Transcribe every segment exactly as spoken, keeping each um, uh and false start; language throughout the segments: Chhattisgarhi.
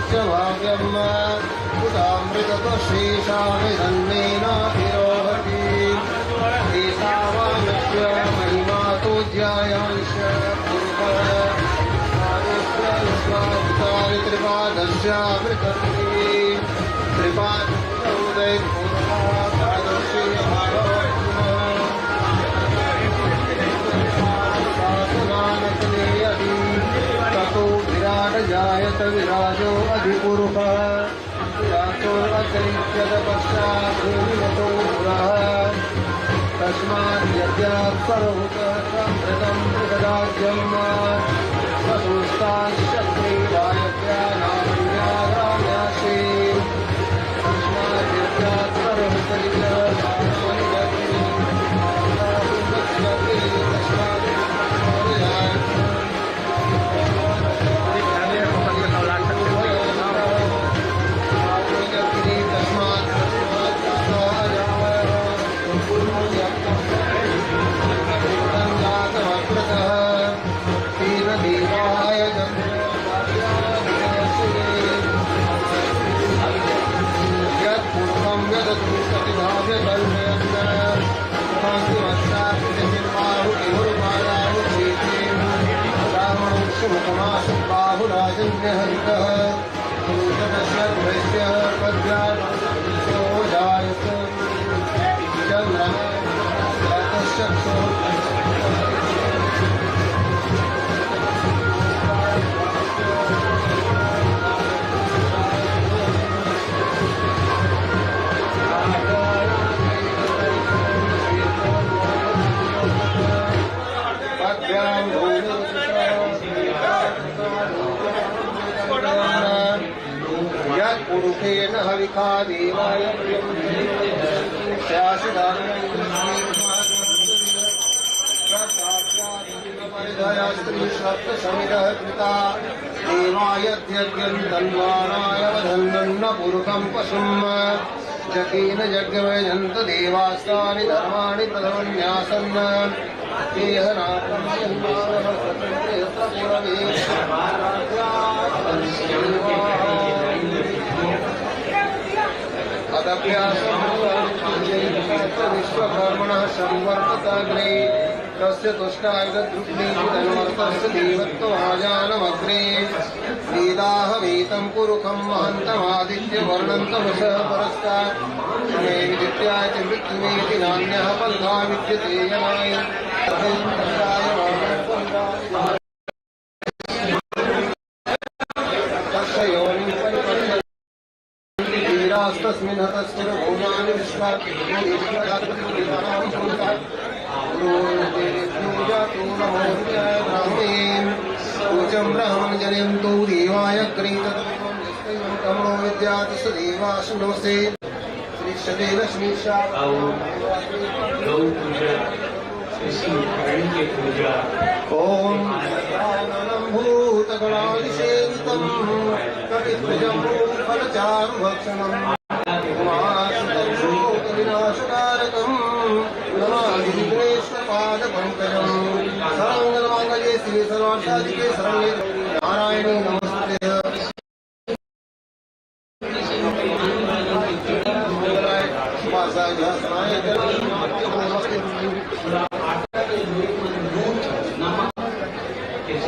च भाव्यम्। उतामृततः शेषाभिधन्वेनाधिरोहति। एतावानस्य महिमा तोज्यायां पुरुषः। पादस्य विश्वाभूतानि त्रिपादस्यामृतन्ति। त्रिपादस्य उदयपुरुषः पादस्य भागवतः। शासनानकले यदि ततो विराट जायत विराजो अधिपुरुषः। विराटो अतिरिच्यत पश्चात् भूमिगतो पुरः। तस्मात् यद्यात् सर्वभूतः साम्प्रतं बृहदाद्यम्। स संस्थाश्चक्रे वायव्या नामन्या ग्राम्यासि। तस्मात् यद्यात् सर्वभूतः यत्पुरुषेण हविषा देवाय प्रियं स्यासि दारुणं स्त्रीसप्तसमिधः कृता। देवा यद्यज्ञं तन्वानाय वधन्नन्नपुरुषं पशुम्। जकेन यज्ञमयजन्त देवास्तानि धर्माणि प्रथमन्यासन्। अदभ्यासं विश्वकर्मणः संवर्तताग्रे। तस्य तुष्टायुधद्रुग्णीति तन्वर्तस्य देवत्वमाजानमग्रे। वेदाहमेतं पुरुखं महन्तमादित्यवर्णं तमसः परस्तात्। समयमिदित्याय च मृत्युमेति नान्यः पन्था विद्यते यमाय। तस्य योनिं परिपश्यन्ति धीरास्तस्मिन् हतस्थिरभूतानि विश्वात्मभूतेषु जातो नमो ब्राह्मे। ऊचं ब्राह्मणं जनयन्तु देवाय अग्रे तदभवं यस्तैवं तमो विद्यात् स देवासु नमसे। श्रीशते लक्ष्मी श्याम। गौ पूजा, कृषि प्राणी के पूजा। ॐ भूतगणादिसेवितं कपित्थजम्बूफलचारुभक्षणम्। उमासुतं शोकविनाशकारकं नमामि विघ्नेश्वरपादपङ्कजम्। सर्वमङ्गलमाङ्गल्ये शिवे सर्वार्थसाधिके शरण्ये नारायणे नमोस्तुते।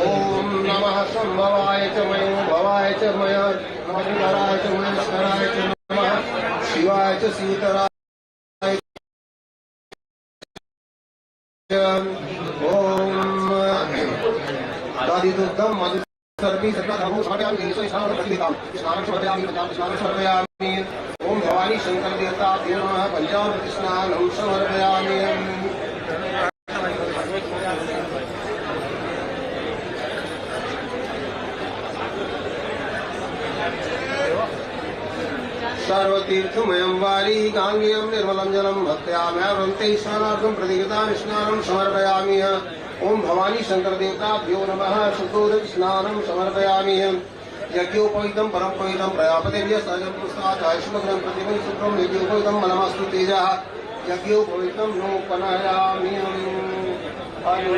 ॐ नमः शम्भवाय च मयो भवाय च मय नमस्कराय च महेश्वराय च नमः शिवाय च सीतराय च। ॐ दधिदुग्धं मधु सर्पी सर्वधर्मो समर्पयामि। स्नानं समर्पयामि, स्नानं समर्पयामि। ॐ भवानी शंकर देवताभ्यो नमः पञ्चामृत स्नानं समर्पयामि। सर्वतीर्थमयं वारी गाङ्गेयं निर्मलं जलं भक्त्या मया वन्ते स्नानार्थं प्रतिगतानि स्नानं समर्पयामि। ॐ भवानी शंकर देवताभ्यो नमः शुद्धोदक स्नानं समर्पयामि। यज्ञोपवीतं परं पवित्रं प्रजापतिर्यः सहजं पुरस्तात् आयुष्मग्नं प्रतिपदं शुक्रं यज्ञोपवीतं मलमस्तु तेजः। यज्ञोपवीतं नोपनयामि। हरि ओम।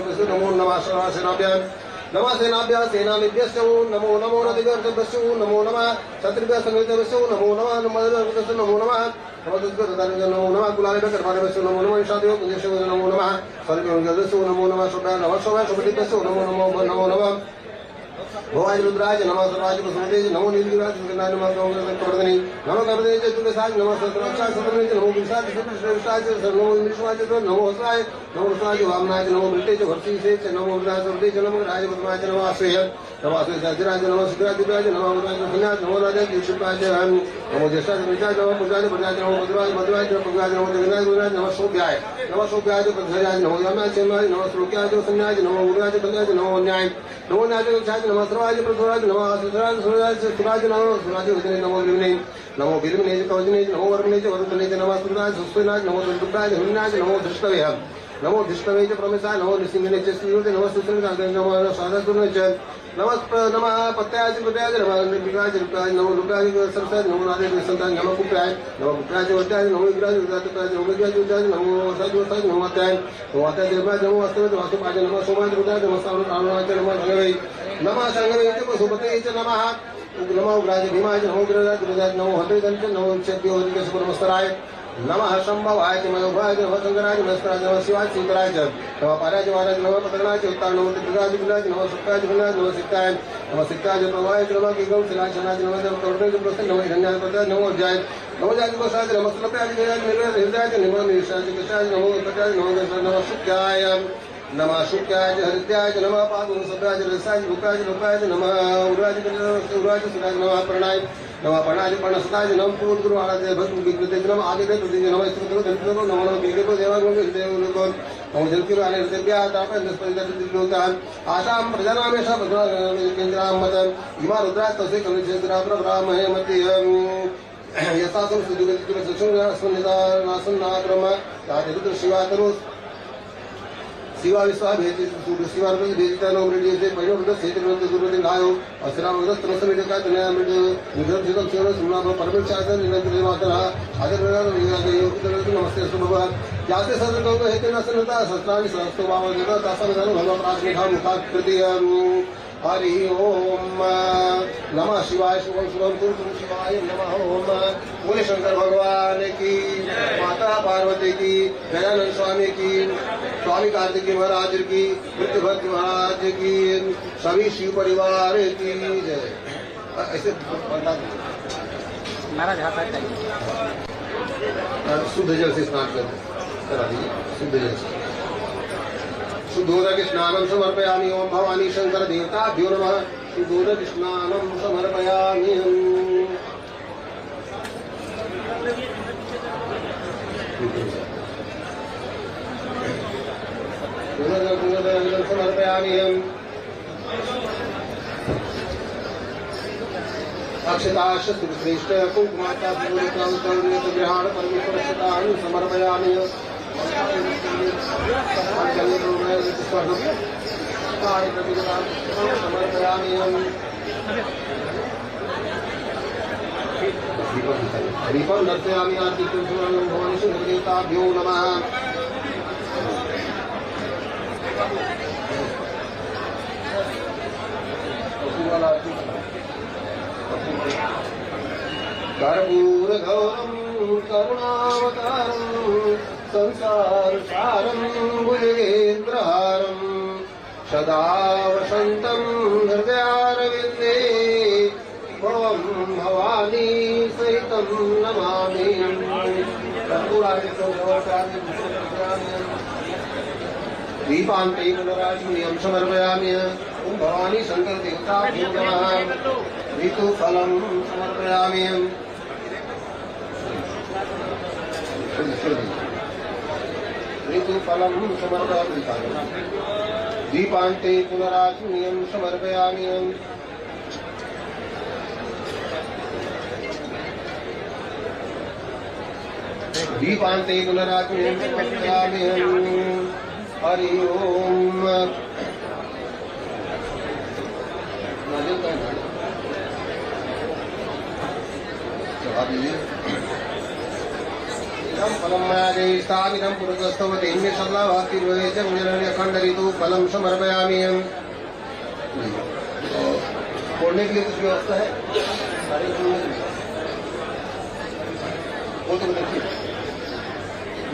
विष्णु नमो नमः सर्वसेनाभ्यां। नमः सेनाभ्यः सेनानीभ्यश्च ऊं नमो नमो रथेभ्यः रथेभ्यश्च ऊं नमो नमः। छत्रिभ्यः सन्निहितेभ्यश्च ऊं नमो नमः। नमः नमो नमः। नमः नमो नमः। कुलालेभ्यः कर्पालेभ्यश्च नमो नमः। ईशादेवो नमो नमः। सर्वेभ्यः नमो नमः। शोभाय नमः शोभाय शोभादेभ्यश्च नमो नमो नमो नमः। भवाय रुद्राय नमः सर्वाय पशुपते नमो नीलगिराय सुगन्धाय नमः नमो कपर्दिनी नमो कपर्दिनी च चतुर्दशाय नमः सहस्राक्षाय सहस्रपाणे च नमो विंशाय च चतुर्दशाय च नमो विंशवाय च नमो सहस्राय नमो सहस्राय च वामनाय च नमो वृषे च वर्षीषे च नमो वृषाय सर्वते च नमो राय पद्माय च नमो आश्रय नमो आश्रय च अजराय च नमो शिखराय दिव्याय च नमो अमराय च धन्याय च नमो राजाय च शिल्पाय च नमो ज्येष्ठाय च विजाय नमो पूजाय च भरणाय च नमो भद्राय भद्राय च पद्माय च नमो जगन्नाय गुरुनाय च नमो शोभ्याय नमो शोभ्याय च पद्मधराय च नमो याम्याय च नमो श्लोक्याय च संज्ञाय च नमो गुरुनाय च कल्याय च नमो अन्याय नमो न्याय च नमो सर्वाय च प्रसुराय च नमो आसुराय च सुराय च सुराय च नमो सुराय च नमो विलिमने नमो विलिमने च कवचने च नमो वर्मणे च वरुणने च नमो सुराय च सुस्वनाय च नमो दुर्दुर्गाय च हिरण्याय च नमो धृष्णवे नमो धृष्णवे च परमेशाय नमो नृसिंहने च श्रीयोगे नमो सुसंगाय नमो साधासुरने च नमः प्र- नमः पत्याय च पत्याय च नमः निर्विघ्नाय च रुद्राय नमो रुद्राय च सरसाय नमो नादे च संताय नमो कुप्याय नमो कुप्याय च वत्याय नमो विघ्नाय च विघ्नाय च नमो वर्षाय च वर्षाय नमो वात्याय नमो वात्याय च नमो वास्तवे च वास्तुपाय च नमो सोमाय च रुद्राय च नमो सावणाय च नमो संगवे नमः संगवे च पशुपते च नमः नमो उग्राय च भीमाय च नमो उग्रराय च रुद्राय च नमो हते च नमो चेभ्यो हते च सुपरमस्तराय नमः शंभवाय च मयोभवाय च नमः शंकराय च महेश्वराय च नमः शिवाय च शंकराय च नमः पाराय च वाराय च नमः पद्मनाय च उत्ताय नमो त्रिपुराय च कुलाय च नमः शुक्राय च गुणाय च नमः सिद्धाय नमः सिद्धाय च प्रभवाय च नमः किंकम शिलाय शनाय च नमः तम करुणाय च प्रसन्न नमः हिरण्याय च पद्माय च नमो अज्याय नमो जाय च कोशाय च नमः सुलभयाय च गजाय च निर्भयाय च हृदयाय च नमो निशाय च कषाय च नमो उत्पत्याय च नमो गजाय नमः शुक्राय नमः शुक्राय च हरिद्राय च नमः पादुसभ्याय च रसाय च भूपाय च लोकाय च नमः उर्वाय च कल्याणाय च उर्वाय च सुराय च नमः प्रणाय नमः प्रणाय च प्रणसताय च नमः पूर्वगुरु आराध्य भक्त विघ्नते च नमः आदित्य प्रति च नमः स्तुतो धनितो नमो नमः विघ्नको देवांगो विघ्नको नमो जलकिराने हृदयभ्याः तापन दस्परिदत दिलोकाः आशां प्रजानामेषा भद्रा केन्द्रां मत इमा रुद्रास्तस्य कलुषेन्द्रा प्रभ्रामहे मति यस्तासं सुदुर्गतिसुरसंग्रहस्वनिदानासन्नाद्रह्म जाते रुद्रशिवातनु शिवा विश्वा भेजित सूर्य शिवा रुद्र भेजिता नो मृड से पयो रुद्र से रुद्र गुरु दिन लायो अस्रा रुद्र स्तन समेत का तनया मृड रुद्र धिकम सेवा सुमना परमेश्वर निरंतर मातरा आदर योग नमस्ते सुभव यासे सदगो हेते नसनता शस्त्राणि सहस्तो भाव देवता तासा विधान भव प्राचीन मुखा कृति हरि ओम नमः शिवाय शुभम शुभम कुरु कुरु शिवाय नमः ओम बोले शंकर भगवान की माता पार्वती की गजानन स्वामी की स्वामी कार्तिकेय महाराज की बुद्ध भक्त महाराज की सभी शिव परिवार की जय। ऐसे बता दो। महाराज हाथ हटाइए। शुद्ध जल से स्नान कर करा दीजिए शुद्ध जल से। शुद्धोदक स्नानम समर्पयामि ओम भवानी शंकर देवताभ्यो नमः। शुद्धोदक स्नानम समर्पयामि हम। पूर्णोदक पूर्णोदक समर्पयामि हम। अक्षताश्च सुश्रेष्ठ कुंकुमाता पूर्वकांतर्गत गृहाण परमेश्वर अक्षतान समर्पयामि। समर्पयामि। दीपं दर्शयामि आर्तिकं सुवर्णं भवानी शंकरदेवताभ्यो नमः। कर्पूरगौरं करुणावतारं संसारसारं भुजगेन्द्रहारं सदा वसन्तं हृदयारविन्दे भवं भवानी सहितं नमामि। दीपान्ते पुनराचमनीयं समर्पयामि। ॐ भवानी शंकर देवताभ्यो नमः। ऋतुफलं समर्पयामि। ऋतुफलं समर्पयामि। दीपान्ते पुनराचमनीयं समर्पयामि। दीपान्ते पुनराचमनीयं समर्पयामि। हरि ओम। इदं फलं मया देहितामिदं पुरतस्तव देहिमे सल्लाभाक्तिर्भवे च मुनिरन्यखण्डऋतुफलं समर्पयामि। करने के लिए कुछ व्यवस्था है? सारे वो तो देखिए।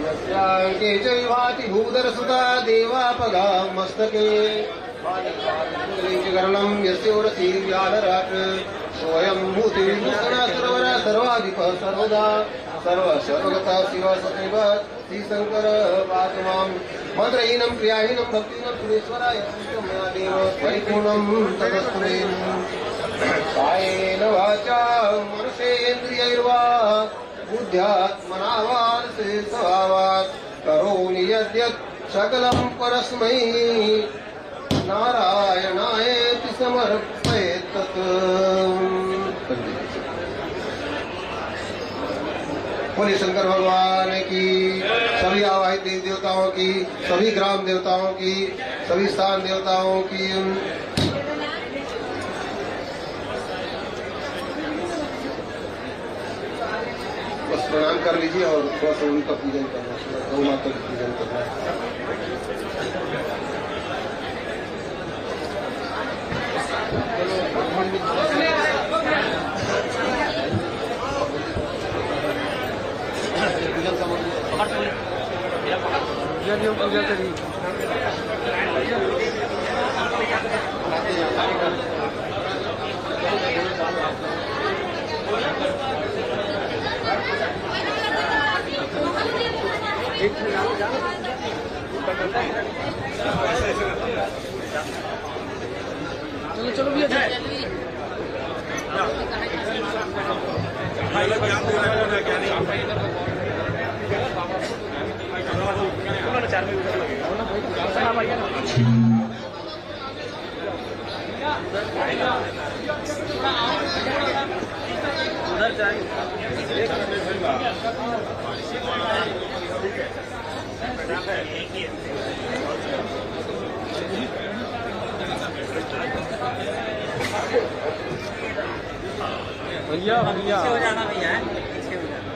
यस्याङ्के च विभाति भूधरसुता देवापगा मस्तके। गरणं यस्योरसि व्याधराट्। सोऽयं भूतिविभूषणः सर्वरः सर्वाधिपः सर्वदा। सर्वः सर्वगतः शिवः सदैव श्रीशङ्करः पातु माम्। मन्त्रहीनं क्रियाहीनं भक्तिहीनं सुरेश्वराय। मया देव परिपूर्णं ततस्तु मे। कायेन वाचा मनसेन्द्रियैर्वा बुद्ध्यात्मना वा निःशेषभावात्। करोमि यद्यत् सकलं परस्मै नारायणायेति समर्पयेत् तत्। बोलिए शंकर भगवान की, सभी आवाहित देवी देवताओं की, सभी ग्राम देवताओं की, सभी स्थान देवताओं की। बस प्रणाम कर लीजिए और थोड़ा सा उनका पूजन करना, गौ माता का पूजन करना। पूजा करी। चलो, चलो भैया, चलो। भैया, भैया। पीछे हो जाना भैया, पीछे हो जाना।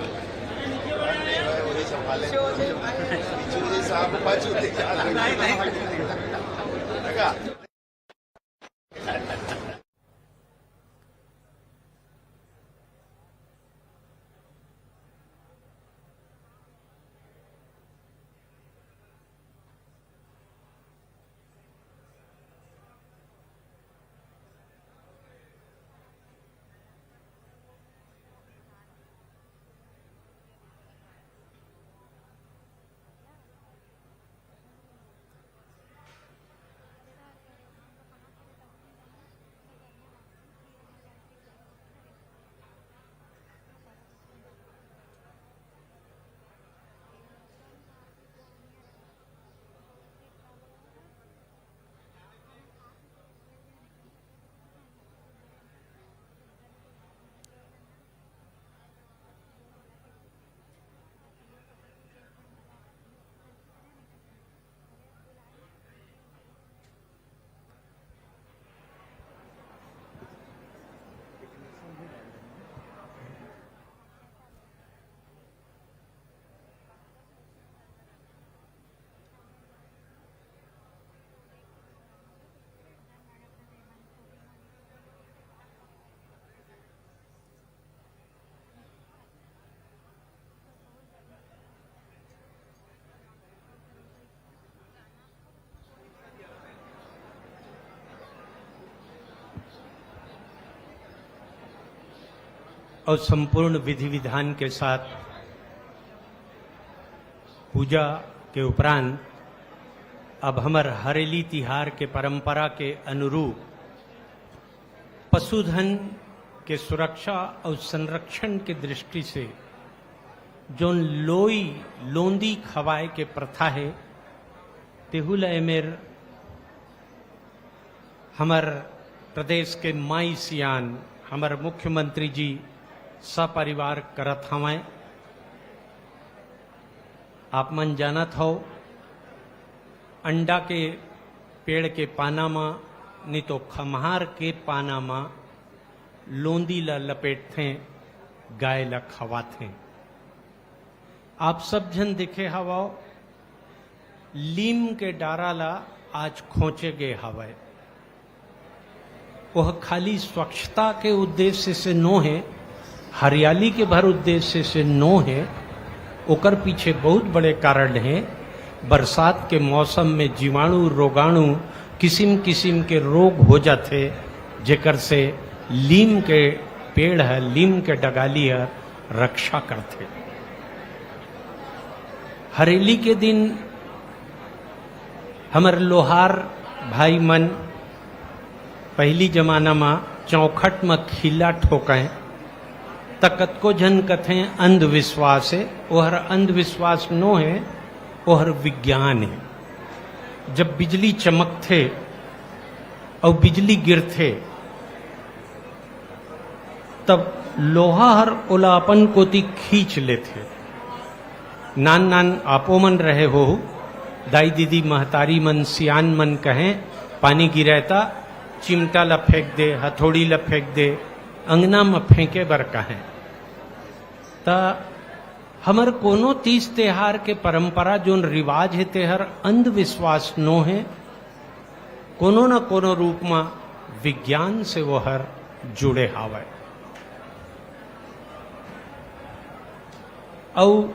और संपूर्ण विधि विधान के साथ पूजा के उपरांत अब हमर हरेली तिहार के परंपरा के अनुरूप पशुधन के सुरक्षा और संरक्षण के दृष्टि से जोन लोई लोंदी खवाए के प्रथा हे, तेहू ल एमेर हमर प्रदेश के माई सियान, हमर मुख्यमंत्री जी सपरिवार करत हवंय। आप मन जानत हव, अंडा के पेड़ के पाना म, नी तो खम्हार के पाना म लोंदी ल लपेटथें, गाय ल खवाथें। आप सब झन देखे हवव, लीम के डारा ल आज खोंचे गे हवय। वह खाली स्वच्छता के उद्देश्य से नो हे, हरियाली के भर उद्देश्य से नो हे। ओकर पीछे बहुत बड़े कारण हे। बरसात के मौसम में जीवाणु, रोगाणु, किसिम किसिम के रोग हो जाथे, जेकर से लीम के पेड़ ह, लीम के डगाली ह रक्षा करथे। हरेली के दिन हमर लोहार भाई मन पहिली जमाना म चौखट म खिल्ला ठोकय, त कतको झन कथें अंधविश्वास हे। ओहर अंधविश्वास नो हे, ओहर विज्ञान हे। जब बिजली चमकथे अउ बिजली गिरथे, तब लोहा हर ओला अपन कोति खींच लेथे। नान नान आपो मन रहे होहू, दाई दीदी महतारी मन सियान मन कहें, पानी गिरय त चिमटा ल फेंक दे, हथौड़ी ल फेंक दे, अंगना म फेंके बर कहें। त हमर कोनो तीज तेहार के परंपरा, जोन रिवाज हे, तेहर अंधविश्वास नो हे, कोनो न कोनो रूप म विज्ञान से ओहर जुड़े हावय। अउ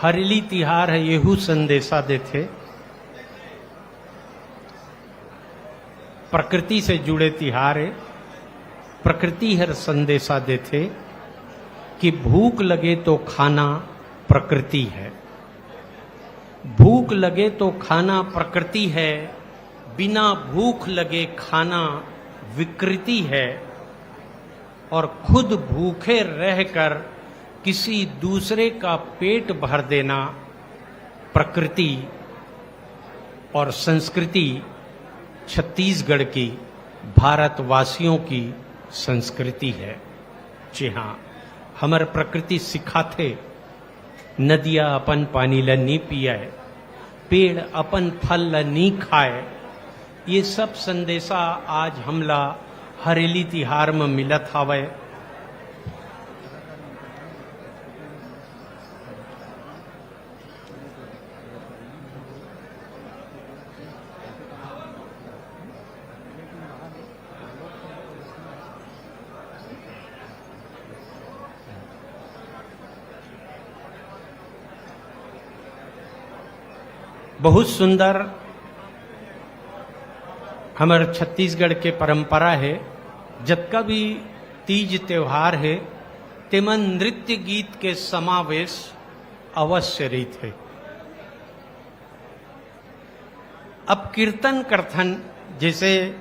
हरेली तिहार ह एहू संदेशा देथे, प्रकृति से जुड़े तिहार हे। प्रकृति हर संदेशा देथे कि भूख लगे तो खाना प्रकृति है, भूख लगे तो खाना प्रकृति है, बिना भूख लगे खाना विकृति है, और खुद भूखे रहकर किसी दूसरे का पेट भर देना प्रकृति और संस्कृति छत्तीसगढ़ की, भारतवासियों की संस्कृति है। जी हाँ, हमर प्रकृति सिखाथे, नदिया अपन पानी ल नी पियय, पेड़ अपन फल ल नी खाय। ये सब संदेशा आज हमला हरेली तिहार म मिलत हावय। बहुत सुंदर हमर छत्तीसगढ़ के परंपरा हे। जतका भी तीज त्योहार हे, तेमन नृत्य गीत के समावेश अवश्य रहिथे। अब कीर्तन करथन, जैसे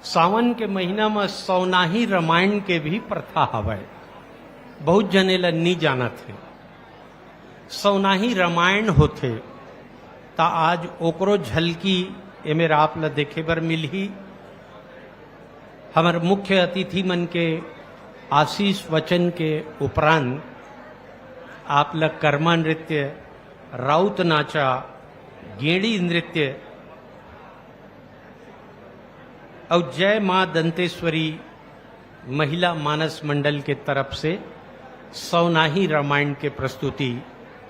सावन के महीना म सौनाही रामायण के भी प्रथा हवय, बहुत झन एला नी जानत हे। सौनाही रामायण होथे, त आज ओकरो झलकी एमेर आप ल देखे बर मिलही। हमर मुख्य अतिथि मन के आशीष वचन के उपरांत आप ल कर्मा नृत्य, राउत नाचा, गेड़ी नृत्य अउ जय मां दंतेश्वरी महिला मानस मंडल के तरफ से सौनाही रामायण के प्रस्तुति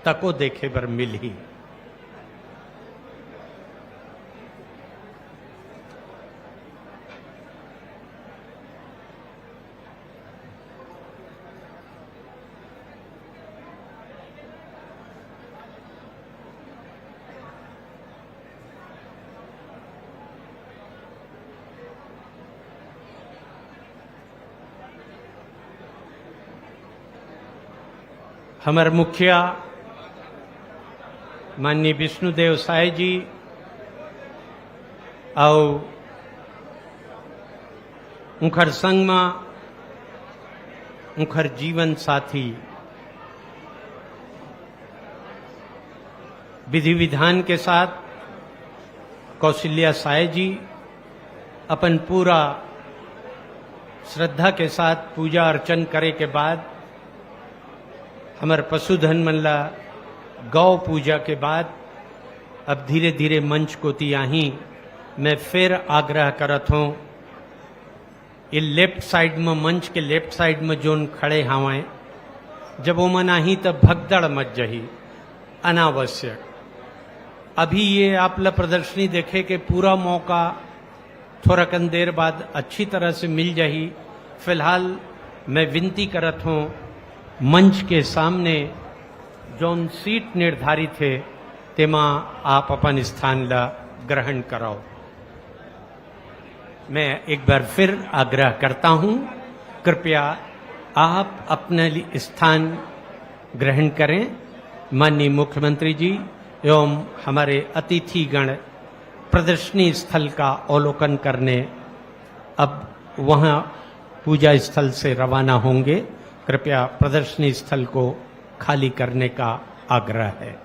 तको देखे बर मिलही। हमर मुखिया माननीय विष्णुदेव साय जी अउ उंखर संग मा उंखर जीवन साथी विधि विधान के साथ कौशल्या साय जी अपन पूरा श्रद्धा के साथ पूजा अर्चन करे के बाद, हमर पशुधन मन ला गौ पूजा के बाद अब धीरे-धीरे मंच कोति आही। मैं फेर आग्रह करत हौं, ये लेफ्ट साइड म, मंच के लेफ्ट साइड म जोन खड़े हावय, जब ओमन आही त भगदड़ मच जही, अनावश्यक। अभी ये आप ला प्रदर्शनी देखे के पूरा मौका थोरकन देर बाद अच्छी तरह से मिल जाही। फिलहाल मैं विनती करत हों, मंच के सामने जौन सीट निर्धारित हे, तेमा आप अपन स्थान ला ग्रहण करव। मैं एक बार फिर आग्रह करता हूं, कृपया आप अपने लि-, स्थान ग्रहण करें। माननीय मुख्यमंत्री जी एवं हमारे अतिथिगण प्रदर्शनी स्थल का अवलोकन करने अब वहां पूजा स्थल से रवाना होंगे। कृपया प्रदर्शनी स्थल को खाली करने का आग्रह है।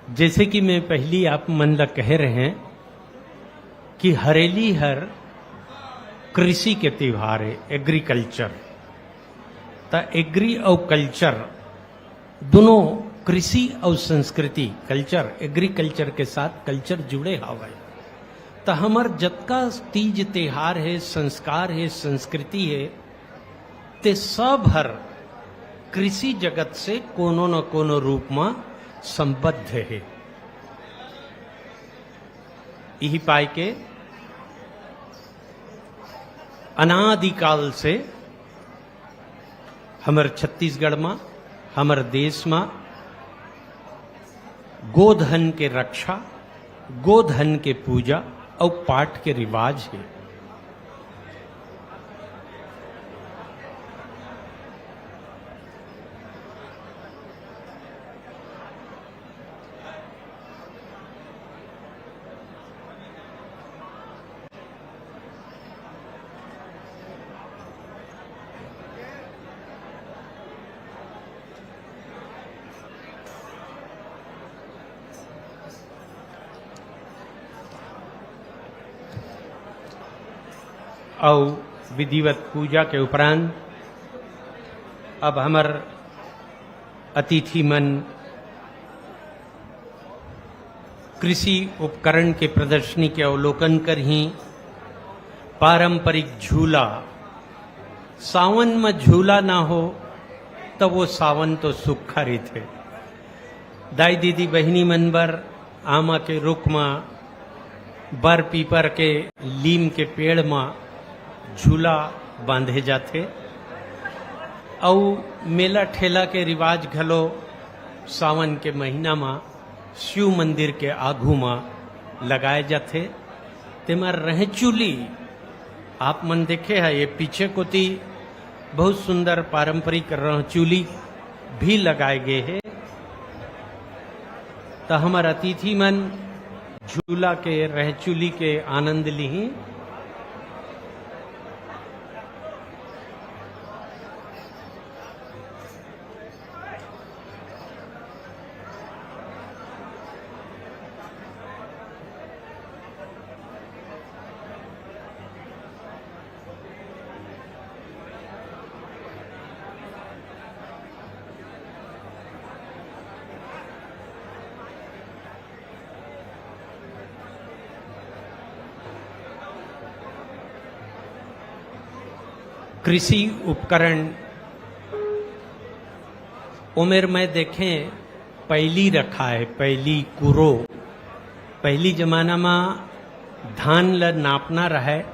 जैसे कि मैं पहली आप मन ला कहे रहें कि हरेली हर कृषि के त्योहार हे, agriculture। त agri अउ culture दुनों, कृषि अउ संस्कृति, culture, agriculture के साथ culture जुड़े हवय। त हमर जतका तीज त्योहार हे, संस्कार हे, संस्कृति हे, ते सब हर कृषि जगत से कोनो न कोनो रूप म संबद्ध हे। इही पाय के अनादिकाल से हमर छत्तीसगढ़ म, हमर देश म गोधन के रक्षा, गोधन के पूजा अउ पाठ के रिवाज हे। अउ विधिवत पूजा के उपरांत अब हमर अतिथि मन कृषि उपकरण के प्रदर्शनी के अवलोकन करही। पारंपरिक झूला, सावन म झूला ना हो, त वो सावन तो सुक्खा रहिथे। दाई दीदी बहिनी मन बर आमा के रुख म, बर पीपर के, लीम के पेड़ म झूला बांधे जाथे। अउ मेला ठेला के रिवाज घलो सावन के महीना म शिव मंदिर के आघू म लगाए जाथे। तेमा रहचुली आप मन देखे ह, ये पीछे कोती बहुत सुंदर पारंपरिक रहचुली भी लगाए गे हे। त हमर अतिथि मन झूला के, रहचुली के आनंद लिही। कृषि उपकरण, ओमेर मैं देखें, पैली रखाय, पैली, कुरो। पहिली जमाना म धान ल नापना रहय,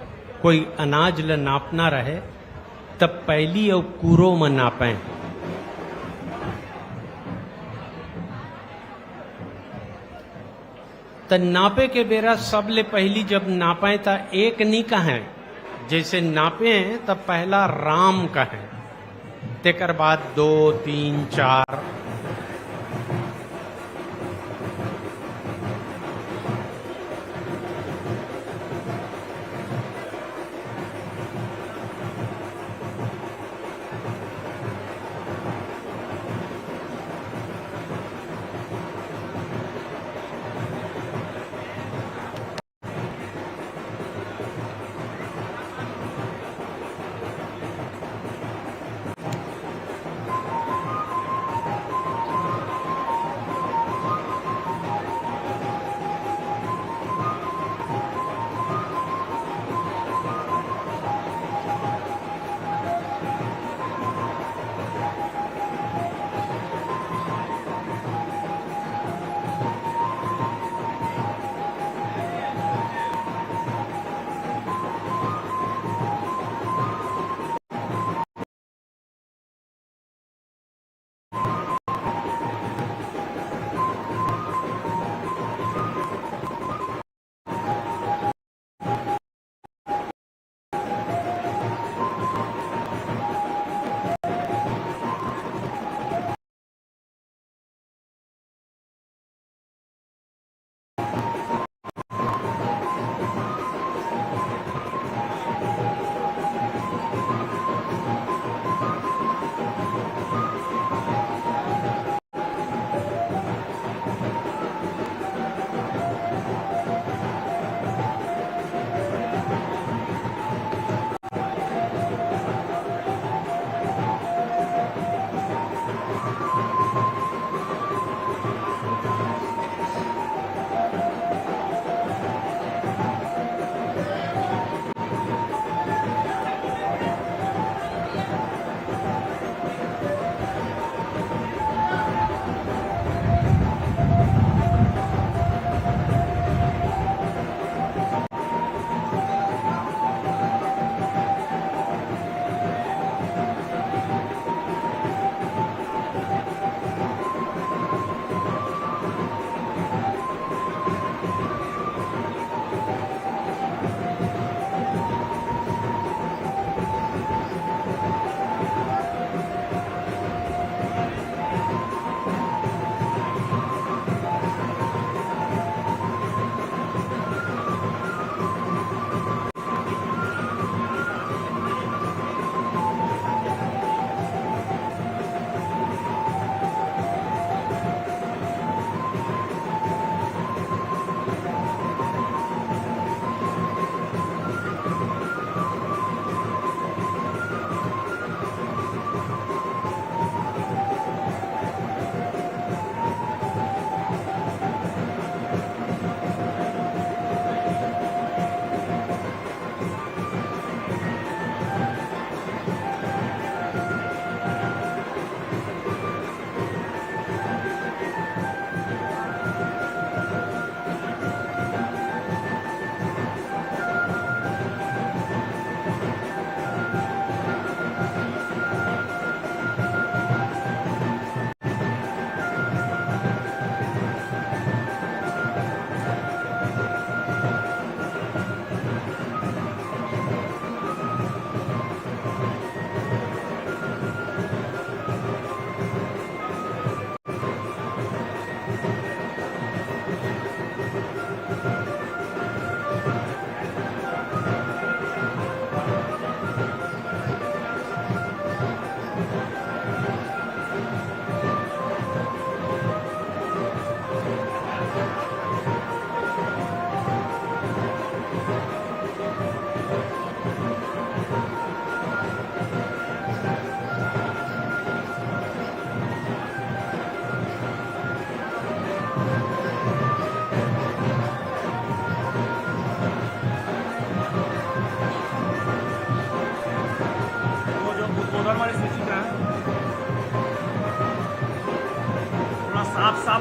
कोई अनाज ल नापना रहय, तब पैली अउ कुरो म नापय। त नापे के बेरा सबले पहिली जब नापय, त एक नी कहय, जइसे नापे, त पहला राम कहय, तेकर बाद दो, तीन, चार।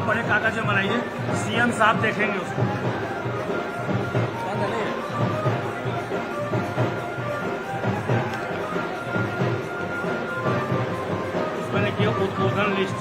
बड़े कागज में बनाइए, सीएम साहब देखेंगे उसको। उसमें लिखिए उद्बोधन लिस्ट।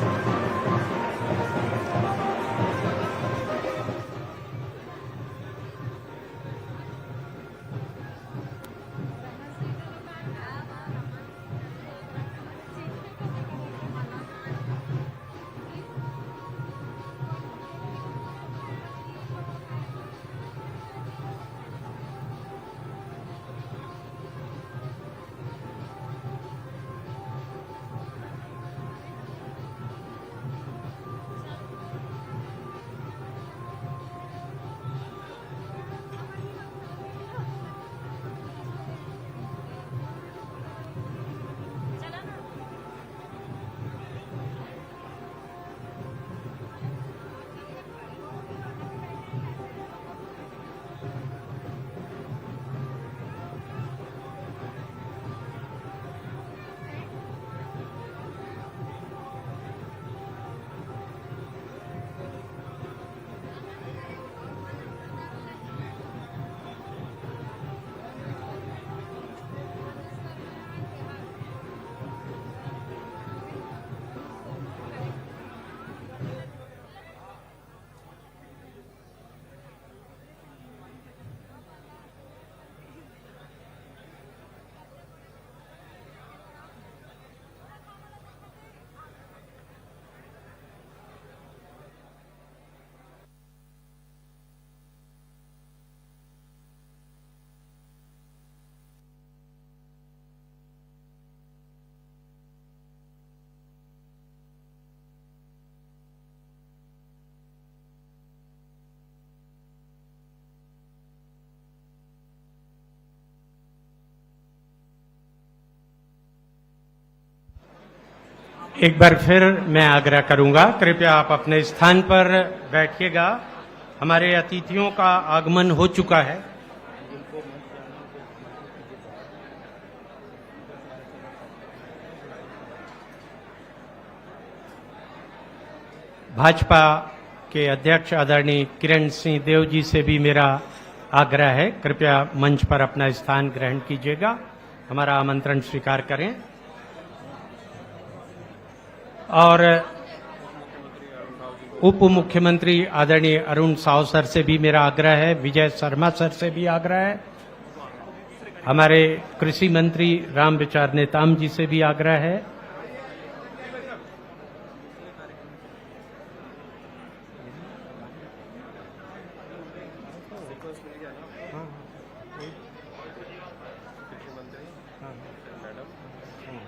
एक बार फिर मैं आग्रह करूंगा, कृपया आप अपने स्थान पर बैठिएगा। हमारे अतिथियों का आगमन हो चुका है। भाजपा के अध्यक्ष आदरणीय किरण सिंह देव जी से भी मेरा आग्रह है, कृपया मंच पर अपना स्थान ग्रहण कीजिएगा, हमारा आमंत्रण स्वीकार करें। और उप मुख्यमंत्री आदरणीय अरुण साव सर से भी मेरा आग्रह है, विजय शर्मा सर से भी आग्रह है, हमारे कृषि मंत्री राम विचार नेताम जी से भी आग्रह है। हाँ, हाँ। कृषि मंत्री, हाँ, हाँ। मैडम, हम्म।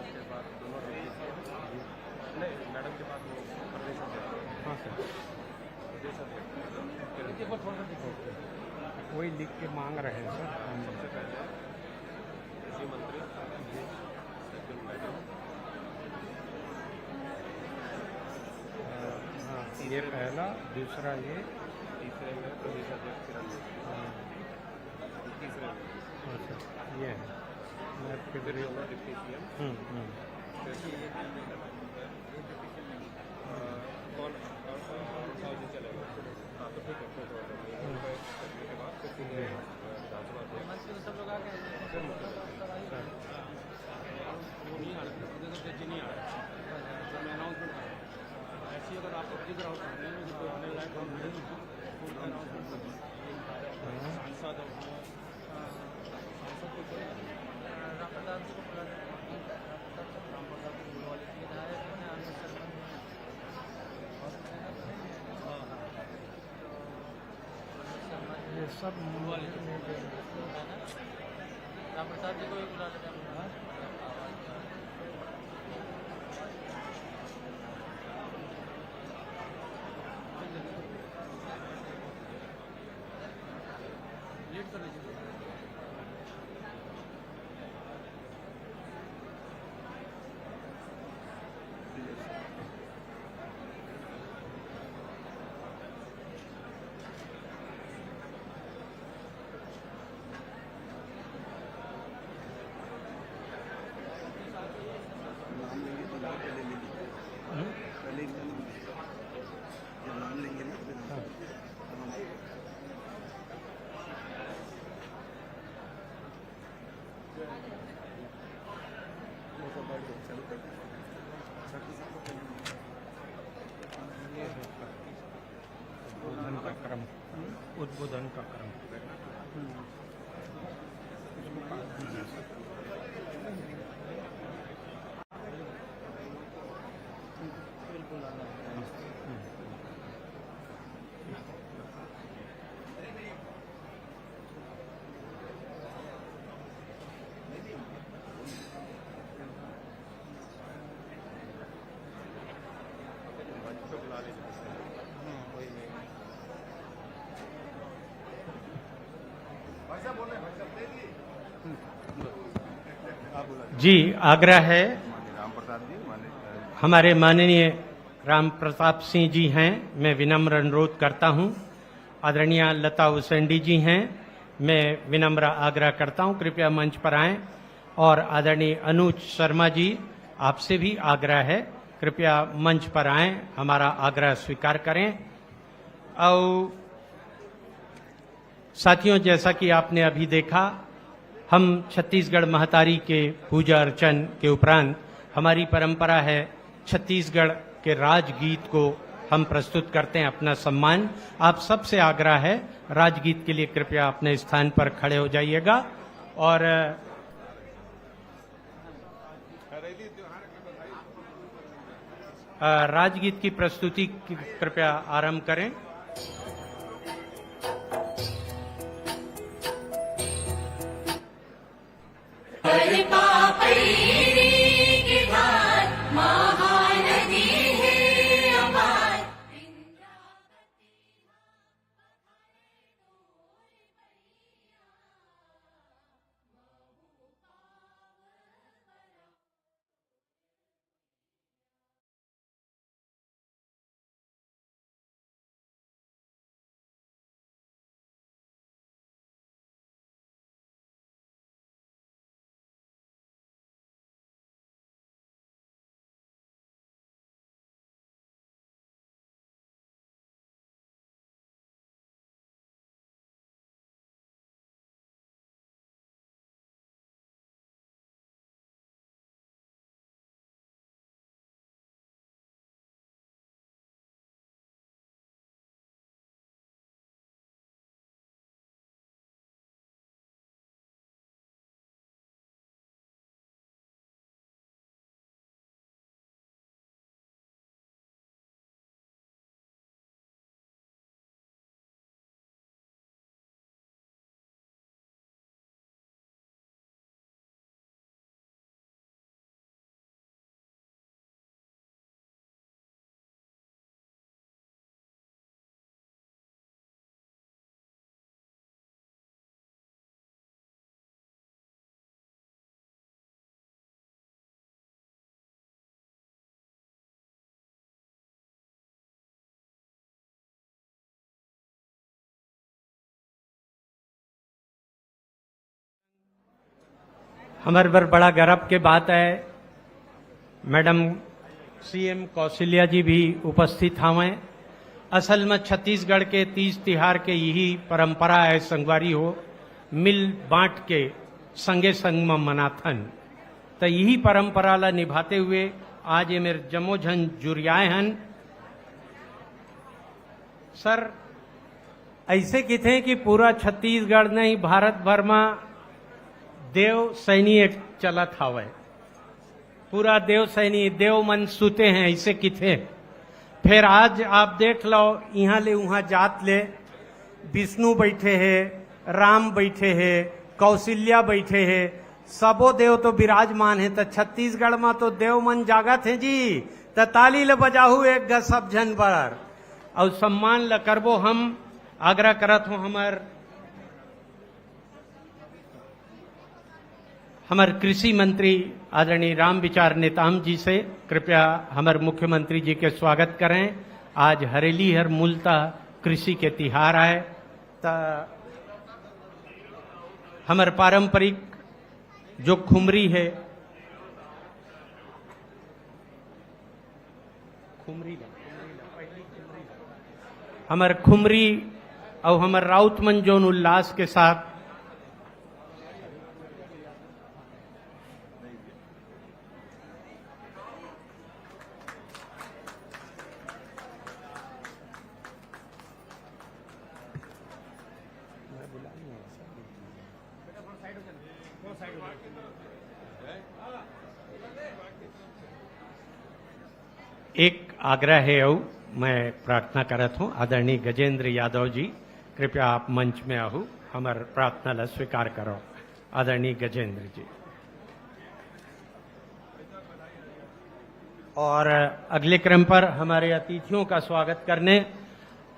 उसके बाद दोनों डिप्टी सीएम, नहीं, मैडम के बाद वो प्रदेश अध्यक्ष। हाँ, सर। प्रदेश अध्यक्ष। ओके। वही लिख के मांग रहे हैं, सर। सबसे पहले कृषि मंत्री, जी। Second madam. हाँ, ये पहला, दूसरा ये। तीसरे में प्रदेश अध्यक्ष किरण जी। हाँ। तीसरे में। अच्छा, ये है। मैं आपके फिर ब्रेक दोनों डिप्टी सीएम। हम्म, हम्म। फिर, अ, कौन, कौन, कौन सा जी चलेगा? हाँ, तो ठीक है, कोई प्रॉब्लम नहीं है। हम्म। उनका एक करने के बाद फिर सीधे, जी। अ, विधानसभा अध्यक्ष। मंत्री सब लोग आ गए। फिर मुख्यमंत्री। हाँ। वो नहीं आ रहे, प्रदेश अध्यक्ष जी नहीं आ रहे। तो मैं अनाउंसमेंट कर रहा हूँ। ऐसे ही अगर आप दिख रहा हो, तो कोई आने लायक हम नहीं हैं, तो उनका अनाउंसमेंट कर दो। सांसद हो, सांसद को कोई राम प्रसाद जी को बुला लेते हैं। राम प्रसाद जी को बुलवा लेते हैं। विधायक हैं, आनंद शर्मा जी हैं। हाँ, हाँ। ये सब राम प्रसाद जी को भी बुला लेते हैं। लेट कर दीजिए। नाम लेंगे तो यहाँ पे ले लेंगे। हम्म? पहले इनका नाम लेंगे। उद्बोधन का क्रम, उद्बोधन का क्रम। जी, आग्रह है हमारे माननीय राम प्रताप सिंह जी हैं, मैं विनम्र अनुरोध करता हूं। आदरणीय लता उसेंडी जी हैं, मैं विनम्र आग्रह करता हूं, कृपया मंच पर आएं। और आदरणीय अनुज शर्मा जी, आपसे भी आग्रह है, कृपया मंच पर आएं, हमारा आग्रह स्वीकार करें। और साथियों, जैसा कि आपने अभी देखा, हम छत्तीसगढ़ महतारी के पूजा अर्चन के उपरांत हमारी परंपरा है छत्तीसगढ़ के राजगीत को हम प्रस्तुत करते हैं, अपना सम्मान। आप सबसे आग्रह है, राजगीत के लिए कृपया अपने स्थान पर खड़े हो जाइएगा। और अ, राजगीत की प्रस्तुति की कृपया आरंभ करें। हमर बर बड़ा गर्व के बात है, मैडम सीएम कौशल्या जी भी उपस्थित हवं। असल में छत्तीसगढ़ के तीज तिहार के यही परंपरा है संगवारी हो, मिल बांट के संगे संग में मनाथन। त यही परंपरा ला निभाते हुए आज ये मेर जम्मो झन जुरियाए हन। सर, ऐसे किथे कि पूरा छत्तीसगढ़ नहीं, भारत भर में देव सैनी एक चलत हवय। पूरा देव सैनी, देव मन सुते हैं, ऐसे किथे। फिर आज आप देख लो, यहाँ ले वहाँ जात ले, विष्णु बैठे हे, राम बैठे हे, कौशल्या बैठे हे, सबो देव तो विराजमान हे। त छत्तीसगढ़ में तो देव मन जागत हे जी, त ताली ल बजाहू एक ग सब झन बर, अउ सम्मान ल करबो हम। आग्रह करत हो हमर हमर कृषि मंत्री आदरणीय रामविचार नेताम जी से, कृपया हमर मुख्यमंत्री जी के स्वागत करें। आज हरेली हर मूलतः कृषि के तिहार आय, त हमर पारंपरिक जो खुमरी है, खुमरी ला, हमर खुमरी अउ हमर राउत मन जोन उल्लास के साथ एक आग्रह हे अउ मैं प्रार्थना करत हूं, आदरणीय गजेंद्र यादव जी, कृपया आप मंच में आहू, हमर प्रार्थना ला स्वीकार करो। आदरणीय गजेंद्र जी। और अगले क्रम पर हमारे अतिथियों का स्वागत करने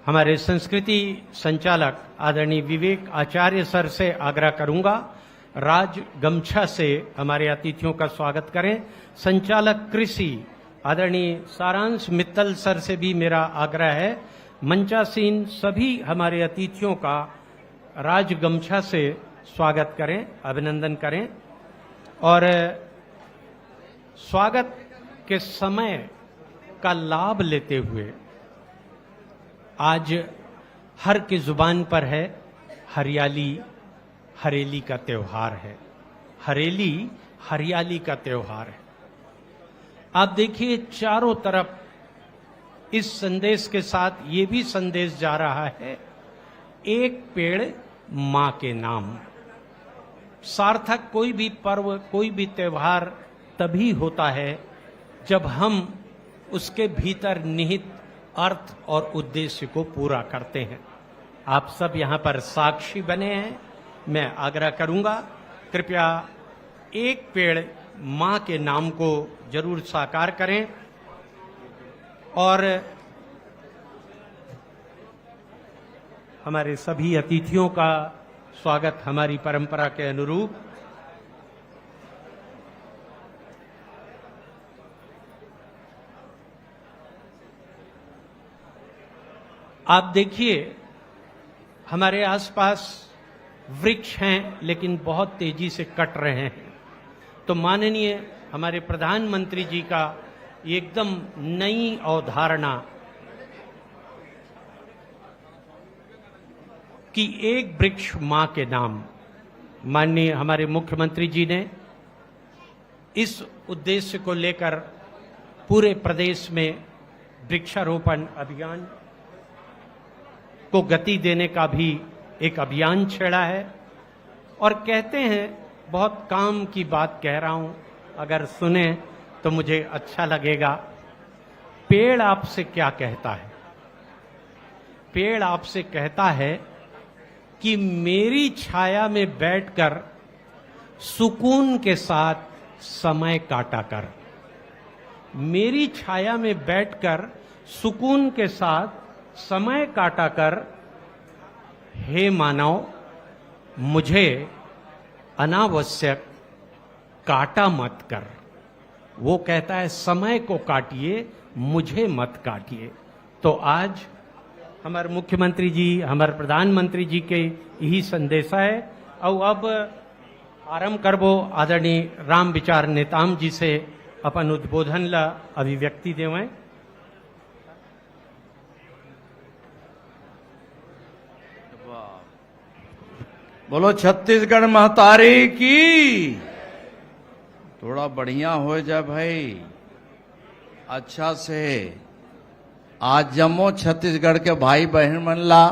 हमारे संस्कृति संचालक आदरणीय विवेक आचार्य सर से आग्रह करूंगा, राज गमछा से हमारे अतिथियों का स्वागत करें। संचालक कृषि आदरणीय सारांश मित्तल सर से भी मेरा आग्रह है, मंचासीन सभी हमारे अतिथियों का राज गमछा से स्वागत करें, अभिनंदन करें। और स्वागत के समय का लाभ लेते हुए आज हर की जुबान पर है, हरियाली हरेली का त्योहार है। हरेली हरियाली का त्योहार है। आप देखिए, चारों तरफ इस संदेश के साथ ये भी संदेश जा रहा है, एक पेड़ मां के नाम। सार्थक कोई भी पर्व, कोई भी त्योहार तभी होता है जब हम उसके भीतर निहित अर्थ और उद्देश्य को पूरा करते हैं। आप सब यहां पर साक्षी बने हैं। मैं आग्रह करूंगा, कृपया एक पेड़ मां के नाम को जरूर साकार करें। और हमारे सभी अतिथियों का स्वागत हमारी परंपरा के अनुरूप। आप देखिए, हमारे आसपास वृक्ष हैं, लेकिन बहुत तेजी से कट रहे हैं। तो माननीय हमारे प्रधानमंत्री जी का ये एकदम नई अवधारणा कि एक वृक्ष मां के नाम, माननीय हमारे मुख्यमंत्री जी ने इस उद्देश्य को लेकर पूरे प्रदेश में वृक्षारोपण अभियान को गति देने का भी एक अभियान छेड़ा है। और कहते हैं, बहुत काम की बात कह रहा हूं, अगर सुने तो मुझे अच्छा लगेगा। पेड़ आपसे क्या कहता है? पेड़ आपसे कहता है कि मेरी छाया में बैठकर सुकून के साथ समय काटा कर, मेरी छाया में बैठकर सुकून के साथ समय काटा कर, हे मानव, मुझे अनावश्यक काटा मत कर। वो कहता है, समय को काटिए, मुझे मत काटिए। तो आज हमारे मुख्यमंत्री जी, हमारे प्रधानमंत्री जी के यही संदेशा है। और अब आरंभ करबो आदरणीय राम विचार नेताम जी से अपन उद्बोधन ला अभिव्यक्ति देवें। बोलो छत्तीसगढ़ महतारी की। थोड़ा बढ़िया हो जाए भाई, अच्छा से। आज जम्मो छत्तीसगढ़ के भाई बहन मन ला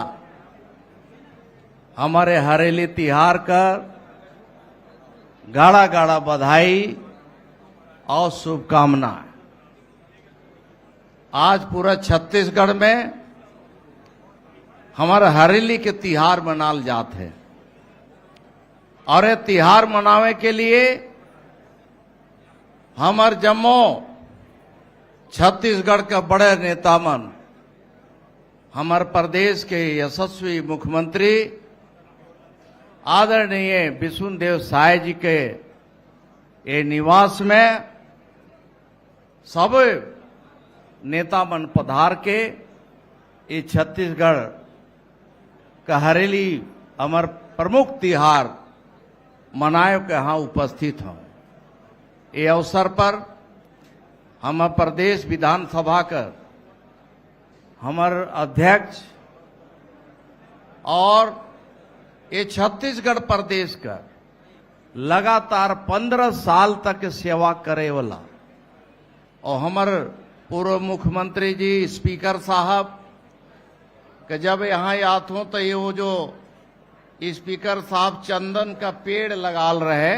हमारे हरेली तिहार कर गाड़ा गाड़ा बधाई और शुभकामना। आज पूरा छत्तीसगढ़ में हमारे हरेली के तिहार मनाल जात है और ये तिहार मनावे के लिए हमार जम्मो छत्तीसगढ़ के बड़े नेता मन, हमार प्रदेश के यशस्वी मुख्यमंत्री आदरणीय विष्णुदेव साय जी के ये निवास में सब नेता मन पधार के ये छत्तीसगढ़ का हरेली हमर प्रमुख तिहार मनाए के यहाँ उपस्थित हों। ये अवसर पर हम प्रदेश विधानसभा का हमर अध्यक्ष और ये छत्तीसगढ़ प्रदेश का लगातार पंद्रह साल तक सेवा करे वाला और हमर पूर्व मुख्यमंत्री जी, स्पीकर साहब के जब यहाँ आत हों तो ये वो जो स्पीकर साहब चंदन का पेड़ लगाल रहे,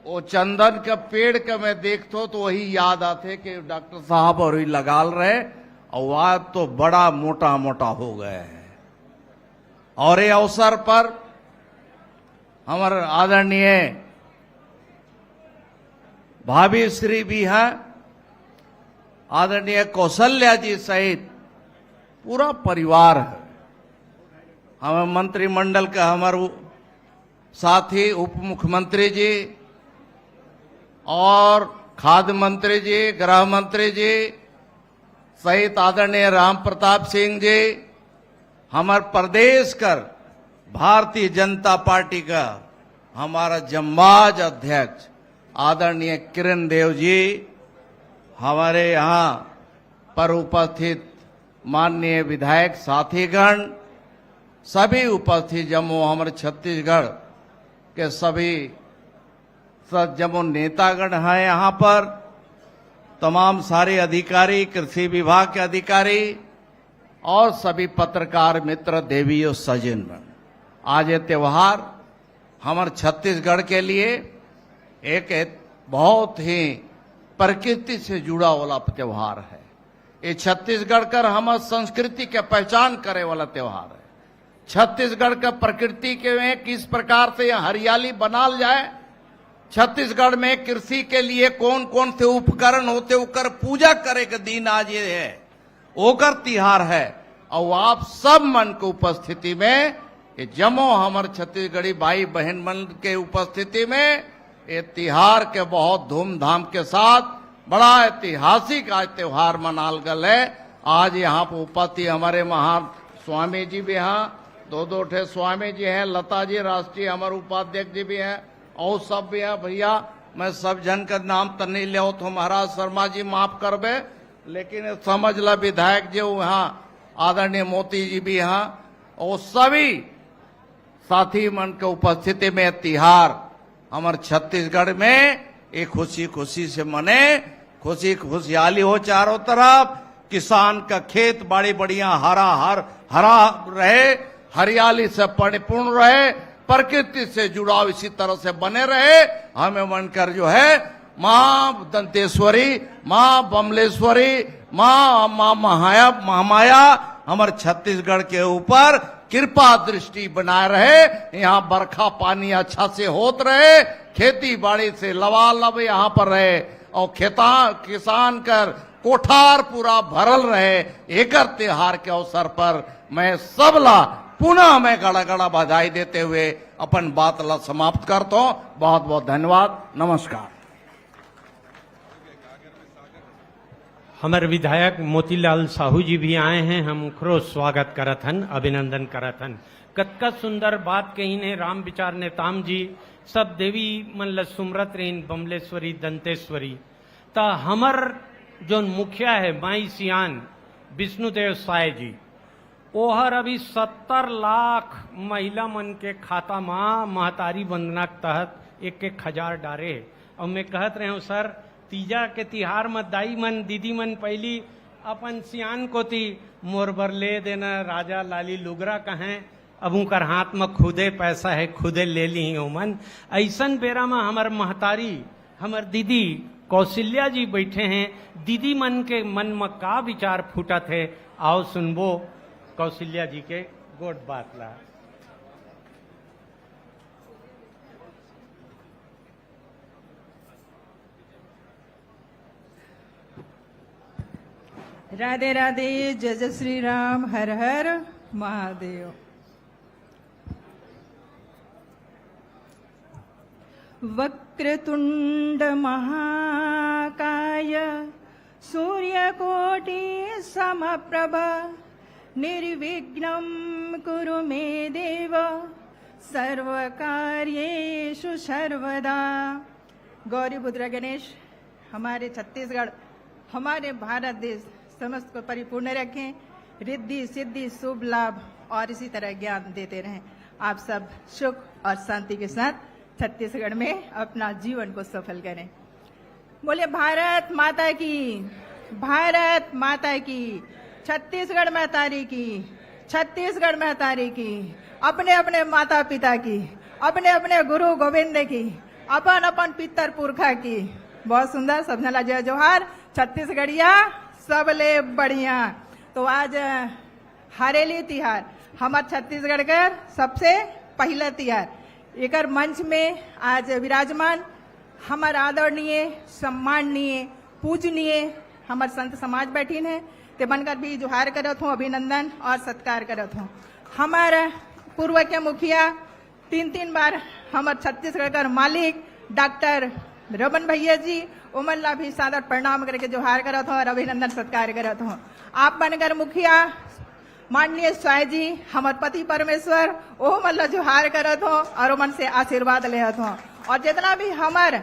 वो चंदन का पेड़ का मैं देखतो तो वही याद आते कि डॉक्टर साहब और ही लगाल रहे, और वह तो बड़ा मोटा मोटा हो गए हैं। और ये अवसर पर हमारे आदरणीय भाभी श्री भी हैं, आदरणीय कौशल्या जी सहित पूरा परिवार है। हमारे मंत्रिमंडल का हमारे उ-, साथी उप मुख्यमंत्री जी और खाद्य मंत्री जी, गृह मंत्री जी सहित आदरणीय राम प्रताप सिंह जी, हमारे प्रदेश कर भारतीय जनता पार्टी का हमारा जम्बाज अध्यक्ष आदरणीय किरण देव जी, हमारे यहाँ पर उपस्थित माननीय विधायक साथीगण, सभी उपस्थित जम्मो हमारे छत्तीसगढ़ के सभी स-, जम्मो नेतागण हैं यहाँ पर, तमाम सारे अधिकारी, कृषि विभाग के अधिकारी और सभी पत्रकार मित्र, देवी और सज्जन, आज ये त्योहार हमारे छत्तीसगढ़ के लिए एक, एक बहुत ही प्रकृति से जुड़ा वाला त्योहार है। ये छत्तीसगढ़ कर हमारे संस्कृति के पहचान करे वाला त्योहार है। छत्तीसगढ़ के प्रकृति के में किस प्रकार से यहाँ हरियाली बनाल जाए, छत्तीसगढ़ में कृषि के लिए कौन कौन से उपकरण होते, ओकर पूजा करे के दिन आज ये है, ओकर तिहार है। और आप सब मन के उपस्थिति में, ये जम्मो हमर छत्तीसगढ़ी भाई बहन मन के उपस्थिति में, ये तिहार के बहुत धूमधाम के साथ बड़ा ऐतिहासिक आज त्योहार मनाल गल है। आज यहाँ पर उपस्थित हमारे महान स्वामी जी भी हैं, दो दो ठे स्वामी जी हैं, लता जी राष्ट्रीय हमारे उपाध्यक्ष जी भी हैं, और सब भी हैं। भैया, मैं सब जन का नाम तो नहीं ले तो महाराज शर्मा जी माफ करबे, लेकिन ये समझ ला विधायक जी वहाँ आदरणीय मोती जी भी हैं, और सभी साथी मन के उपस्थिति में तिहार हमर छत्तीसगढ़ में ये खुशी खुशी से मने, खुशी खुशहाली हो चारों तरफ। किसान का खेत बाड़ी बढ़िया हरा हर, हरा रहे, हरियाली से परिपूर्ण रहे, प्रकृति से जुड़ाव इसी तरह से बने रहे। हमें मनकर जो है माँ दंतेश्वरी, माँ बमलेश्वरी, माँ, माँ महाया, महामाया हमर छत्तीसगढ़ के ऊपर कृपा दृष्टि बनाए रहे। यहाँ बरखा पानी अच्छा से होत रहे, खेती बाड़ी से लबालब यहाँ पर रहे और खेता, किसान कर कोठार पूरा भरल रहे। एकर त्योहार के अवसर पर मैं सबला पुनः मैं गड़ा गड़ा बधाई देते हुए अपन बात ला समाप्त करता हूँ। बहुत बहुत धन्यवाद, नमस्कार। हमर विधायक मोतीलाल साहू जी भी आए हैं, हम उनकरो स्वागत करत हन, अभिनंदन करत हन। कतका सुंदर बात कहिन हे राम विचार नेताम जी, सब देवी मन ल सुमरत रहिन बमलेश्वरी, दंतेश्वरी। त हमर जोन मुखिया है माई सियान विष्णुदेव साय जी, ओहर अभी सत्तर लाख महिला मन के खाता म महतारी वंदना के तहत एक एक हजार डारे हे। अउ मैं कहत रहे हूँ सर, तीजा के तिहार म दाई मन, दीदी मन पहिली अपन सियान कोती मोर बर ले देना राजा लाली लुगरा कहें, अब उनकर हाथ म खुदे पैसा है, खुदे ले ली ओमन। ऐसन बेरा म हमर महतारी, हमर दीदी कौशल्या जी बैठे हैं, दीदी मन के मन म का विचार फूटत है, आओ सुनबो कौशल्या जी के गोठ बात ला। राधे राधे, जय जय श्री राम, हर हर महादेव। वक्रतुंड महाकाय सूर्यकोटि समप्रभ निर्विघ्नं कुरु मे देव सर्वकार्येषु सर्वदा। गौरी बुद्रा गणेश हमारे छत्तीसगढ़, हमारे भारत देश समस्त को परिपूर्ण रखें, रिद्धि सिद्धि शुभ लाभ और इसी तरह ज्ञान देते रहें। आप सब सुख और शांति के साथ छत्तीसगढ़ में अपना जीवन को सफल करें। बोले भारत माता की, भारत माता की, छत्तीसगढ़ महतारी की, छत्तीसगढ़ महतारी की, अपने अपने माता पिता की, अपने अपने गुरु गोविंद की, अपन अपन पितर पुरखा की। बहुत सुंदर, सब झन ला जय जोहार। छत्तीसगढ़िया सबले बढ़िया। तो आज हरेली तिहार हमर छत्तीसगढ़ कर सबसे पहिला तिहार। एकर मंच में आज विराजमान हमर आदरणीय, सम्माननीय, पूजनीय हमर संत समाज बैठिन हे, ते मन कर भी जोहार करत हों, अभिनंदन और सत्कार करत हों। हमर पूर्व के मुखिया, तीन तीन बार हमर छत्तीसगढ़ कर मालिक डॉक्टर रमन भैया जी, ओमन ला भी सादर प्रणाम करके जोहार करत हों और अभिनंदन सत्कार करत हों। आप मन कर मुखिया माननीय स्वाय जी, हमर पति परमेश्वर, ओमन ला जोहार करत हों और ओमन से आशीर्वाद लेहत हों। और जितना भी हमर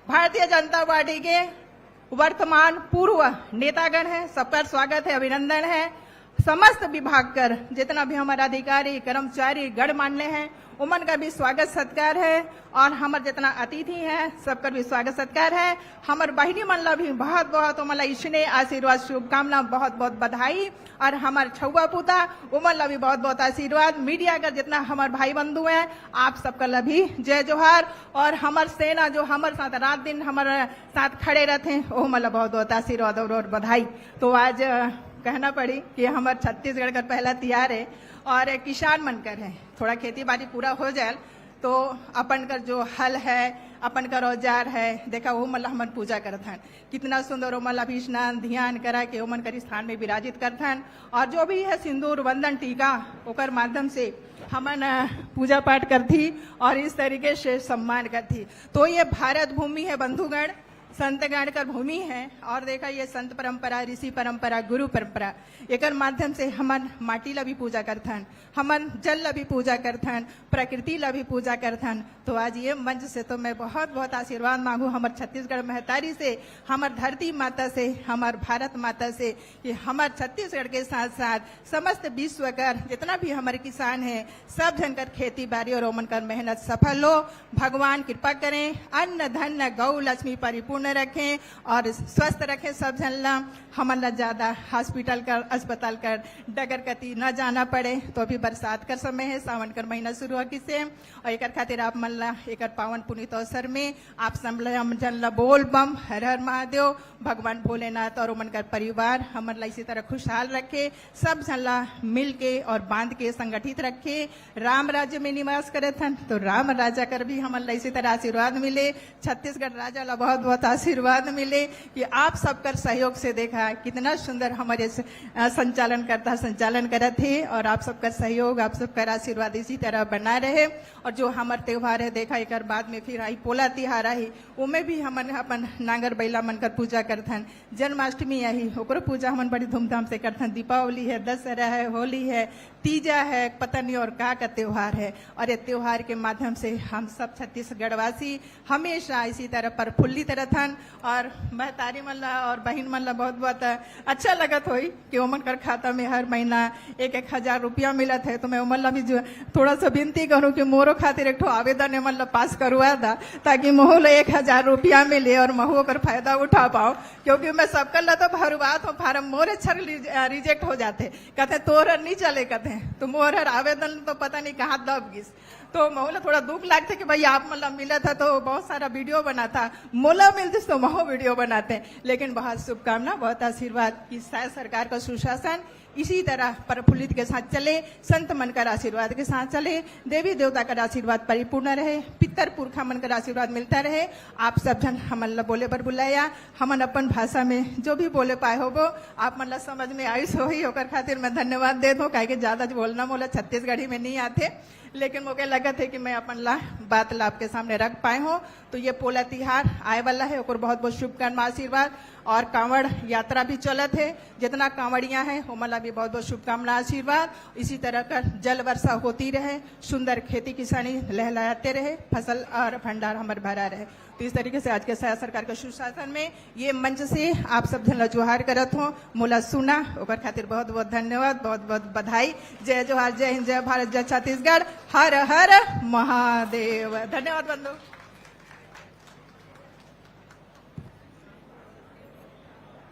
भारतीय जनता पार्टी के वर्तमान पूर्व नेतागण हे, सबकर स्वागत हे, अभिनंदन हे। समस्त विभाग कर जितना भी हमर अधिकारी, कर्मचारी, गणमान्य हे, ओमन का भी स्वागत सत्कार हे और हमर जितना अतिथि हे, सबकर भी स्वागत सत्कार हे। हमर बहिनी मन ला भी बहुत बहुत ओमन ला इसने आशीर्वाद, शुभकामना, बहुत बहुत बधाई। और हमर छउवा पूता, ओमन ला भी बहुत बहुत आशीर्वाद। मीडिया कर जितना हमर भाई बंधु हे, आप सबकर ला भी जय जोहार। और हमर सेना जो हमर साथ रात दिन हमर साथ खड़े रहिथे, ओमन ला बहुत बहुत आशीर्वाद और, और बधाई। तो आज, अ, कहना पड़ी कि हमर छत्तीसगढ़ कर पहिला तिहार हे और किसान मन कर हे। थोड़ा खेती बाड़ी पूरा हो जाए तो अपन कर जो हल हे, अपन कर औजार हे, देखा, ओमन ला हमन पूजा करत हन। कितना सुंदर, ओमन ला भी स्नान ध्यान करा के ओमन कर स्थान में विराजित करथन। और जो भी हे सिंदूर, वंदन, टीका, ओकर माध्यम से हमन, अ, पूजा पाठ करथी और इस तरीके से सम्मान करथी। तो ये भारत भूमि हे बंधुगण, संतगण कर भूमि हे। और देखा, ये संत परंपरा, ऋषि परंपरा, गुरु परंपरा, एकर माध्यम से हमन माटी ला भी पूजा करथन, हमन जल ला भी पूजा करथन, प्रकृति ला भी पूजा करथन। तो आज ये मंच से तो मैं बहुत बहुत आशीर्वाद मांगू हमर छत्तीसगढ़ महतारी से, हमर धरती माता से, हमर भारत माता से, कि हमर छत्तीसगढ़ के साथ साथ समस्त विश्व कर जितना भी हमर किसान हे, सब झन कर खेती बाड़ी और ओमन कर मेहनत सफल हो। भगवान कृपा करें, अन्न धन गौ लक्ष्मी परिपूर्ण रखें और स्वस्थ रखें सब झन ला। हमन ला ज्यादा हॉस्पिटल कर, अस्पताल कर डगर कती न जाना पड़े। तो अभी बरसात कर समय हे, सावन कर महीना शुरू हो गिस हे और एकर खातिर आप मन ला एकर पावन पुनीत अवसर में आप सब ला, हम झन ला बोल बम, हर हर महादेव, भगवान भोलेनाथ और ओमन कर परिवार हमन ला इसी तरह खुशहाल रखे, सब झन ला मिल के और बांध के संगठित रखे। राम राज्य में निवास करत हन, तो राम राजा कर भी हमन ला इसी तरह आशीर्वाद मिले, छत्तीसगढ़ राजा ला बहुत बहुत आशीर्वाद मिले कि आप सबकर सहयोग से देखा कितना सुंदर हमर ये स-, अ, संचालन करता, संचालन करत हे और आप सबकर सहयोग, आप सबकर आशीर्वाद इसी तरह बना रहे। और जो हमर त्योहार हे, देखा, एकर बाद में फिर आई पोला तिहार आही, ओमे भी हमन अपन नांगर बैला मन कर पूजा करथन। जन्माष्टमी आही, ओकरो पूजा हमन बड़ी धूमधाम से करथन। दीपावली हे, दशहरा हे, होली हे, तीजा हे, पता नहीं और का का त्योहार हे। और ये त्योहार के माध्यम से हम सब छत्तीसगढ़वासी हमेशा इसी तरह प्रफुल्लित रहथन। और महतारी मन ला और बहिन मन ला बहुत बहुत अच्छा लगत होही कि ओमन कर खाता में हर महीना एक एक हजार रुपया मिलत हे। तो मैं ओमन ला भी जो, थोड़ा सा विनती करूं कि मोरो खातिर एक ठो आवेदन एमन ला पास करवा दा, ताकि महू ला एक हजार रुपया मिले और महू ओकर फायदा उठा पाओ। क्योंकि मैं सबकर ला तो भरवात हों फारम, मोर अच्छा रिजे-, रिजेक्ट हो जाथे, कहथे तोर हर नहीं चले कहथे, तो मोर हर आवेदन तो पता नहीं कहाँ दब गिस। तो महू ला थोड़ा दुख लागथे कि भाई आप मन ला मिलत हे तो बहुत सारा वीडियो बनाथा, मोला मिलतिस तो महू वीडियो बनाते। लेकिन बहुत शुभकामना, बहुत आशीर्वाद कि शायद सरकार का सुशासन इसी तरह प्रफुल्लित के साथ चले, संत मन कर आशीर्वाद के साथ चले, देवी देवता कर आशीर्वाद परिपूर्ण रहे, पितर पुरखा मन कर आशीर्वाद मिलता रहे। आप सब झन हमन ला बोले बर बुलाया, हमन अपन भाषा में जो भी बोले पाए होबो, आप मन ला समझ में आइस होही, ओकर खातिर मैं धन्यवाद देत हों, काहे कि ज्यादा बोलना मोला छत्तीसगढ़ी में नहीं आथे। लेकिन मोके लगत हे कि मैं अपन ला, बात ला आपके सामने रख पाए हों। तो ये पोला तिहार आए वाला हे, ओकर बहुत बहुत शुभकामना आशीर्वाद। और कांवड़ यात्रा भी चलत हे, जितना कांवड़िया हे ओमन ला भी बहुत बहुत शुभकामना आशीर्वाद। इसी तरह का जल वर्षा होती रहे, सुंदर खेती किसानी लहलहाते रहे, फसल और भंडार हमर भरा रहे। तो इस तरीके से आज के शायद सरकार के सुशासन में ये मंच से आप सब झन ला जोहार करत हों, मोला सुना, ओकर खातिर बहुत बहुत धन्यवाद, बहुत बहुत बधाई। जय जोहार, जय हिंद, जय भारत, जय छत्तीसगढ़, हर हर महादेव। धन्यवाद बंधु।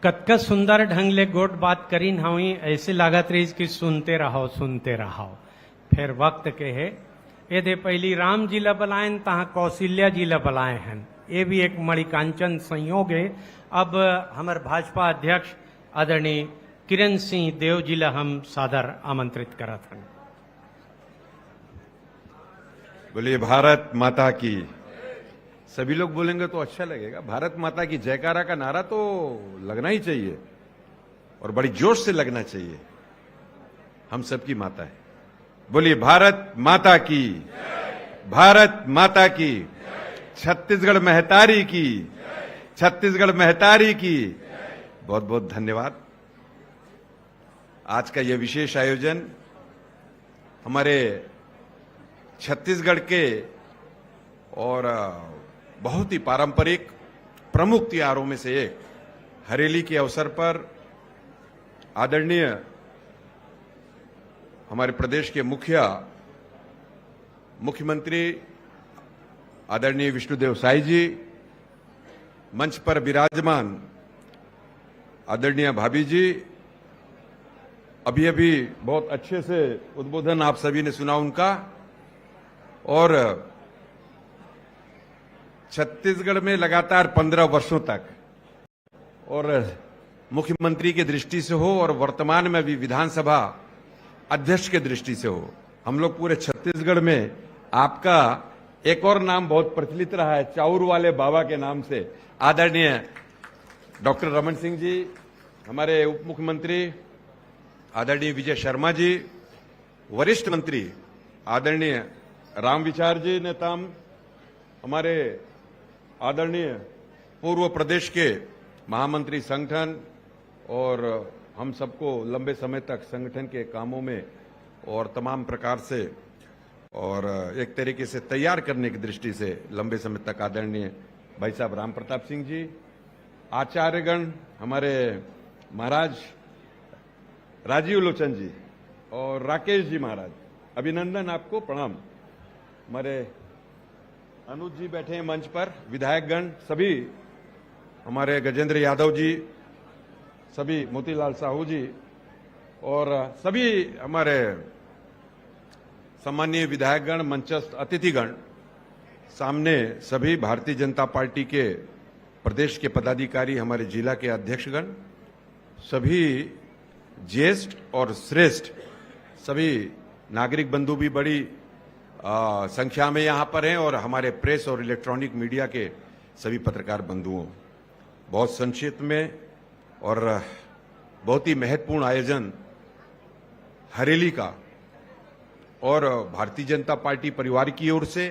कतका सुंदर ढंग ले गोठ बात करिन हवई, ऐसे लागत रहिस कि सुनते रहो, सुनते रहो। फेर वक्त के हे, एदे पहिली राम जी ला बलायन, तहाँ कौशल्या जी ला बलाए हन। ये भी एक मणिकांचन संयोग हे। अब हमर भाजपा अध्यक्ष आदरणीय किरण सिंह देव जी ला हम सादर आमंत्रित करत हन। बोलिए भारत माता की। सभी लोग बोलेंगे तो अच्छा लगेगा। भारत माता की जयकारा का नारा तो लगना ही चाहिए और बड़ी जोश से लगना चाहिए। हम सबकी माता है। बोलिए भारत माता की, भारत माता की, छत्तीसगढ़ महतारी की, छत्तीसगढ़ महतारी की। बहुत बहुत धन्यवाद। आज का यह विशेष आयोजन हमारे छत्तीसगढ़ के और, अ, बहुत ही पारंपरिक प्रमुख त्योहारों में से एक हरेली के अवसर पर आदरणीय हमारे प्रदेश के मुखिया, मुख्यमंत्री आदरणीय विष्णुदेव साय जी, मंच पर विराजमान आदरणीय भाभी जी, अभी अभी बहुत अच्छे से उद्बोधन आप सभी ने सुना उनका। और छत्तीसगढ़ में लगातार पन्द्रह वर्षों तक और मुख्यमंत्री की दृष्टि से हो और वर्तमान में अभी विधानसभा अध्यक्ष की दृष्टि से हो, हम लोग पूरे छत्तीसगढ़ में आपका एक और नाम बहुत प्रचलित रहा है, चाउर वाले बाबा के नाम से। आदरणीय डॉक्टर रमन सिंह जी, हमारे उप मुख्यमंत्री आदरणीय विजय शर्मा जी, वरिष्ठ मंत्री आदरणीय रामविचार जी नेताम, हमारे आदरणीय पूर्व प्रदेश के महामंत्री संगठन, और हम सबको लंबे समय तक संगठन के कामों में और तमाम प्रकार से और एक तरीके से तैयार करने की दृष्टि से लंबे समय तक आदरणीय भाई साहब राम प्रताप सिंह जी, आचार्यगण, हमारे महाराज राजीव लोचन जी और राकेश जी महाराज, अभिनंदन आपको, प्रणाम। हमारे अनुज जी बैठे हैं मंच पर, विधायकगण सभी, हमारे गजेंद्र यादव जी, सभी मोतीलाल साहू जी और सभी हमारे सम्माननीय विधायकगण, मंचस्थ अतिथिगण, सामने सभी भारतीय जनता पार्टी के प्रदेश के पदाधिकारी, हमारे जिला के अध्यक्षगण, सभी ज्येष्ठ और श्रेष्ठ सभी नागरिक बंधु भी बड़ी, आ, संख्या में यहाँ पर हैं और हमारे प्रेस और इलेक्ट्रॉनिक मीडिया के सभी पत्रकार बंधुओं, बहुत संक्षिप्त में और बहुत ही महत्वपूर्ण आयोजन हरेली का और भारतीय जनता पार्टी परिवार की ओर से,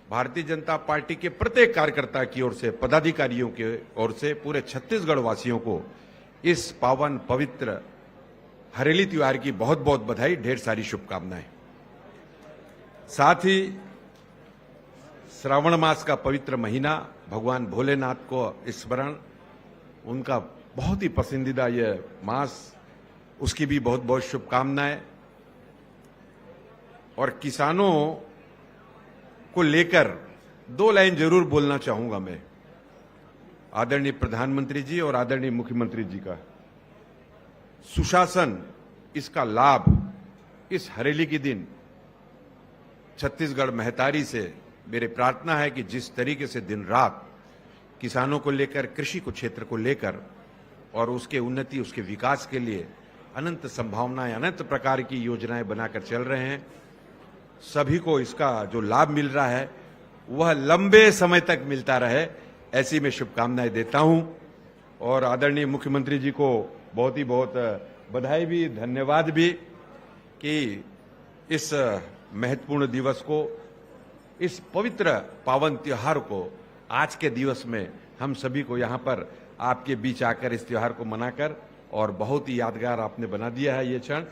भारतीय जनता पार्टी के प्रत्येक कार्यकर्ता की ओर से, पदाधिकारियों की ओर से पूरे छत्तीसगढ़ वासियों को इस पावन पवित्र हरेली त्योहार की बहुत बहुत बधाई, ढेर सारी शुभकामनाएं। साथ ही श्रावण मास का पवित्र महीना, भगवान भोलेनाथ को स्मरण, उनका बहुत ही पसंदीदा ये मास, उसकी भी बहुत बहुत शुभकामनाएं। और किसानों को लेकर दो लाइन जरूर बोलना चाहूंगा मैं, आदरणीय प्रधानमंत्री जी और आदरणीय मुख्यमंत्री जी का। सुशासन, इसका लाभ इस हरेली के दिन छत्तीसगढ़ महतारी से मेरी प्रार्थना है कि जिस तरीके से दिन रात किसानों को लेकर, कृषि को क्षेत्र को लेकर और उसके उन्नति, उसके विकास के लिए अनंत संभावनाएं, अनंत प्रकार की योजनाएं बनाकर चल रहे हैं, सभी को इसका जो लाभ मिल रहा है वह लंबे समय तक मिलता रहे, ऐसी मैं शुभकामनाएं देता हूं। और आदरणीय मुख्यमंत्री जी को बहुत ही बहुत बधाई भी, धन्यवाद भी कि इस महत्वपूर्ण दिवस को, इस पवित्र पावन त्योहार को आज के दिवस में हम सभी को यहाँ पर आपके बीच आकर इस त्योहार को मनाकर और बहुत ही यादगार आपने बना दिया है ये क्षण।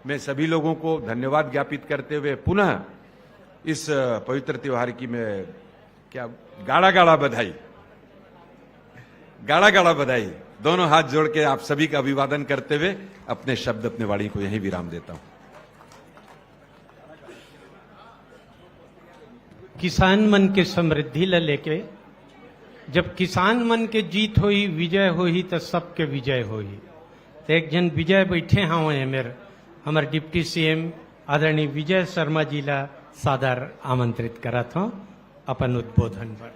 मैं सभी लोगों को धन्यवाद ज्ञापित करते हुए पुनः इस पवित्र त्योहार की मैं क्या गाड़ा गाड़ा बधाई, गाड़ा गाड़ा बधाई। दोनों हाथ जोड़ के आप सभी का अभिवादन करते हुए अपने शब्द, अपने वाणी को यहीं विराम देता हूं। किसान मन के समृद्धि ल लेके जब किसान मन के जीत होही, विजय होही, त सबके विजय होही। त एक झन विजय बइठे हवं एमेर, हमर डिप्टी सीएम आदरणीय विजय शर्मा जी ला सादर आमंत्रित करत हवं अपन उद्बोधन बर।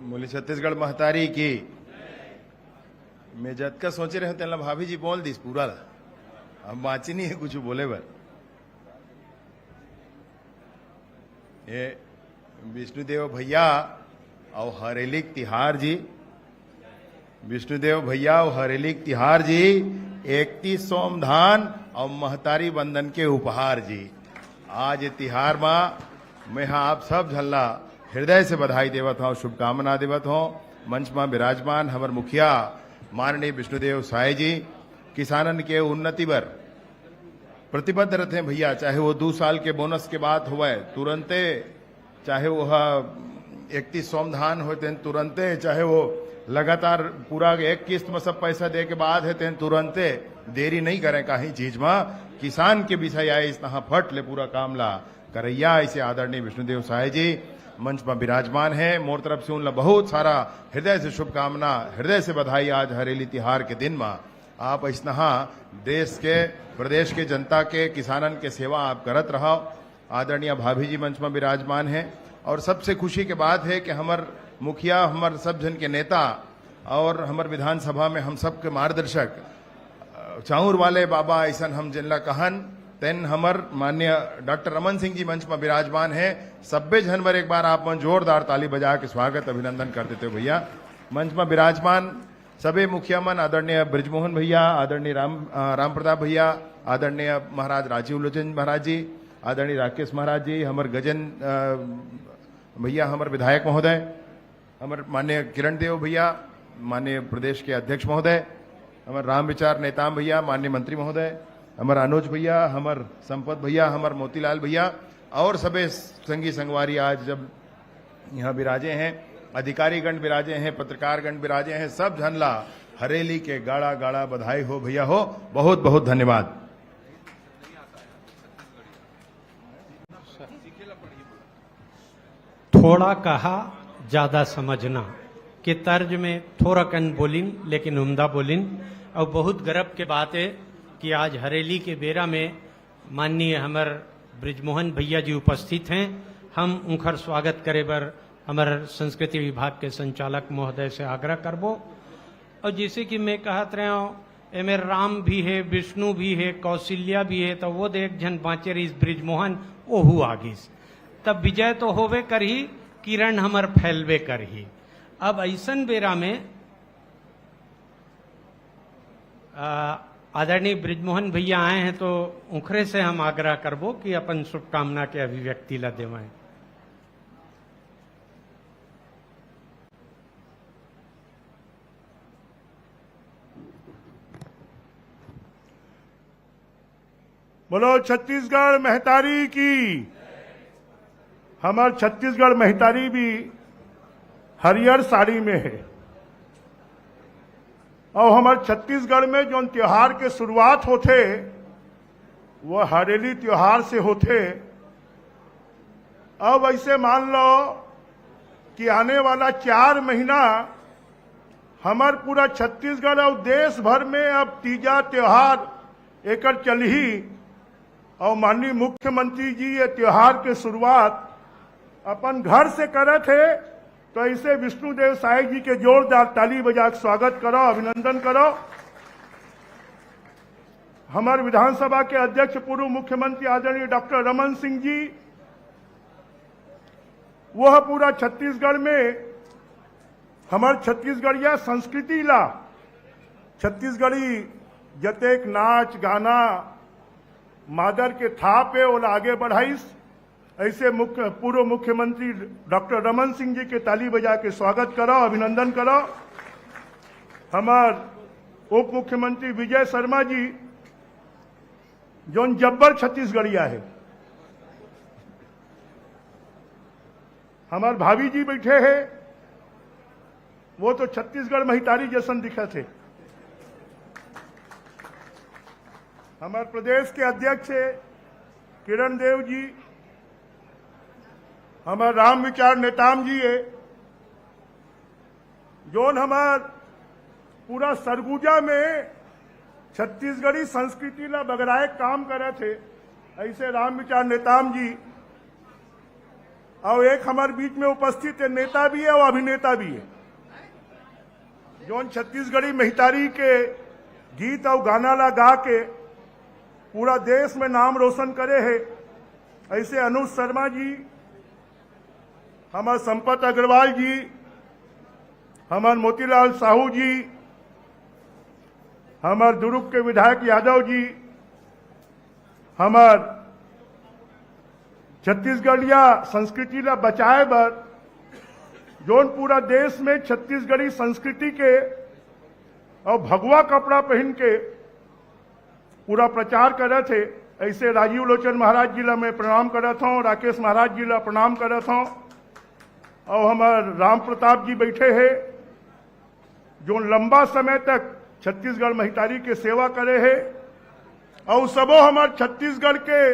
बोली छत्तीसगढ़ महतारी की। मैं जतका सोचे रहे तेला भाभी जी बोल दिस पूरा ला। अब बाँचे नहीं है कुछ बोले बर। ये विष्णुदेव भैया अउ हरेली के तिहार जी, विष्णुदेव भैया अउ हरेली के तिहार जी, एकतीस सोमधान अउ महतारी बंदन के उपहार जी। आज ये तिहार मा मैं हा आप सब झन ला हृदय से बधाई देवत हौं, शुभकामना देवत हौं। मंच मा विराजमान हमर मुखिया माननीय विष्णुदेव साय जी किसानन के उन्नति बर प्रतिबद्ध रथे भैया, चाहे वो दू साल के बोनस के बात होवय तुरंते, चाहे वो ह एकतीस सोमधान होय तेन तुरंते, चाहे वो लगातार पूरा एक किस्त में सब पैसा दे के बाद है तेन तुरंते, देरी नहीं करें काहीं चीज में। किसान के विषय आए इस तहाँ फट ले पूरा काम ला करैया ऐसे आदरणीय विष्णुदेव साय जी मंच में विराजमान है। मोर तरफ से उनला बहुत सारा हृदय से शुभकामना, हृदय से बधाई। आज हरेली तिहार के दिन में आप ऐसनहा देश के, प्रदेश के जनता के, किसानन के सेवा आप करत रहव। आदरणीय भाभी जी मंच में विराजमान है और सबसे खुशी के बात है कि हमर मुखिया, हमर सब झन के नेता और हमर विधानसभा में हम सबके मार्गदर्शक अ, चाउर वाले बाबा ऐसन हम जिनला कहन, तेन हमर माननीय डॉक्टर रमन सिंह जी मंच में विराजमान है। सब्बे झन बर एक बार आप मन जोरदार ताली बजा के स्वागत, अभिनंदन कर देते हो भैया। मंच में विराजमान सभी मुखिया मन, आदरणीय ब्रिजमोहन भैया, आदरणीय राम, अ, राम प्रताप भैया, आदरणीय महाराज राजीव लोचन महाराज जी, आदरणीय राकेश महाराज जी, हमर गजेंद्र, अ, भैया, हमर विधायक महोदय, हमर माननीय किरण देव भैया, माननीय प्रदेश के अध्यक्ष महोदय, हमर राम विचार नेताम भैया, माननीय मंत्री महोदय, हमर अनुज भैया, हमर संपत भैया, हमर मोतीलाल भैया और सबे संगी संगवारी आज जब यहाँ विराजे हैं, अधिकारीगण विराजे हैं, पत्रकारगण विराजे हैं, सब झन ला हरेली के गाड़ा गाड़ा बधाई हो भैया हो। बहुत बहुत धन्यवाद। थोड़ा कहा, ज्यादा समझना के तर्ज में थोड़ा कन बोलिन, लेकिन उम्दा बोलिन। और बहुत गर्व के बात है कि आज हरेली के बेरा में माननीय हमर ब्रिजमोहन भैया जी उपस्थित हैं। हम उनकर स्वागत करे बर हमर संस्कृति विभाग के संचालक महोदय से आग्रह करबो। और जैसे कि मैं कहत रहे हूँ, एमे राम भी है, विष्णु भी है, कौशल्या भी है, तो वो दे एक झन बाँचे रहिस ब्रिजमोहन, ओहू आ गिस। तब विजय तो होबे करही, किरण हमर फैलबे करही। अब ऐसन बेरा में, आ, आदरणीय ब्रिजमोहन भैया आए हैं, तो उनकरे से हम आग्रह करबो कि अपन शुभकामना के अभिव्यक्ति ला देवैं। बोलो छत्तीसगढ़ महतारी की। हमर छत्तीसगढ़ महतारी भी हरियर साड़ी में है। और हमर छत्तीसगढ़ में जोन त्योहार के शुरुआत होथे, वो हरेली त्योहार से होथे। अब ऐसे मान लो कि आने वाला चार महीना हमर पूरा छत्तीसगढ़ और देश भर में अब तीजा त्योहार एकर चलही। और माननीय मुख्यमंत्री जी ये त्योहार के शुरुआत अपन घर से करत हे, तो ऐसे विष्णुदेव साय जी के जोरदार ताली बजा के स्वागत करो, अभिनंदन करो। हमर विधानसभा के अध्यक्ष पूर्व मुख्यमंत्री आदरणीय डॉक्टर रमन सिंह जी, वह पूरा छत्तीसगढ़ में हमर छत्तीसगढ़िया संस्कृति ला, छत्तीसगढ़ी जतेक नाच गाना मादर के थाप हे, ओला आगे बढ़ाइस। ऐसे मुख्य, पूर्व मुख्यमंत्री डॉक्टर रमन सिंह जी के ताली बजा के स्वागत करो, अभिनंदन करो। हमर उप मुख्यमंत्री विजय शर्मा जी, जोन जब्बर छत्तीसगढ़िया हे, हमर भाभी जी बैठे हे, वो तो छत्तीसगढ़ महितारी जैसन दिखत हे। हमर प्रदेश के अध्यक्ष हे किरण देव जी, हमर राम विचार नेताम जी हे, जोन हमर पूरा सरगुजा में छत्तीसगढ़ी संस्कृति ला बगराए काम करत हे, ऐसे राम विचार नेताम जी। और एक हमर बीच में उपस्थित हे, नेता भी हे और अभिनेता भी हे, जोन छत्तीसगढ़ी महतारी के गीत और गाना ला गा के पूरा देश में नाम रोशन करे हे, ऐसे अनुज शर्मा जी, हमर संपत अग्रवाल जी, हमर मोतीलाल साहू जी, हमर दुर्ग के विधायक यादव जी, हमर छत्तीसगढ़िया संस्कृति ला बचाए बर जोन पूरा देश में छत्तीसगढ़ी संस्कृति के और भगवा कपड़ा पहन के पूरा प्रचार करत हे, ऐसे राजीव लोचन महाराज जी ला मैं प्रणाम करत हूँ, राकेश महाराज जी ला प्रणाम करत हूँ, और हमर राम प्रताप जी बैठे हे, जो लंबा समय तक छत्तीसगढ़ महतारी के सेवा करे हे, और सबो हमर छत्तीसगढ़ के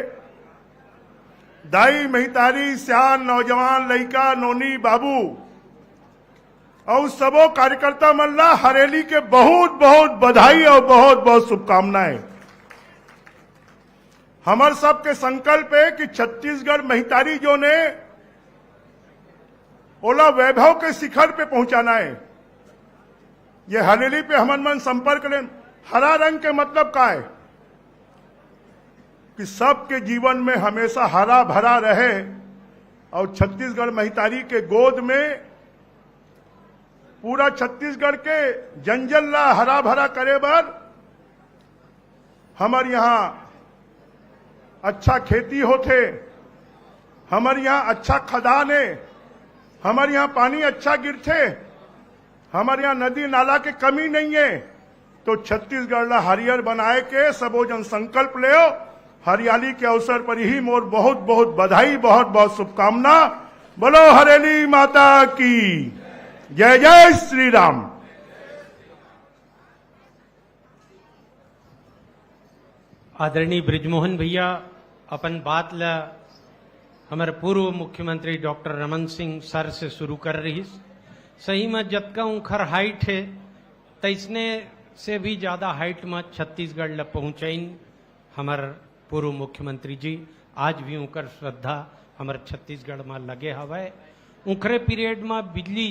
दाई महतारी, सियान, नौजवान, लइका, नोनी, बाबू, और सबो कार्यकर्ता मन ला हरेली के बहुत बहुत बधाई और बहुत बहुत शुभकामनाएं। हमर सबके संकल्प हे कि छत्तीसगढ़ महतारी जोन हे, ओला वैभव के शिखर पे पहुंचाना हे। ये हरेली पे हमन मन संपर्क लेन। हरा रंग के मतलब का हे? कि सबके जीवन में हमेशा हरा भरा रहे, और छत्तीसगढ़ महतारी के गोद में पूरा छत्तीसगढ़ के जंगल ला हरा भरा करे बर हमर यहाँ अच्छा खेती होथे, हमर यहाँ अच्छा खदान हे, हमर यहाँ पानी अच्छा गिरथे, हमर यहाँ नदी नाला के कमी नहीं हे। तो छत्तीसगढ़ ला हरियर बनाए के सबो जन संकल्प लेव। हरियाली के अवसर पर ही मोर बहुत बहुत बधाई, बहुत बहुत शुभकामना। बोलो हरेली माता की जय, जय श्री राम। आदरणीय बृजमोहन भैया अपन बात ला हमर पूर्व मुख्यमंत्री डॉक्टर रमन सिंह सर से शुरू कर रहिस। सही में जतका उंखर हाइट हे, तैसने से भी ज्यादा हाइट में छत्तीसगढ़ ला पहुंचाइन हमर पूर्व मुख्यमंत्री जी। आज भी उंकर श्रद्धा हमर छत्तीसगढ़ में लगे हवय। उंखरे पीरियड में बिजली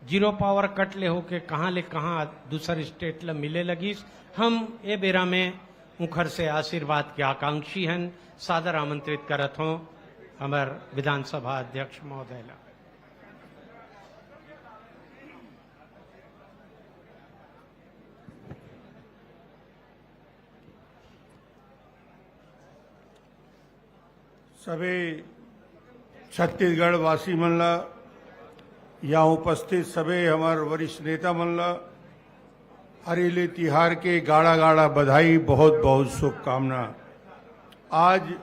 जीरो पावर कट ले होके कहाँ ले कहाँ दूसर स्टेट ला मिले लगिस। हम ए बेरा में उंखर से आशीर्वाद के आकांक्षी हन। सादर आमंत्रित करत हों हमर विधानसभा अध्यक्ष महोदय ला। सभी छत्तीसगढ़ वासी मन ला, यहाँ उपस्थित सभी हमर वरिष्ठ नेता मन ला हरेली तिहार के गाड़ा गाड़ा बधाई, बहुत बहुत शुभकामना। आज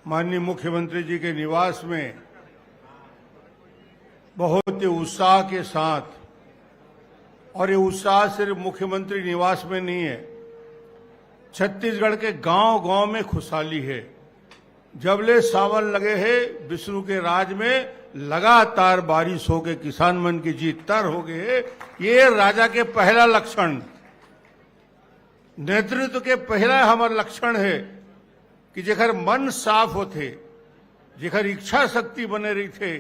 माननीय मुख्यमंत्री जी के निवास में बहुत ही उत्साह के साथ, और ये उत्साह सिर्फ मुख्यमंत्री निवास में नहीं है, छत्तीसगढ़ के गांव गांव में खुशहाली है। जब ले सावन लगे है, विष्णु के राज में लगातार बारिश होके किसान मन की जीत तर हो गए है। ये राजा के पहला लक्षण, नेतृत्व के पहला हमर लक्षण है कि जेकर मन साफ होथे, जेकर इच्छा शक्ति बने रहिथे,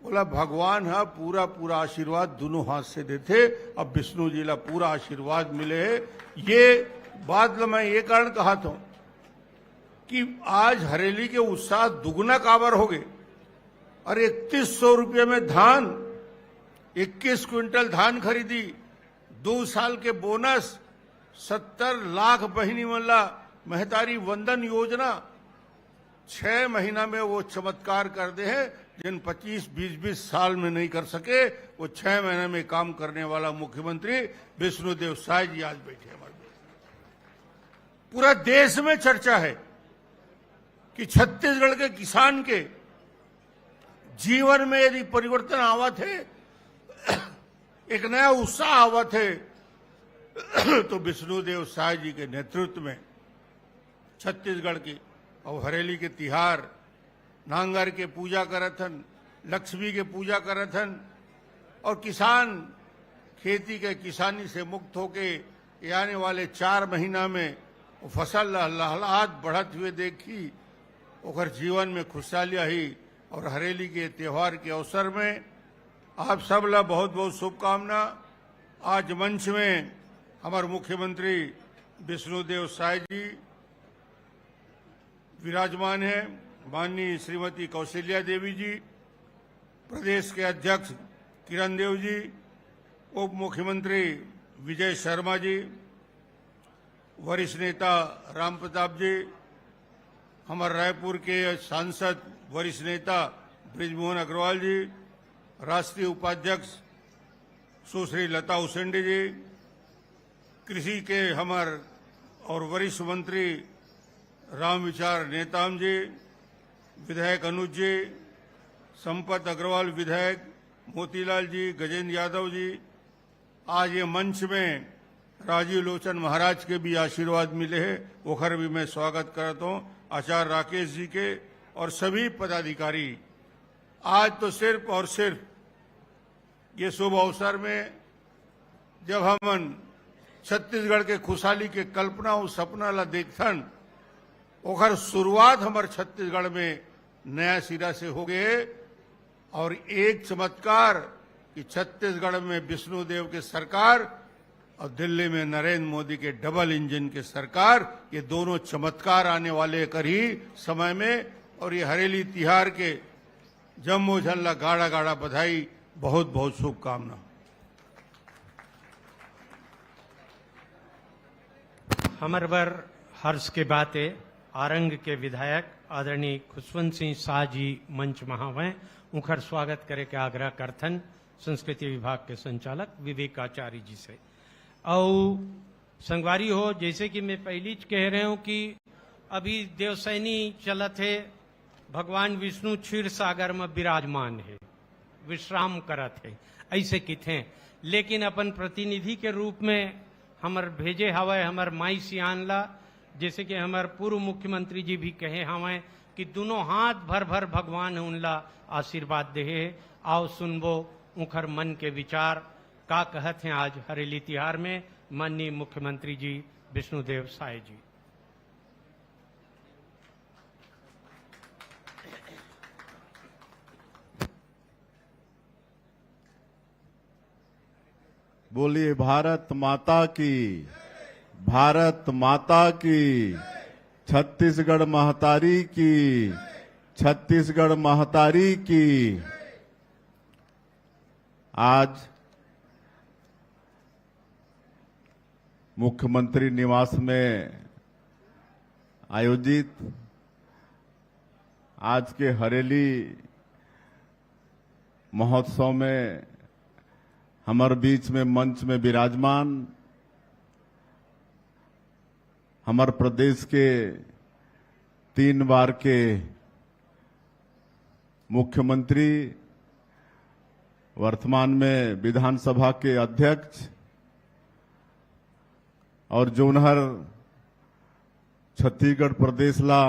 ओला भगवान ह पूरा पूरा आशीर्वाद दोनों हाथ से देथे। अब विष्णु जी ला पूरा आशीर्वाद मिले हे। ये बात ला मैं ये कारण कहत हूँ कि आज हरेली के उत्साह दुगुना काबर हो गए। और इकतीस सौ रुपये में धान, इक्कीस क्विंटल धान खरीदी, दो साल के बोनस, सत्तर लाख बहिनी मन ला महतारी वंदन योजना, छह महीना में वो चमत्कार कर दे हैं, जिन पच्चीस, बीस, बीस साल में नहीं कर सके, वो छह महीने में काम करने वाला मुख्यमंत्री विष्णुदेव साय जी आज बैठे हमारे बीच। पूरा देश में चर्चा है कि छत्तीसगढ़ के किसान के जीवन में यदि परिवर्तन आवत है, एक नया उत्साह आवत है, तो विष्णुदेव साय जी के नेतृत्व में छत्तीसगढ़ की और हरेली के तिहार नांगर के पूजा करत हन, लक्ष्मी के पूजा करत हन, और किसान खेती के किसानी से मुक्त होके ये आने वाले चार महीना में वो फसल ल-, लहलहात बढ़त हुए देखी, ओकर जीवन में खुशहाली आही। और हरेली के त्योहार के अवसर में आप सब ला बहुत बहुत शुभकामना। आज मंच में हमारे मुख्यमंत्री विष्णुदेव साय जी विराजमान है, माननीय श्रीमती कौशल्या देवी जी, प्रदेश के अध्यक्ष किरण देव जी, उप मुख्यमंत्री विजय शर्मा जी, वरिष्ठ नेता राम प्रताप जी, हमारे रायपुर के सांसद वरिष्ठ नेता बृजमोहन अग्रवाल जी, राष्ट्रीय उपाध्यक्ष सुश्री लता उसेंडी जी, कृषि के हमार और वरिष्ठ मंत्री रामविचार नेताम जी, विधायक अनुज जी, संपत अग्रवाल विधायक, मोतीलाल जी, गजेंद्र यादव जी, आज ये मंच में राजीव लोचन महाराज के भी आशीर्वाद मिले हैं, ओखर भी मैं स्वागत करता हूँ, आचार्य राकेश जी के और सभी पदाधिकारी। आज तो सिर्फ और सिर्फ ये शुभ अवसर में जब हमन छत्तीसगढ़ के खुशहाली के कल्पना और सपना ला देखथन, ओकर शुरुआत हमर छत्तीसगढ़ में नया सिरा से हो गए। और एक चमत्कार कि छत्तीसगढ़ में विष्णुदेव के सरकार और दिल्ली में नरेंद्र मोदी के डबल इंजन के सरकार, ये दोनों चमत्कार आने वाले कर ही समय में। और ये हरेली तिहार के जम्मो झन ला गाड़ा गाड़ा बधाई, बहुत बहुत शुभकामना। हमर बर हर्ष के बात ए, आरंग के विधायक आदरणीय खुशवंत सिंह शाह जी मंच म हावय, उंखर स्वागत करे के आग्रह करथन संस्कृति विभाग के संचालक विवेक आचार्य जी से। अउ संगवारी हो, जैसे कि मैं पहिलीच कहे रहे हूं कि अभी देवसैनी चलत हे, भगवान विष्णु क्षीर सागर म विराजमान हे, विश्राम करत हे, अइसे किथे। लेकिन अपन प्रतिनिधि के रूप में हमर भेजे हवय हमर माई सियान ला, जैसे कि हमर पूर्व मुख्यमंत्री जी भी कहे हवय कि दुनों हाथ भर भर भगवान ह उनला आशीर्वाद देहे हे। आओ सुनबो उंखर मन के विचार, का कहत हे आज हरेली तिहार में माननीय मुख्यमंत्री जी विष्णुदेव साय जी। बोलिए भारत माता की, भारत माता की, छत्तीसगढ़ महतारी की, छत्तीसगढ़ महतारी की। आज मुख्यमंत्री निवास में आयोजित आज के हरेली महोत्सव में हमर बीच में मंच में विराजमान हमर प्रदेश के तीन बार के मुख्यमंत्री, वर्तमान में विधानसभा के अध्यक्ष और जोनहर छत्तीसगढ़ प्रदेश ला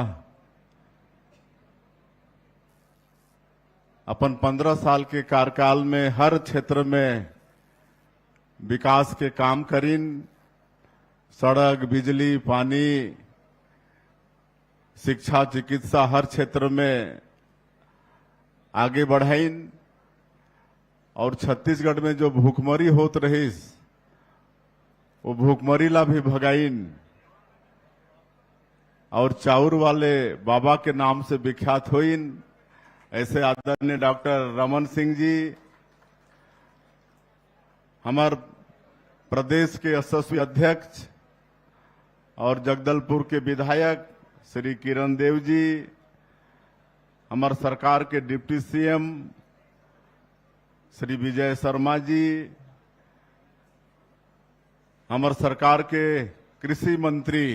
अपन पन्द्रह साल के कार्यकाल में हर क्षेत्र में विकास के काम करिन, सड़क, बिजली, पानी, शिक्षा, चिकित्सा, हर क्षेत्र में आगे बढ़ाइन। और छत्तीसगढ़ में जो भूखमरी होत रहिस, वो भूखमरी ला भी भगाइन और चाउर वाले बाबा के नाम से विख्यात होइन। ऐसे आदरणीय डॉक्टर रमन सिंह जी, हमर प्रदेश के यशस्वी अध्यक्ष और जगदलपुर के विधायक श्री किरण देव जी, हमर सरकार के डिप्टी सीएम श्री विजय शर्मा जी, हमर सरकार के कृषि मंत्री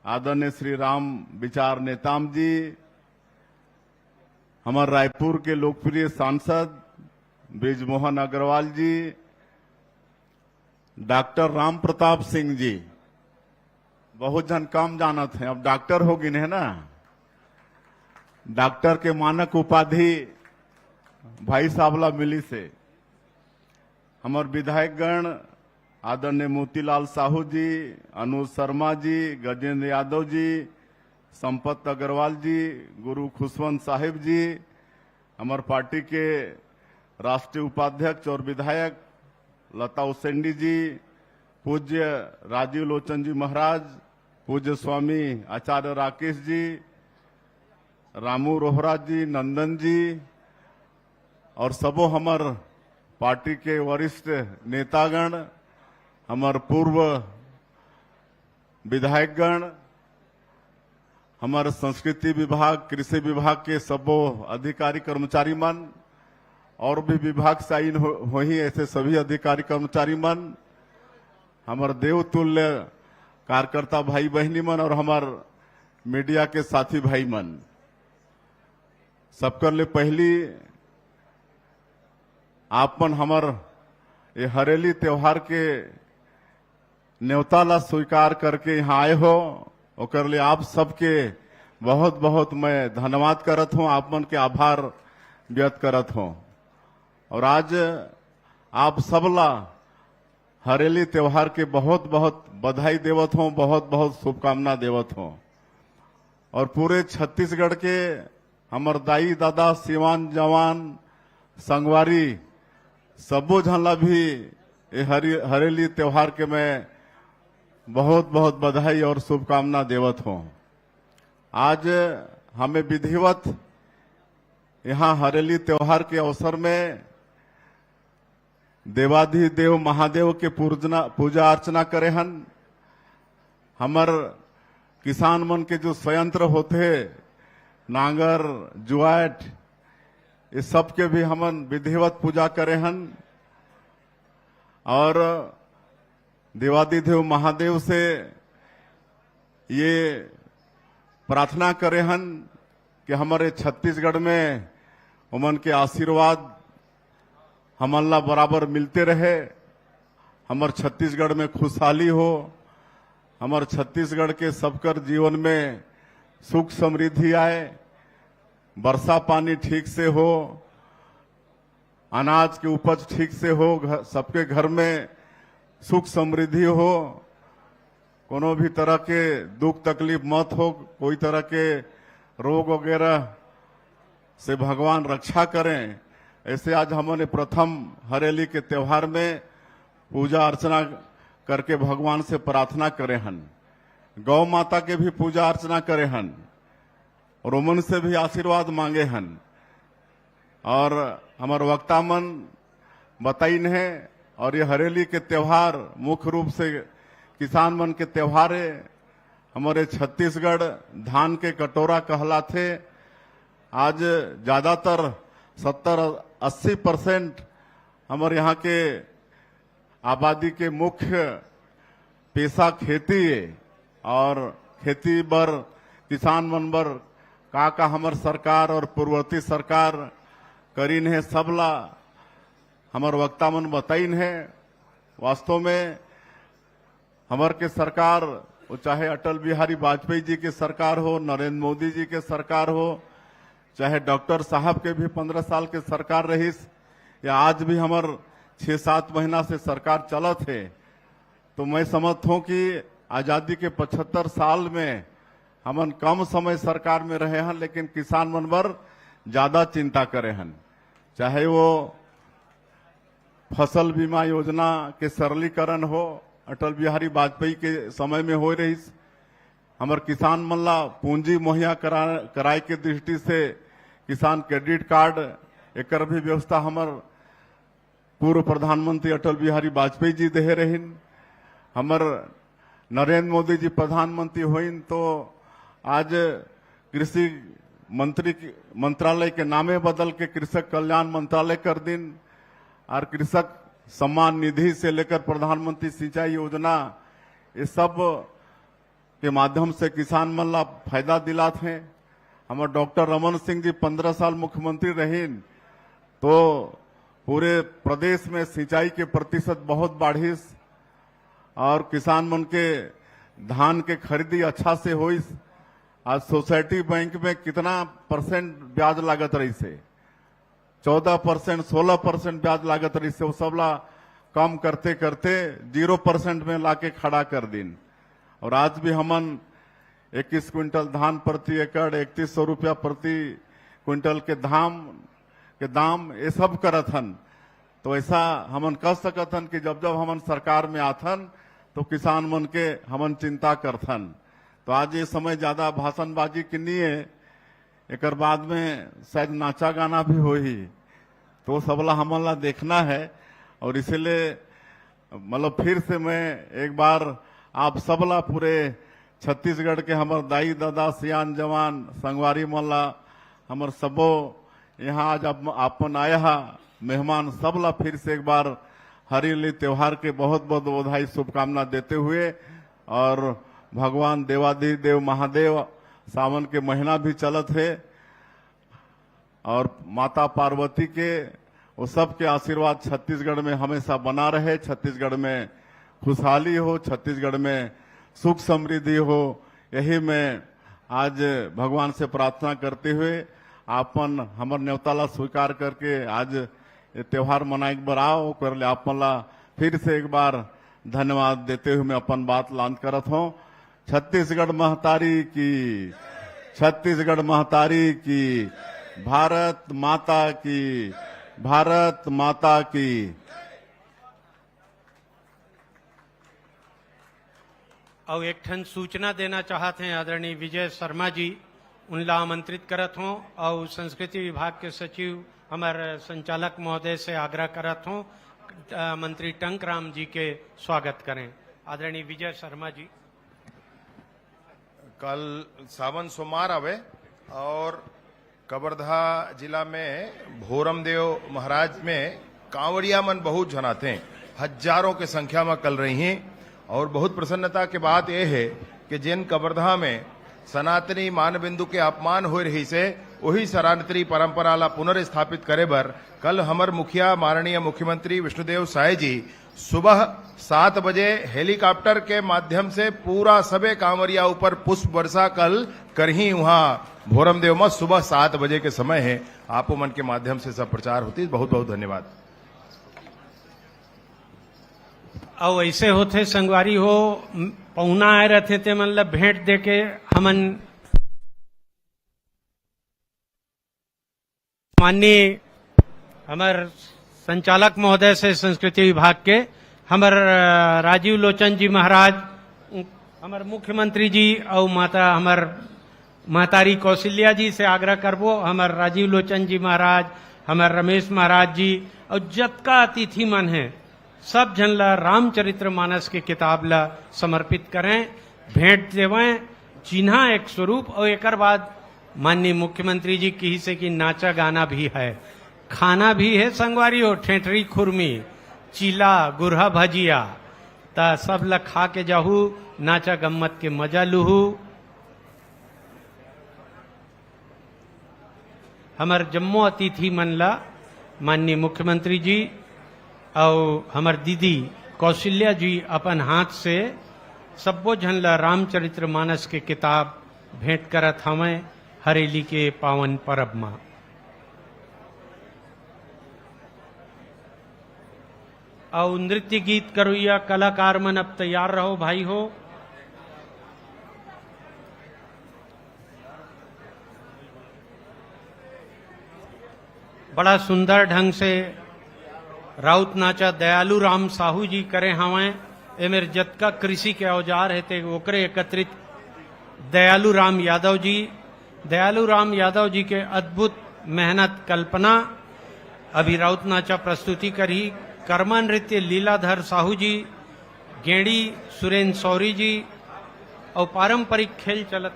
आदरणीय श्री राम विचार नेताम जी, हमर रायपुर के लोकप्रिय सांसद बृजमोहन अग्रवाल जी, डॉक्टर राम प्रताप सिंह जी, बहुत झन कम जानत हे, अब डॉक्टर हो गिन हे ना, डॉक्टर के मानक उपाधि भाई साहब ला मिलिस हे। हमर विधायकगण आदरणीय मोतीलाल साहू जी, अनुज शर्मा जी, गजेंद्र यादव जी, संपत अग्रवाल जी, गुरु खुशवंत साहिब जी, हमर पार्टी के राष्ट्रीय उपाध्यक्ष और विधायक लता उसेंडी जी, पूज्य राजीव लोचन जी महाराज, पूज्य स्वामी आचार्य राकेश जी, रामू रोहरा जी, नंदन जी और सबो हमर पार्टी के वरिष्ठ नेतागण, हमर पूर्व विधायकगण, हमर संस्कृति विभाग, कृषि विभाग के सबो अधिकारी कर्मचारी मन और भी विभाग से आइन हो, होही ऐसे सभी अधिकारी कर्मचारी मन, हमर देवतुल्य कार्यकर्ता भाई बहिनी मन और हमर मीडिया के साथी भाई मन, सबकर ले पहली आप मन हमर ये हरेली त्योहार के नेवता ला स्वीकार करके यहाँ आए हो, ओकर लिए आप सबके बहुत बहुत मैं धन्यवाद करत हूँ, आप मन के आभार व्यक्त करत हूँ। और आज आप सबला हरेली त्योहार के बहुत बहुत बधाई देवत हूँ, बहुत बहुत शुभकामना देवत हूँ। और पूरे छत्तीसगढ़ के हमर दाई दादा, सिवान जवान, संगवारी, सबो झन ला भी ये हरी-, हरेली त्योहार के मैं बहुत बहुत बधाई और शुभकामना देवत हूँ। आज हमें विधिवत यहाँ हरेली त्योहार के अवसर में देवाधिदेव महादेव के पूजना, पूजा अर्चना करे हन। हमर किसान मन के जो संयंत्र होथे, नांगर, जुआट, ये सब के भी हमन विधिवत पूजा करे हन और देवादिदेव महादेव से ये प्रार्थना करे हन कि हमर छत्तीसगढ़ में ओमन के आशीर्वाद हमन ला बराबर मिलते रहे, हमर छत्तीसगढ़ में खुशहाली हो, हमर छत्तीसगढ़ के सबकर जीवन में सुख समृद्धि आए, वर्षा पानी ठीक से हो, अनाज के उपज ठीक से हो, घ-, सबके घर में सुख समृद्धि हो, कोनो भी तरह के दुख तकलीफ मत हो, कोई तरह के रोग वगैरह से भगवान रक्षा करें। ऐसे आज हमन ये प्रथम हरेली के त्योहार में पूजा अर्चना करके भगवान से प्रार्थना करे हन, गौ माता के भी पूजा अर्चना करे हन और ओमन से भी आशीर्वाद मांगे हन। और हमर वक्ता मन बताइन हे, और ये हरेली के त्योहार मुख्य रूप से किसान मन के त्योहार हे। हमर ये छत्तीसगढ़ धान के कटोरा कहलाथे। आज ज्यादातर सत्तर अस्सी परसेंट हमर यहाँ के आबादी के मुख्य पेशा खेती हे और खेती बर, किसान मन बर का का हमर सरकार और पूर्ववर्ती सरकार करिन हे, सबला हमर वक्ता मन बताइन हे। वास्तव में हमर के सरकार, वो चाहे अटल बिहारी वाजपेयी जी के सरकार हो, नरेंद्र मोदी जी के सरकार हो, चाहे डॉक्टर साहब के भी पंद्रह साल के सरकार रहिस, या आज भी हमर छह सात महीना से सरकार चलत हे, तो मैं समझत हूँ कि आजादी के पचहत्तर साल में हमन कम समय सरकार में रहे हन, लेकिन किसान मन बर ज्यादा चिंता करे हन। चाहे वो फसल बीमा योजना के सरलीकरण हो, अटल बिहारी वाजपेयी के समय में होए रहिस, हमर किसान मन ला पूंजी मुहैया करा-, कराए के दृष्टि से किसान क्रेडिट कार्ड, एकर भी व्यवस्था हमर पूर्व प्रधानमंत्री अटल बिहारी वाजपेयी जी देहे रहिन। हमर नरेंद्र मोदी जी प्रधानमंत्री होइन तो आज कृषि मंत्री के, मंत्रालय के नामे बदल के कृषक कल्याण मंत्रालय कर दिन। और कृषक सम्मान निधि से लेकर प्रधानमंत्री सिंचाई योजना, ये सब के माध्यम से किसान मन ला फायदा दिलात हे। हमर डॉक्टर रमन सिंह जी पंद्रह साल मुख्यमंत्री रहिन तो पूरे प्रदेश में सिंचाई के प्रतिशत बहुत बाढ़िस और किसान मन के धान के खरीदी अच्छा से होइस। आज सोसाइटी बैंक में कितना परसेंट ब्याज लागत रहिसे? चौदह परसेंट, सोलह परसेंट ब्याज लागत रहिसे। वो सबला कम करते करते जीरो परसेंट में लाके खड़ा कर दिन। और आज भी हमन इक्कीस क्विंटल धान प्रति एकड़, इकतीस सौ रुपया प्रति क्विंटल के धान के दाम, ये सब करत हन। तो ऐसा हमन कह सकत हन कि जब जब हमन सरकार में आथन, तो किसान मन के हमन चिंता करथन। तो आज ये समय ज्यादा भाषणबाजी के नहीं है, एकर बाद में शायद नाचा गाना भी होही, तो सबला हमन ला देखना है। और इसीलिए मतलब फिर से मैं एक बार आप सबला, पूरे छत्तीसगढ़ के हमर दाई ददा, सियान जवान, संगवारी मन ला, हमर सबो यहाँ आज आप, आपन आया हा मेहमान, सबला फिर से एक बार हरेली त्योहार के बहुत बहुत बधाई, शुभकामना देते हुए, और भगवान देवाधिदेव महादेव, सावन के महीना भी चलत हे, और माता पार्वती के, वो सबके आशीर्वाद छत्तीसगढ़ में हमेशा बना रहे, छत्तीसगढ़ में खुशहाली हो, छत्तीसगढ़ में सुख समृद्धि हो। यही मैं आज भगवान से प्रार्थना करते हुए आपन हमर न्योता ला स्वीकार करके आज ये त्योहार मनाए बर आओ, ओकर ले आप मन ला फिर से एक बार धन्यवाद देते हुए मैं अपन बात ला अंत करत हूँ। छत्तीसगढ़ महतारी की, छत्तीसगढ़ महतारी की, भारत माता की, भारत माता की। अउ एक ठन सूचना देना चाहत हैं आदरणीय विजय शर्मा जी, उनला आमंत्रित करत हों, अउ संस्कृति विभाग के सचिव हमर संचालक महोदय से आग्रह करत हों, अ, मंत्री टंक राम जी के स्वागत करें। आदरणीय विजय शर्मा जी। कल सावन सोमवार आवे और कवर्धा जिला में भोरमदेव महाराज में कांवड़िया मन बहुत झन आथे, हजारों के संख्या में कल रही हैं। और बहुत प्रसन्नता के बात यह है कि जिन कवर्धा में सनातनी मानबिंदु के अपमान हो रही से, वही सनातनी परंपरा ला पुनर्स्थापित करे बर कल हमर मुखिया माननीय मुख्यमंत्री विष्णुदेव साय जी सुबह सात बजे हेलीकॉप्टर के माध्यम से पूरा सबे कांवरिया ऊपर पुष्प वर्षा कल करही। वहां भोरमदेव में सुबह सात बजे के समय है, आपो मन के माध्यम से सब प्रचार होती। बहुत बहुत धन्यवाद। अउ ऐसे होथे संगवारी हो, पहुना आए रहथे ते मन ल भेंट देके हमन माननीय हमर संचालक महोदय से संस्कृति विभाग के हमर, अ, राजीव लोचन जी महाराज, हमर मुख्यमंत्री जी अउ माता हमर महतारी कौशल्या जी से आग्रह करबो, हमर राजीव लोचन जी महाराज, हमर रमेश महाराज जी अउ जतका अतिथि मन हैं, सब झन ला रामचरित्र मानस के किताब ला समर्पित करें, भेंट देवें, चिन्हा एक स्वरूप। और एकर बाद माननीय मुख्यमंत्री जी कही से कि नाचा गाना भी है, खाना भी है संगवारी हो, ठेठरी खुरमी, चीला, गुरहा भजिया, ता सब ला खा के जाहू, नाचा गम्मत के मजा लूहू। हमर जम्मो अतिथि मन ला माननीय मुख्यमंत्री जी अउ हमर दीदी कौशल्या जी अपन हाथ से सब्बो झन ला रामचरित्र मानस के किताब भेंट करत हवंय हरेली के पावन परब मा। अउ नृत्य गीत करोइया कलाकार मन अब तैयार रहो भाई हो। बड़ा सुंदर ढंग से राउत नाचा दयालु राम साहू जी करे हवंय। ए मेर जतका कृषि के औजार हे ते ओकरे एकत्रित दयालु राम यादव जी, दयालु राम यादव जी के अद्भुत मेहनत कल्पना। अभी राउत नाचा प्रस्तुति करही कर्मा नृत्य लीलाधर साहू जी, गेंड़ी सुरेंद्र सौरी जी अउ पारंपरिक खेल चलत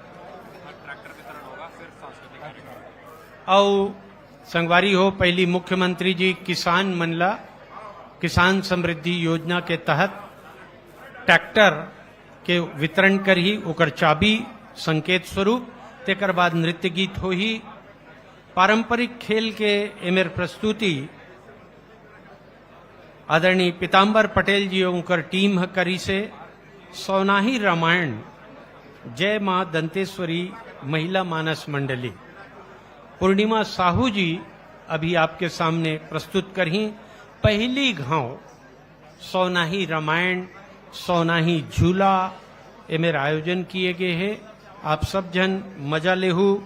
अउ संगवारी हो, पहली मुख्यमंत्री जी किसान मन ला किसान समृद्धि योजना के तहत ट्रैक्टर के वितरण करही, ओकर चाबी संकेत स्वरूप, तेकर बाद नृत्य गीत होही। पारंपरिक खेल के एमेर प्रस्तुति आदरणीय पीताम्बर पटेल जी अउ उनकर टीम ह करिसे। सौनाही रामायण जय मां दंतेश्वरी महिला मानस मंडली। पूर्णिमा साहू जी अभी आपके सामने प्रस्तुत करही पहली घाव सौनाही रामायण, सौनाही झूला, एमेर आयोजन किए गए हे। आप सब झन मजा लेहू।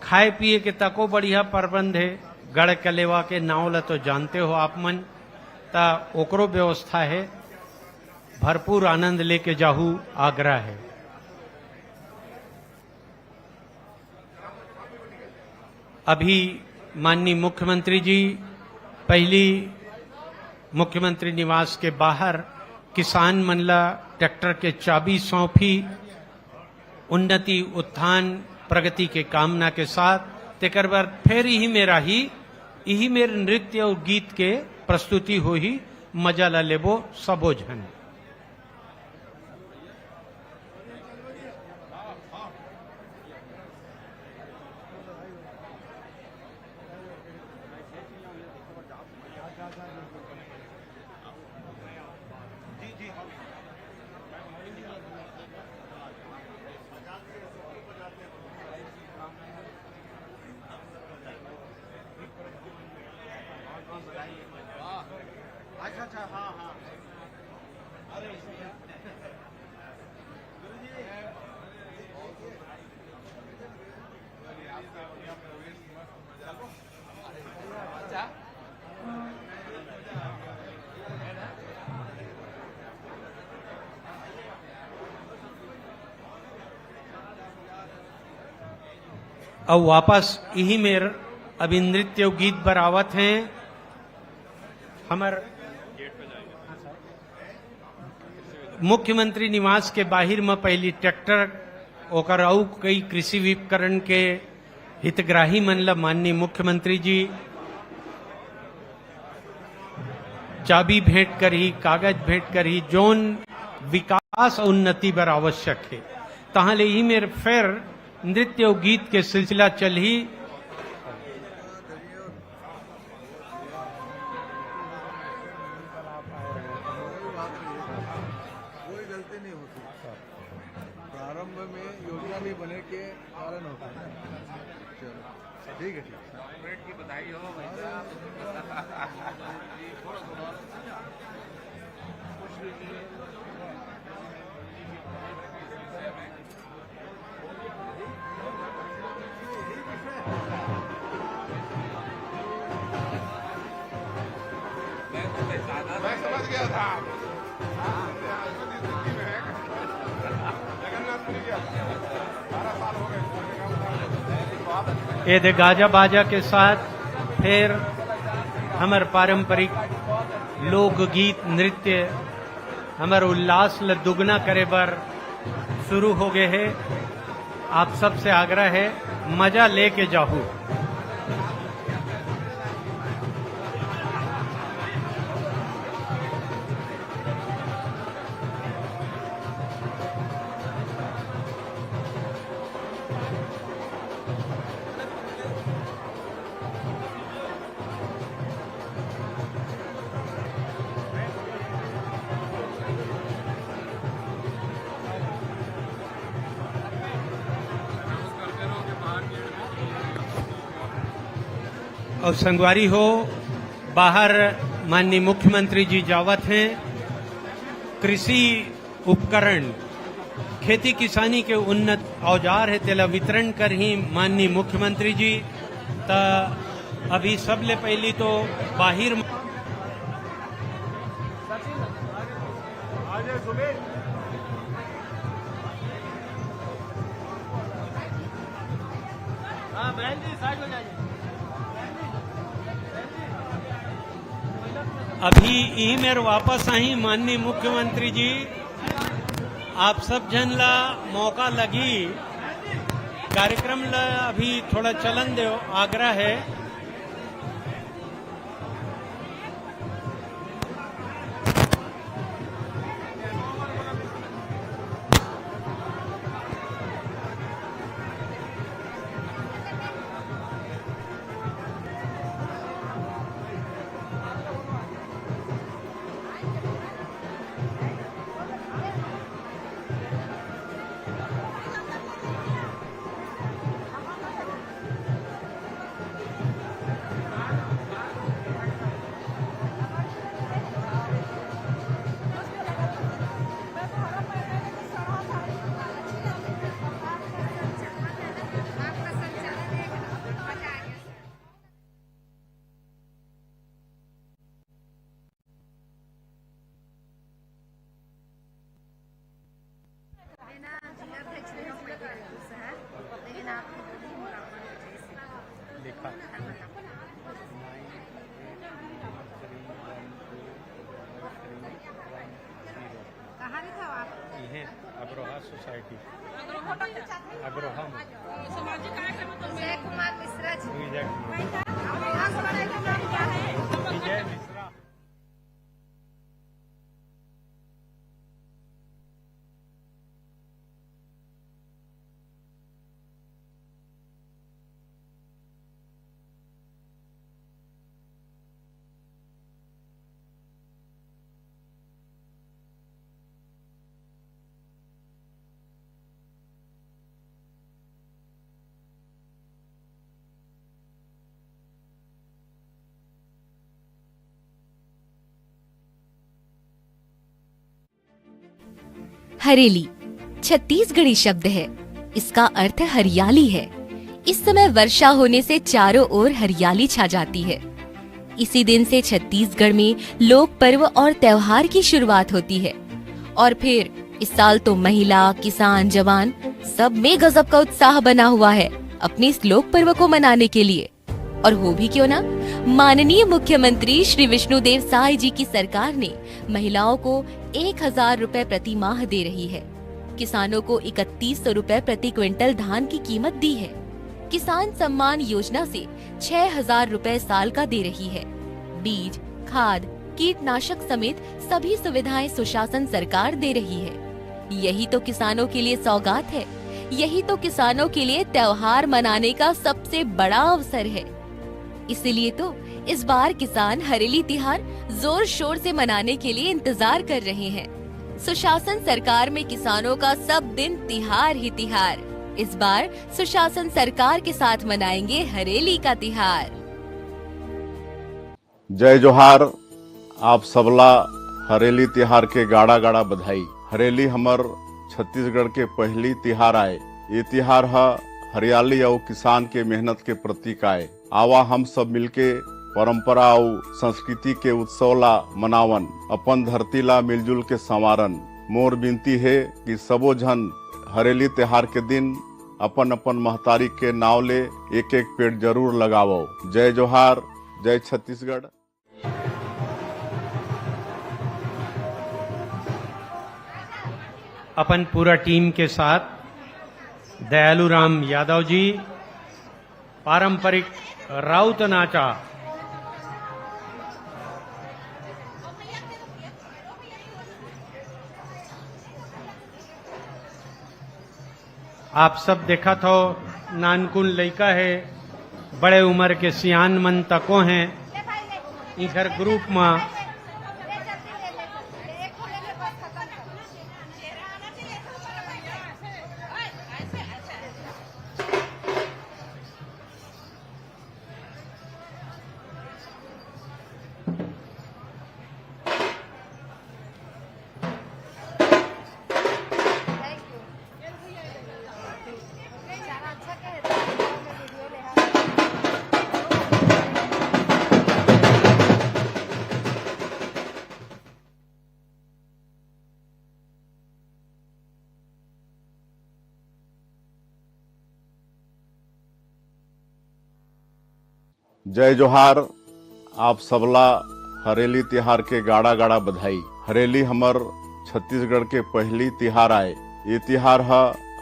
खाए पिए के तको बढ़िया प्रबंध हे। गढ़ कलेवा के नाव ल तो जानते हो आप मन, त ओकरो व्यवस्था हे। भरपूर आनंद लेके जाहू, आग्रह हे। अभी माननीय मुख्यमंत्री जी पहली मुख्यमंत्री निवास के बाहर किसान मन ला ट्रैक्टर के चाबी सौंपही, उन्नति, उत्थान, प्रगति के कामना के साथ। तेकर बर फेर इही मेर आही, इही मेर नृत्य अउ गीत के प्रस्तुति होही, मजा ला लेबो सबो झन। अच्छा, अच्छा, हाँ, हाँ। अरे, गुरुजी। अउ वापस इही मेर अभी नृत्य अउ गीत बर आवत हें। हमर मुख्यमंत्री निवास के बाहिर म पहली ट्रैक्टर, ओकर अउ कई कृषि उपकरण के हितग्राही मन ल माननीय मुख्यमंत्री जी चाबी भेंट करही, कागज भेंट करही, जोन विकास अउ उन्नति बर आवश्यक हे। तहाँ ले इही मेर फेर नृत्य अउ गीत के सिलसिला चलही। कोई गलती नहीं होती, प्रारंभ में योजना नहीं बने के कारण होता है। चलो, ठीक है, ठीक है। मैं समझ गया था। ये दे गाजा बाजा के साथ फिर हमर पारंपरिक लोकगीत नृत्य हमर उल्लास ल दुगना करे बर शुरू हो गए हे। आप सबसे आग्रह हे, मजा लेके जाहू। अउ संगवारी हो, बाहर माननीय मुख्यमंत्री जी जावत हें। कृषि उपकरण, खेती किसानी के उन्नत औजार हे, तेला वितरण करही माननीय मुख्यमंत्री जी। त अभी सबले पहली तो बाहिर म- अभी इही मेर वापस आही माननीय मुख्यमंत्री जी, आप सब झन ला मौका लगी, कार्यक्रम ला अभी थोड़ा चलन देव, आग्रह हे। सोसाइटी अग्रोहम। विजय कुमार मिश्रा जी। विजय कुमार। विजय मिश्रा। हरेली छत्तीसगढ़ी शब्द है। इसका अर्थ हरियाली है। इस समय वर्षा होने से चारों ओर हरियाली छा जाती है। इसी दिन से छत्तीसगढ़ में लोक पर्व और त्योहार की शुरुआत होती है। और फिर इस साल तो महिला, किसान, जवान, सब में गजब का उत्साह बना हुआ है अपने इस लोक पर्व को मनाने के लिए। और हो भी क्यों ना, माननीय मुख्यमंत्री श्री विष्णुदेव साय जी की सरकार ने महिलाओं को एक हजार रुपए प्रति माह दे रही है। किसानों को इकतीस सौ रुपए प्रति क्विंटल धान की कीमत दी है। किसान सम्मान योजना से छह हजार रुपए साल का दे रही है। बीज, खाद, कीटनाशक समेत सभी सुविधाएं सुशासन सरकार दे रही है। यही तो किसानों के लिए सौगात है। यही तो किसानों के लिए त्योहार मनाने का सबसे बड़ा अवसर है। इसीलिए तो इस बार किसान हरेली तिहार जोर शोर से मनाने के लिए इंतजार कर रहे हैं। सुशासन सरकार में किसानों का सब दिन तिहार ही तिहार। इस बार सुशासन सरकार के साथ मनाएंगे हरेली का तिहार। जय जोहार। आप सबला हरेली तिहार के गाड़ा गाड़ा बधाई। हरेली हमर छत्तीसगढ़ के पहली तिहार आय। ये तिहार ह हरियाली अउ किसान के मेहनत के प्रतीक आय। आवा हम सब मिलके परंपरा अउ संस्कृति के उत्सव ला मनावन, अपन धरती ला मिलजुल के संवारन। मोर विनती हे कि सबो झन हरेली तिहार के दिन अपन अपन महतारी के नाव ले एक एक पेड़ जरूर लगावव। जय जोहार, जय छत्तीसगढ़। अपन पूरा टीम के साथ दयालू राम यादव जी पारंपरिक राउत नाचा। आप सब देखत हो, नानकुन लइका हे, बड़े उम्र के सियान मन तको हे। इखर ग्रुप म जय जोहार। आप सबला हरेली तिहार के गाड़ा गाड़ा बधाई। हरेली हमर छत्तीसगढ़ के पहली तिहार आय। ये तिहार ह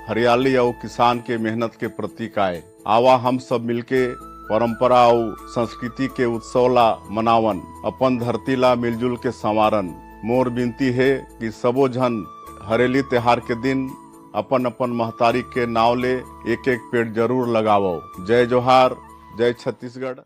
हरियाली अउ किसान के मेहनत के प्रतीक आय। आवा हम सब मिलके परंपरा अउ संस्कृति के उत्सव ला मनावन, अपन धरती ला मिलजुल के संवारन। मोर विनती हे कि सबो झन हरेली तिहार के दिन अपन अपन महतारी के नाव ले एक एक पेड़ जरूर लगावव। जय जोहार, जय छत्तीसगढ़।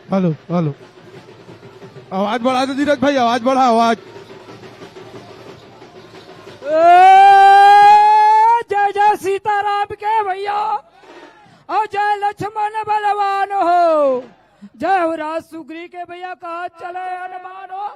Hello, hello. आवाज बढ़ा दो धीरज भाई, आवाज बढ़ा, आवाज। ए, जय जय सीताराम के भैया, अउ जय लक्ष्मण बलवान हो, जय हो राज सुग्री के भैया, कहाँ चले हनुमान हो।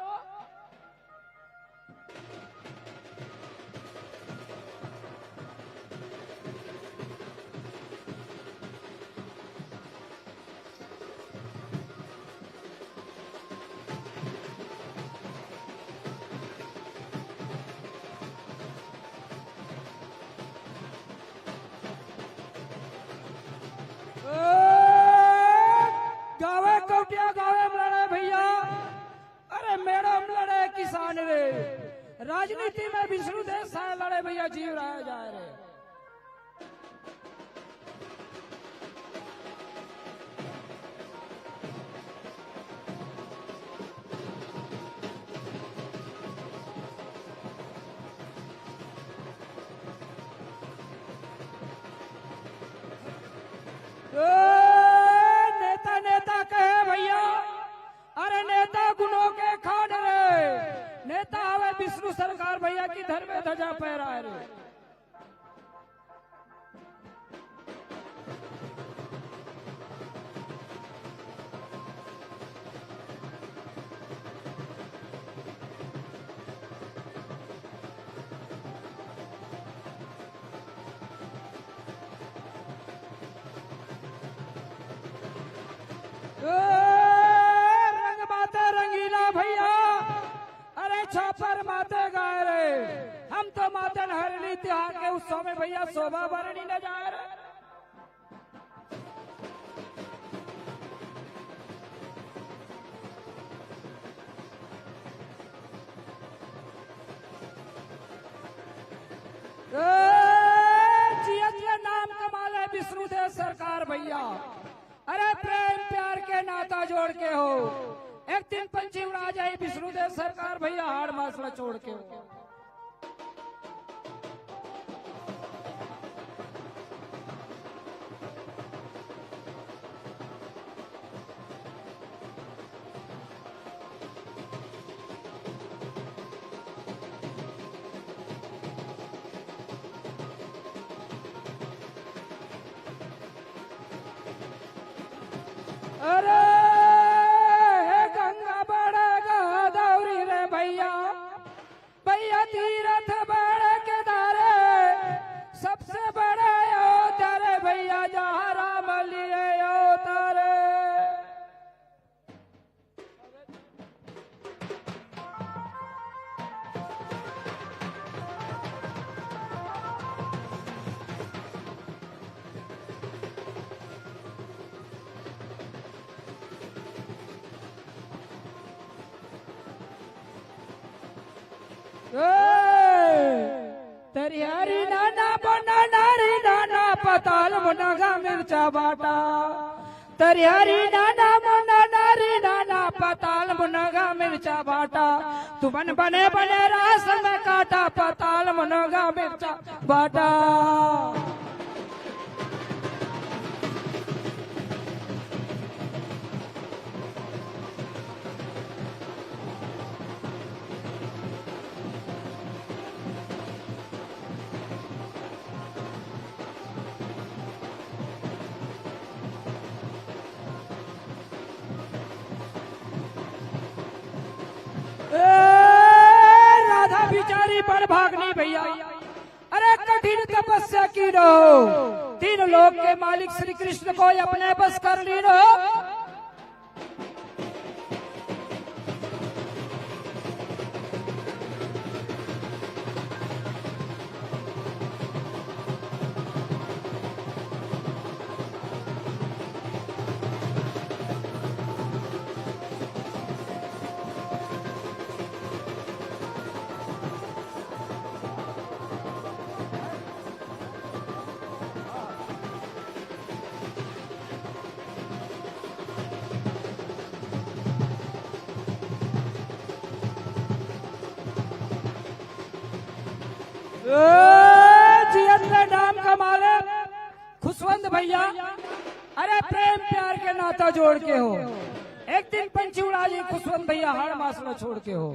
ए, गावे कौटिया गावे म लड़े भैया, अरे मेड़ो म लड़े किसान रे, राजनीति में विष्णु देव साय लड़े भैया, जीव रहा जाए रे। ए, नेता नेता कहे भैया, अरे नेता गुनों के खान रे, नेता हवे विष्णु सरकार भैया की धर्मे ध्वजा फहराए रे। ए, रंग माते रंगीला भैया, अरे छापर माते गाय रे, हम तो मातन हरली तिहार के उत्सव में भैया शोभा बरनी न जाए रे। ए, जियत ले नाम कमा ले विष्णु देव सरकार भैया। अरे प्रेम प्यार के नाता जोड़ के हो, एक दिन पंछी उड़ा जाए विष्णु देव सरकार भैया, हाड़ मास ला छोड़ के हो। अरे हे गंगा बड़ा गोदावरी रे भैया, भैया तीरथ बड़ा केदारे, सबसे बड़ा अयोध्या रे भैया, जहाँ राम लिए अवतारे। ए, तरियारी नाना बना नारी नाना पताल मुनगा मिर्चा बाटा। तरियारी नाना मुन्ना नारी नाना पताल मुनगा मिर्चा बाटा। तुमन बने बने रास में काटा पताल मुनगा मिर्चा बाटा। ए, राधा बिचारी बड़ भागनी भैया, अरे कठिन तपस्या की रहो, तीन लोक के मालिक श्री कृष्ण को अपने बस कर ली रहो। ए, जियत ले नाम कमा ले खुशवंत भैया। अरे प्रेम प्यार के नाता जोड़ के हो, एक दिन पंछी उड़ा जी खुशवंत भैया हाड़ मास में छोड़ के हो।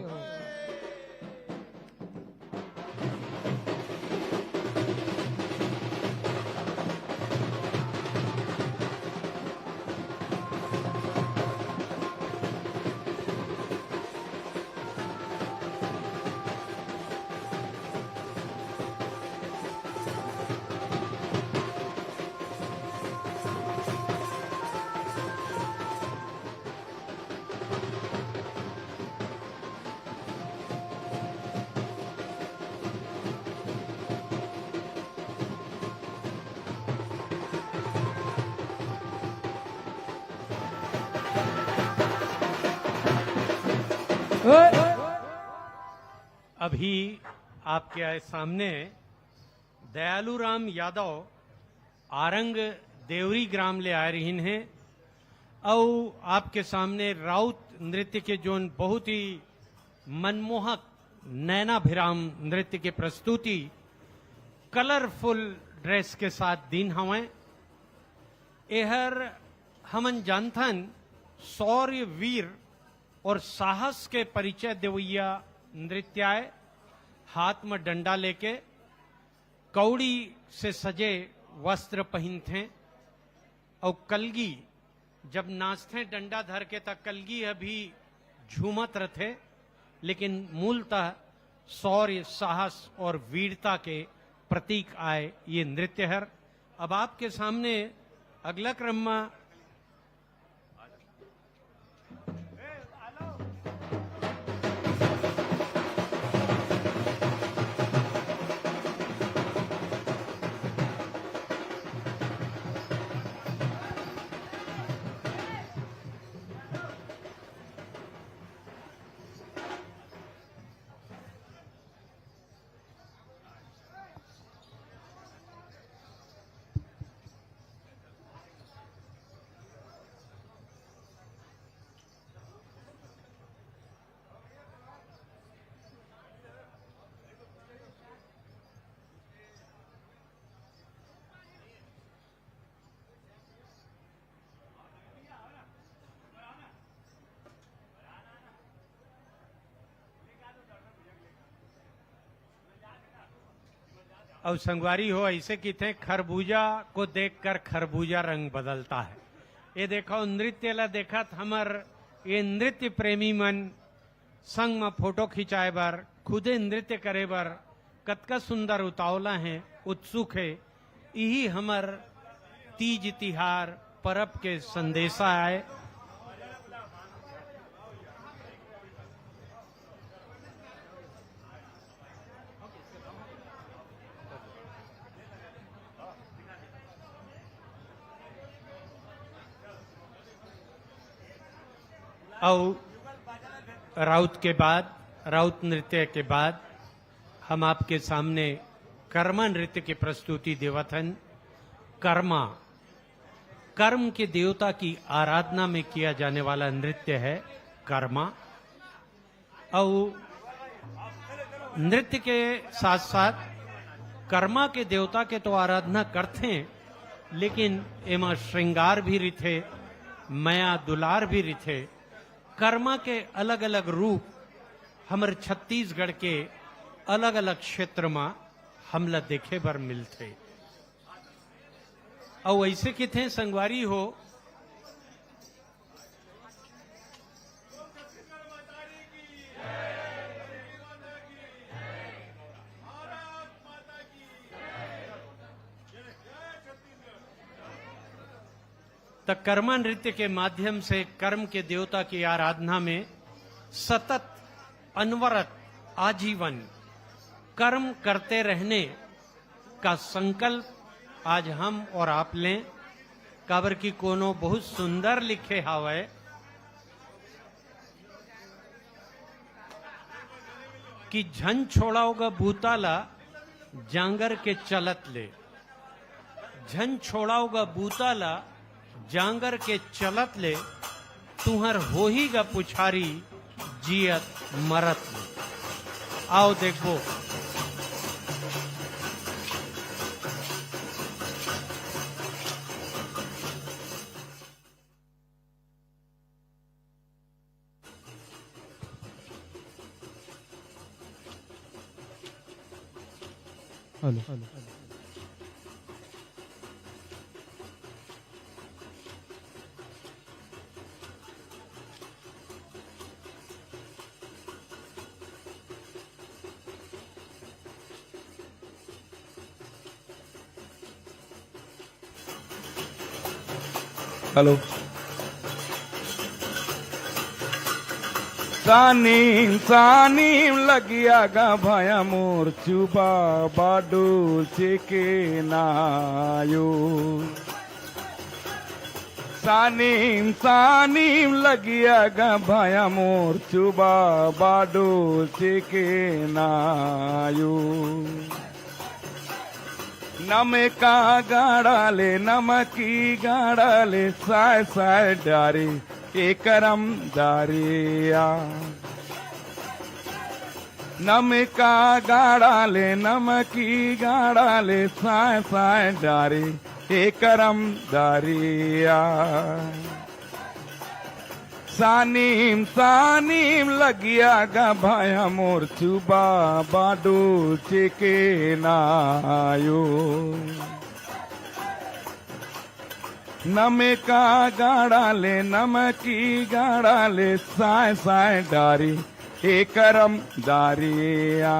अभी आपके सामने दयालू राम यादव आरंग देवरी ग्राम ले आए रहिन हे, अउ आपके सामने राउत नृत्य के जोन बहुत ही मनमोहक नैनाभिराम नृत्य के प्रस्तुति कलरफुल ड्रेस के साथ दिन हवय। एहर हमन जानथन शौर्य वीर और साहस के परिचय देवइया नृत्य आय। हाथ में डंडा लेके कौड़ी से सजे वस्त्र पहिनथें अउ कलगी जब नाचथें डंडा धर के, त कलगी ह भी झूमत रथे, लेकिन मूलतः शौर्य, साहस और वीरता के प्रतीक आय ये नृत्य हर। अब आपके सामने अगला क्रम में अउ संगवारी हो, ऐसे किथे, खरबूजा को देखकर खरबूजा रंग बदलता है। ये देखो, नृत्य ला देखत हमर ये नृत्य प्रेमी मन संग म फोटो खिंचाए बर, खुदे नृत्य करे बर कतका सुंदर उतावला हे, उत्सुक हे। इही हमर तीज तिहार परब के संदेशा आय। अउ राउत के बाद, राउत नृत्य के बाद हम आपके सामने कर्मा नृत्य की प्रस्तुति देवत हन। कर्मा, कर्म के देवता की आराधना में किया जाने वाला नृत्य है कर्मा। अउ नृत्य के साथ-साथ कर्मा के देवता के तो आराधना करथे, लेकिन एमा श्रृंगार भी रिथे, मया दुलार भी रिथे। कर्मा के अलग-अलग रूप हमर छत्तीसगढ़ के अलग-अलग क्षेत्र म हमला देखे बर मिलथे। अउ ऐसे किथे संगवारी हो, त कर्मा नृत्य के माध्यम से कर्म के देवता की आराधना में सतत, अनवरत, आजीवन कर्म करते रहने का संकल्प आज हम और आप लें, काबर कि कोनो बहुत सुंदर लिखे हावय कि झन छोड़ाव गा बूता ला जांगर के चलत ले, झन छोड़ाव गा बूता ला जांगर के चलत ले, तुहर होही गा पुछारी जियत मरत ले। आओ देखबो। हेलो। हेलो। सानी सानी लगिया गा भया मोर चुबा बाडू चिके नायो। सानिम सानिम लगिया गा भाया मोर चुबा बाडो चेके नायो। नमका गाड़ा ले नमकी गाड़ा ले साय साय डारी एकरम दारिया। नमका गाड़ा ले नमकी गाड़ा ले साय साय डारी एकरम दारिया। सानिम सानिम लगिया गा भाया मोर चुबा बाडो चेके नायो। नमका गाड़ा ले नमकी गाड़ा ले साय साय डारी एकरम दारिया।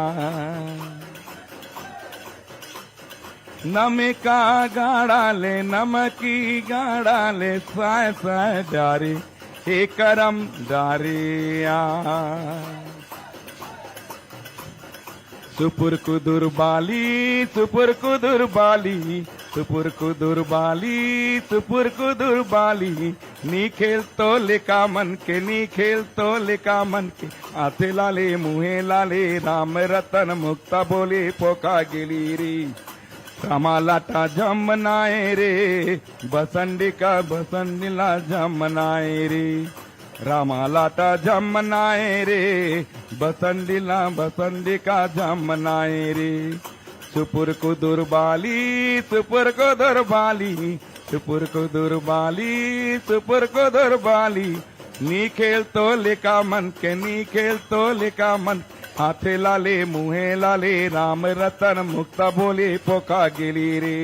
नमका गाड़ा ले नमकी गाड़ा ले साय साय डारी एकरम दारिया। सुपुर कुदुर बाली सुपुर कुदुर बाली सुपुर कुदुर बाली सुपुर कुदुर बाली। नी खेल तो लेका मन के नी खेल तो लेका मन के। आथे लाले मुहे लाले राम रतन मुक्ता बोले पोका गेली रे। रामा लाटा जमनाए रे बसंडी का बसंडी ला जमनाए रे। रामा लाटा जमनाए रे बसंडी ला बसंडी का जमनाए रे। सुपुर कुदुर बाली सुपुर कुदुर बाली सुपुर कुदुर बाली सुपुर कुदुर बाली। नी खेल तो लेका मन के नी खेल तो लेका मन। हाथे लाले मुहे लाले राम रतन मुक्ता बोले पोका गेली रे।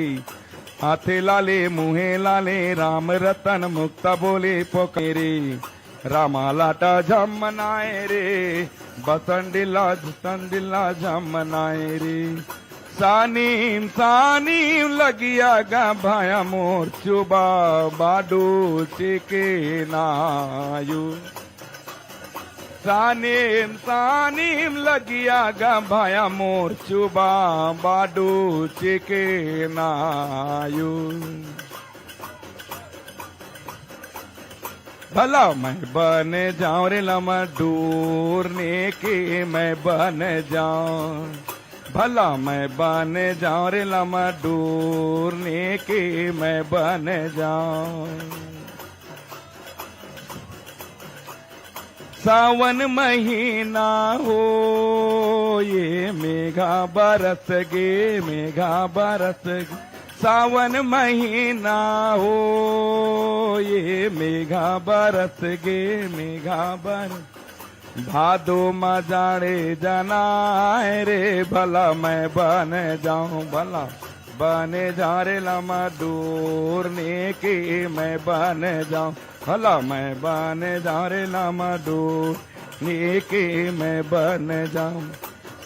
हाथे लाले मुहे लाले राम रतन मुक्ता बोले पोका रे। रामा लाटा जमनाए रे बसंडिला संडिला जमनाए रे। सानीम सानीम लगिया गा भाया मोर चुबा बाडू चिके नायु। सानीम सानीम लगिया गा भाया मोर चुबा बाडू चिके नायु। भला मैं बन जाऊं रे लमा डूर ने के मैं बन जाऊं। भला मैं बन जाऊं रे लमा डूर ने के मैं बन जाऊं। सावन महीना हो ये मेघा बरस गे मेघा बरस गे। सावन महीना हो ये मेघा बरस गे मेघा बरस। भादो मा जाड़े जनाए रे भला मैं बन जाऊं भला बन जा रे लमा डूर ने के मैं बन जाऊं। भला मैं बन जा रे लमा डूर ने के मैं बन जाऊं।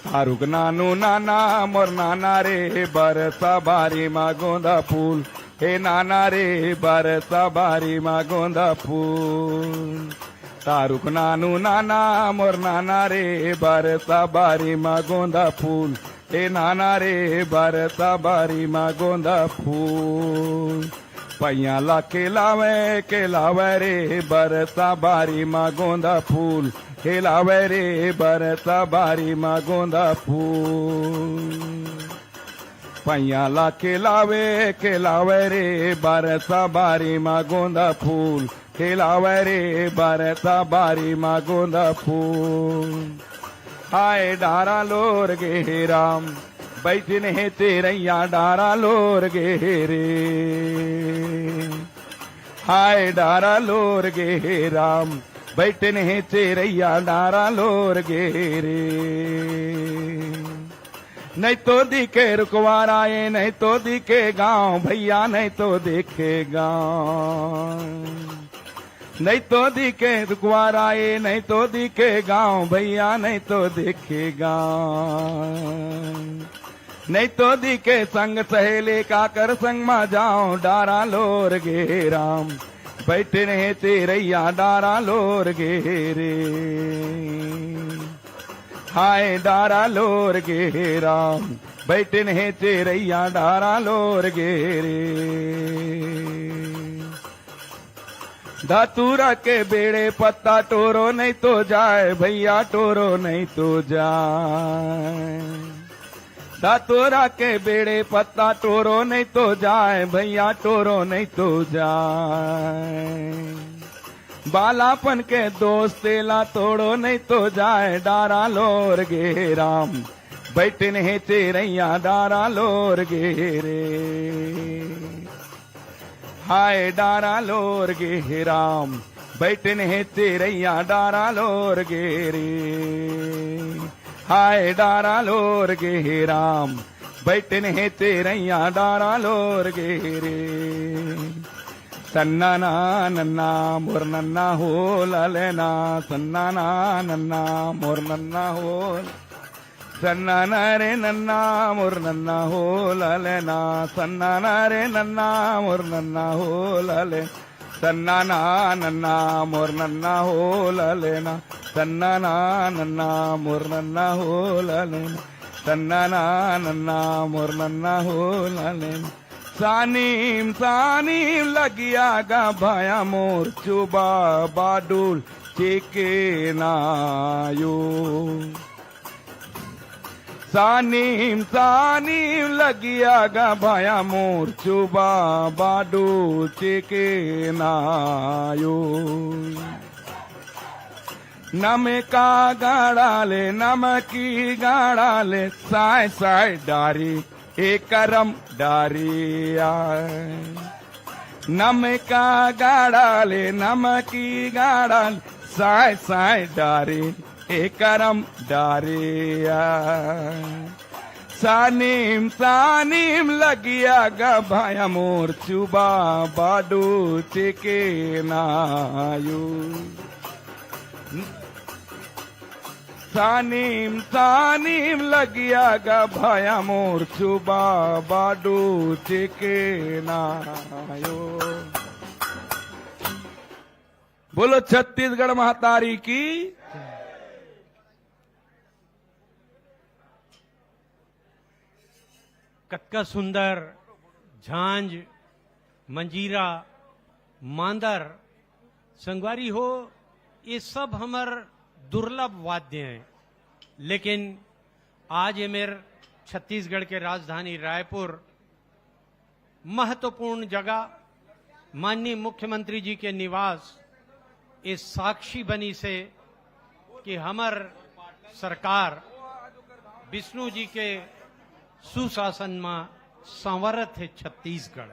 तारुक नानू नाना मोर नाना रे बरसा बारी मा गोंदा फूल। हे नाना रे बरसा बारी मा गोंदा फूल। तारुक नानू नाना मोर नाना रे बरसा बारी मा गोंदा फूल। हे नाना रे बरसा बारी मा गोंदा फूल। पैया ला खेलावे खेलावे रे बरसा बारी मा गोंदा फूल। खेलावे रे बरसा बारी मा गोंदा फूल। पैया ला खेलावे खेलावे रे बरसा बारी मा गोंदा फूल। खेलावे रे बरसा बारी मा गोंदा फूल। हाय डारा लोर गे राम बैठिन हे चिरैया डारा लोर गे रे। हाय डारा लोर गे राम बैठिन हे चिरैया डारा लोर गे रे। नहीं तो दिखे रुकवारा ये नहीं तो दिखे गांव भैया नहीं तो दिखे गांव। नहीं तो दिखे रुकवारा ये नहीं तो दिखे गांव भैया नहीं तो दिखे गांव। नहीं तो दिखे संग सहेली काकर संग मा जाऊं डारा लोर गे राम। बैठिन हे चिरैया डारा लोर गे रे। हाय डारा लोर गे राम बैठिन हे चिरैया डारा लोर गे रे। धतूरा के बेड़े पत्ता टोरो नहीं तो जाए भैया, टोरो नहीं तो जाए। धतूरा के बेड़े पत्ता टोरो नहीं तो जाए भैया, टोरो नहीं तो जाए। बालापन के दोस्ती ला तोड़ो नहीं तो जाए, डारा लोर गे राम, बैठन हे चिरैया डारा लोर गे रे। हाय डारा लोर गे हे राम, बैठन हे चिरैया डारा लोर गे रे। हाय डारा लोर गे हे राम, बैठन हे चिरैया डारा लोर गे रे। तन्ना ना नन्ना मोर नन्ना हो ललना, तन्ना ना नन्ना मोर नन्ना हो। सन्ना ना रे नन्ना मोर नन्ना हो ललना, सन्ना ना रे नन्ना मोर नन्ना हो लले। सन्ना ना नन्ना मोर नन्ना हो ललना, सन्ना ना नन्ना मोर नन्ना हो ललना, सन्ना ना नन्ना मोर नन्ना हो ललना। सानिम सानिम लगिया गा भाया मोर चुबा बाडुल चिके नायो। सानिम सानिम लगिया गा भाया मोर चुबा बाडुल चिके नायो। नमका गाड़ा ले, नमकी गाड़ा ले, साय साय डारी, ए करम डारी आय। नमका गाड़ा ले, नमकी गाड़ा ले, साय साय डारी, ए करम डारी आय। सानिम सानिम लगिया गा भाया मोर चुबा बाडू चिके नायो। सानिम सानिम लगिया गा भाया मोर चुबा बाडू चिके नायो। बोलो छत्तीसगढ़ महतारी की। कतका सुंदर झांझ, मंजीरा, मांदर, संगवारी हो, ये सब हमर दुर्लभ वाद्य हैं, लेकिन आज ये मेर छत्तीसगढ़ के राजधानी रायपुर महत्वपूर्ण जगह माननीय मुख्यमंत्री जी के निवास ये साक्षी बनिस हे कि हमर सरकार विष्णु जी के सुशासन म संवरत हे छत्तीसगढ़।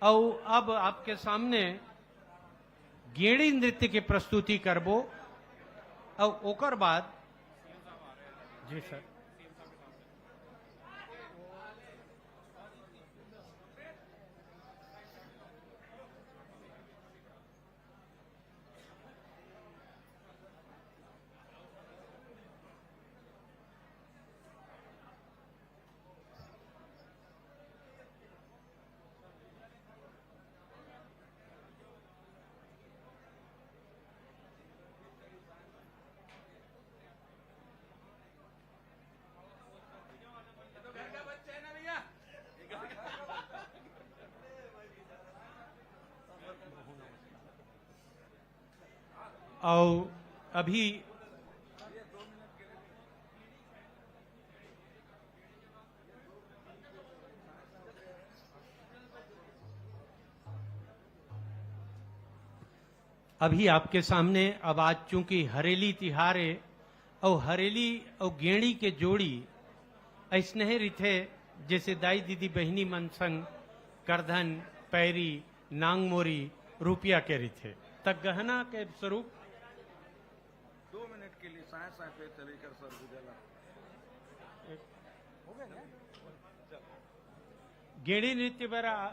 अउ अब आपके सामने गेड़ी नृत्य के प्रस्तुति करबो, अउ ओकर बाद, जी सर। अउ अभी अभी आपके सामने अब आज चूंकि हरेली तिहार हे, अउ हरेली अउ गेड़ी के जोड़ी अइसने रहिथे, जैसे दाई दीदी बहिनी मन संग करधन, पैरी, नांगमोरी, रुपया के रहिथे, त गहना के स्वरूप। दो मिनट के लिए सांय सांय पे चले कर सरगुजा ला। गेड़ी नृत्य बर आ-,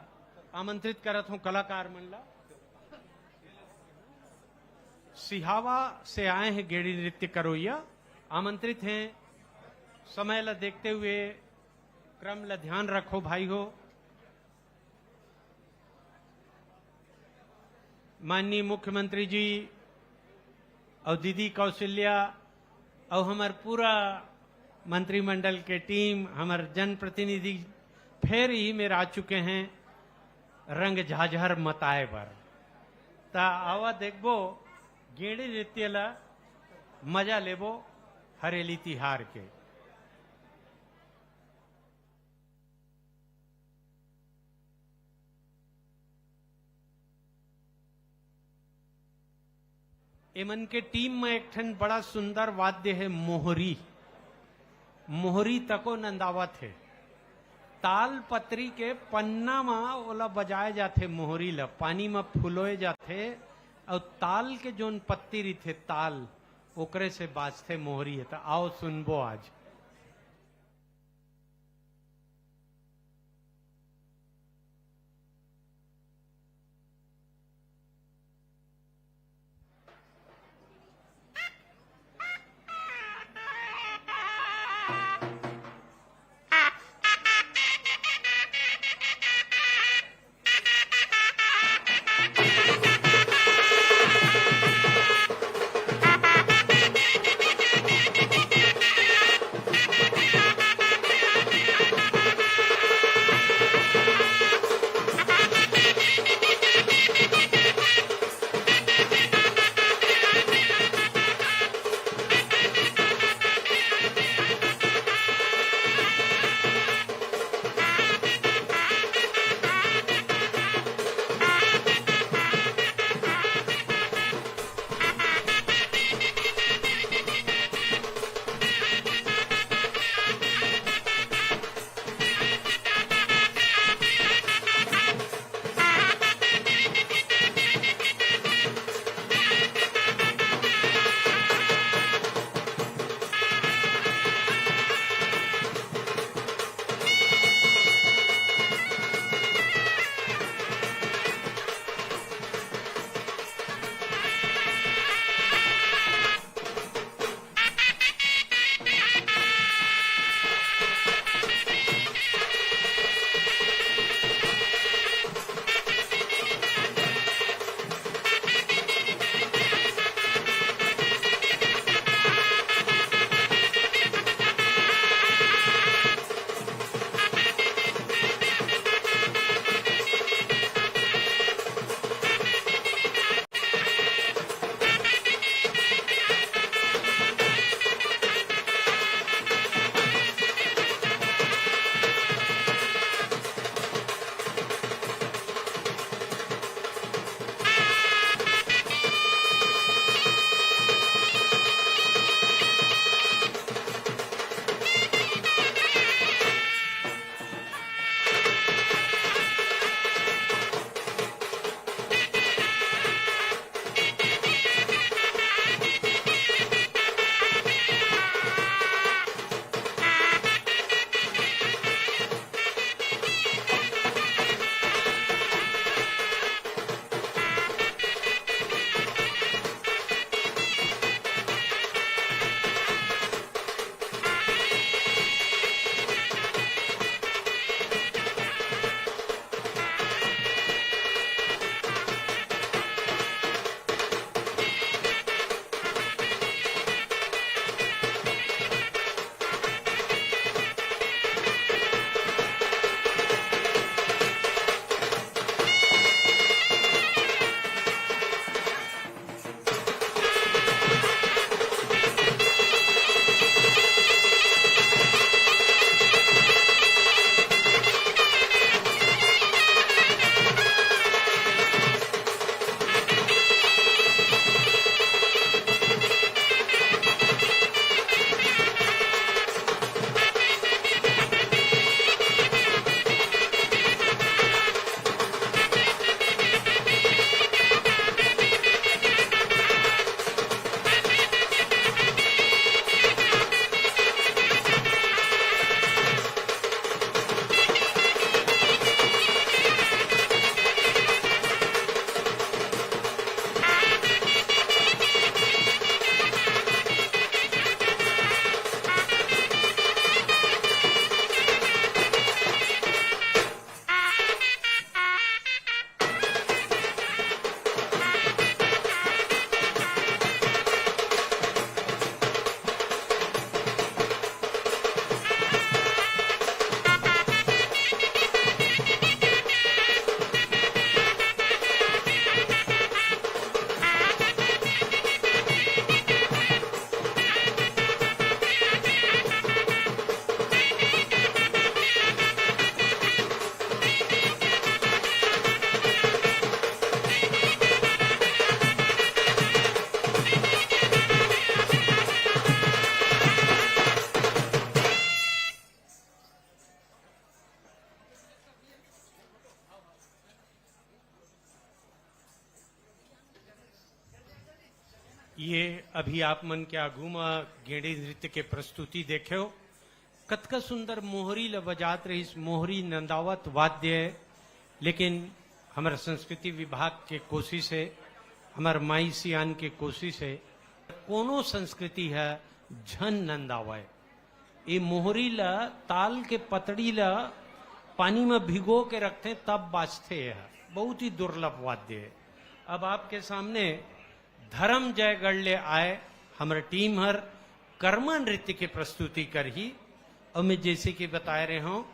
आमंत्रित करत हूँ कलाकार मन ला। सिहावा से आए हैं गेड़ी नृत्य करोइया, आमंत्रित हैं। समय ला देखते हुए क्रम ला ध्यान रखो भाई हो। माननीय मुख्यमंत्री जी अउ दीदी कौशल्या अउ हमर पूरा मंत्रिमंडल के टीम, हमर जनप्रतिनिधि फेर ही मेर आ चुके हैं रंग झाझर मताए बर। त आवा देखबो गेड़ी नृत्य ला, मजा लेबो हरेली तिहार के। एमन के टीम म एक ठन बड़ा सुंदर वाद्य हे, मोहरी। मोहरी तको नंदावत हे। ताल पत्री के पन्ना म ओला बजाए जाथे, मोहरी ल पानी म फुलोए जाथे, अउ ताल के जोन पत्ती रहिथे, ताल, ओकरे से बाजथे मोहरी। त आओ सुनबो आज। ये अभी आप मन के आगू म गेड़ी नृत्य के प्रस्तुति देखेव। कतका सुंदर मोहरी ल बजात रहिस, मोहरी नंदावत वाद्य हे, लेकिन हमर संस्कृति विभाग के कोशिश हे, हमर माई सियान के कोशिश हे, कोनो संस्कृति ह झन नंदावय। ये मोहरी ल, ताल के पतड़ी ल पानी म भिगो के रखथे, तब बाजथे। यह बहुत ही दुर्लभ वाद्य हे। अब आपके सामने धर्म जयगढ़ ले आए हमर टीम हर कर्मा नृत्य के प्रस्तुति करही। और मैं जैसे कि बताए रहे हूँ,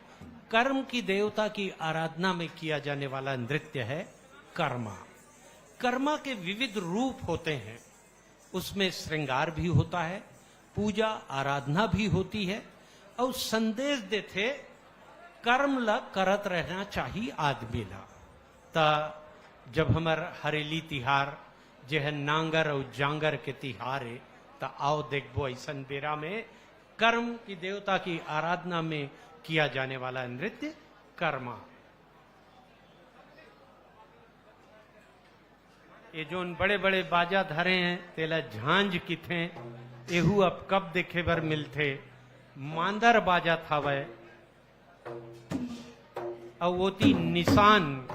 कर्म की देवता की आराधना में किया जाने वाला नृत्य है कर्मा। कर्मा के विविध रूप होते हैं, उसमें श्रृंगार भी होता है, पूजा आराधना भी होती है और संदेश देथे कर्म ल करत रहना चाहिए आदमी ल। त जब हमर हरेली तिहार जे है नांगर और जांगर के तिहार है, त आओ देखबो ऐसन बेरा में कर्म की देवता की आराधना में किया जाने वाला नृत्य कर्मा। ये जोन बड़े-बड़े बाजा धरे हैं, तेला झांझ किथे। एहू अब कब देखे बर मिलथे? मांदर बाजत हवय। अउ ओती निशान।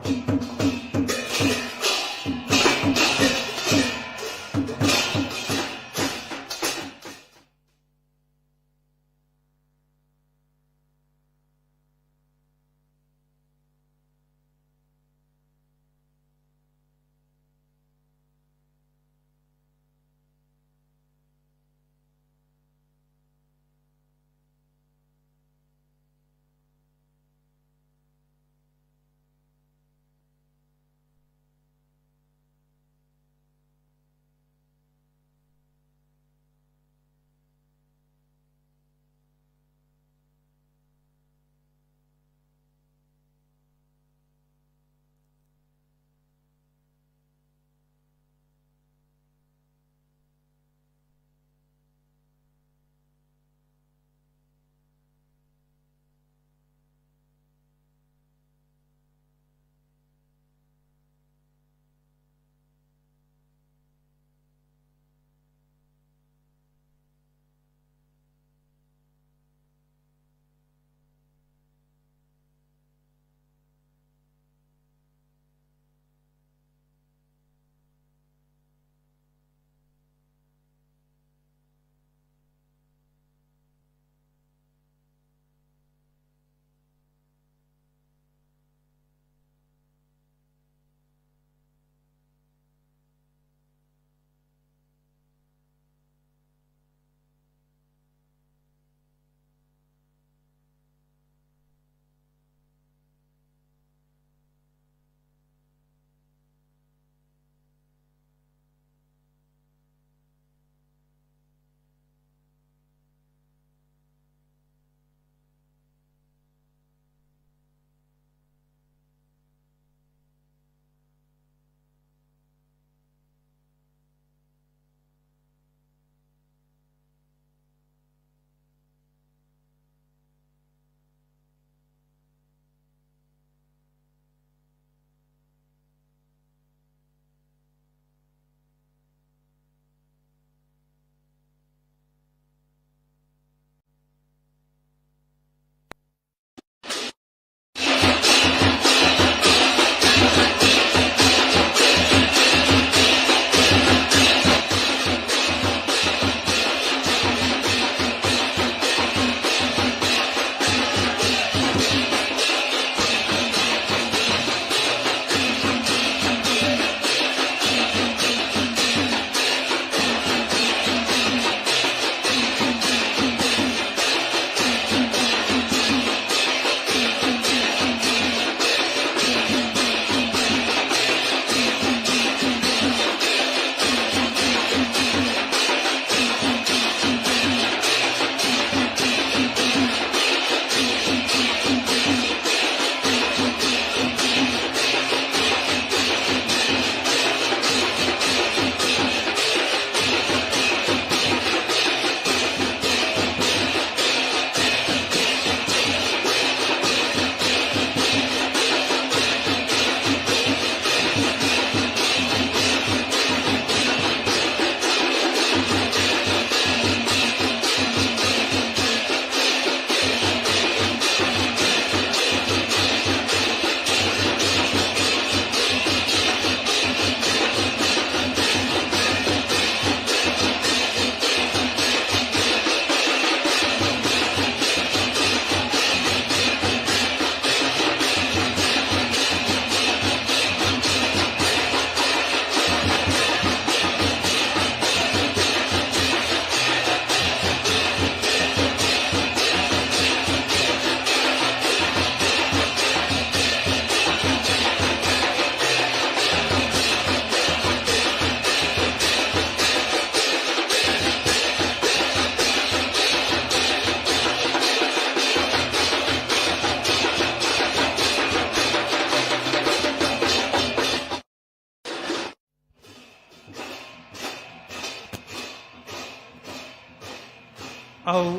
अउ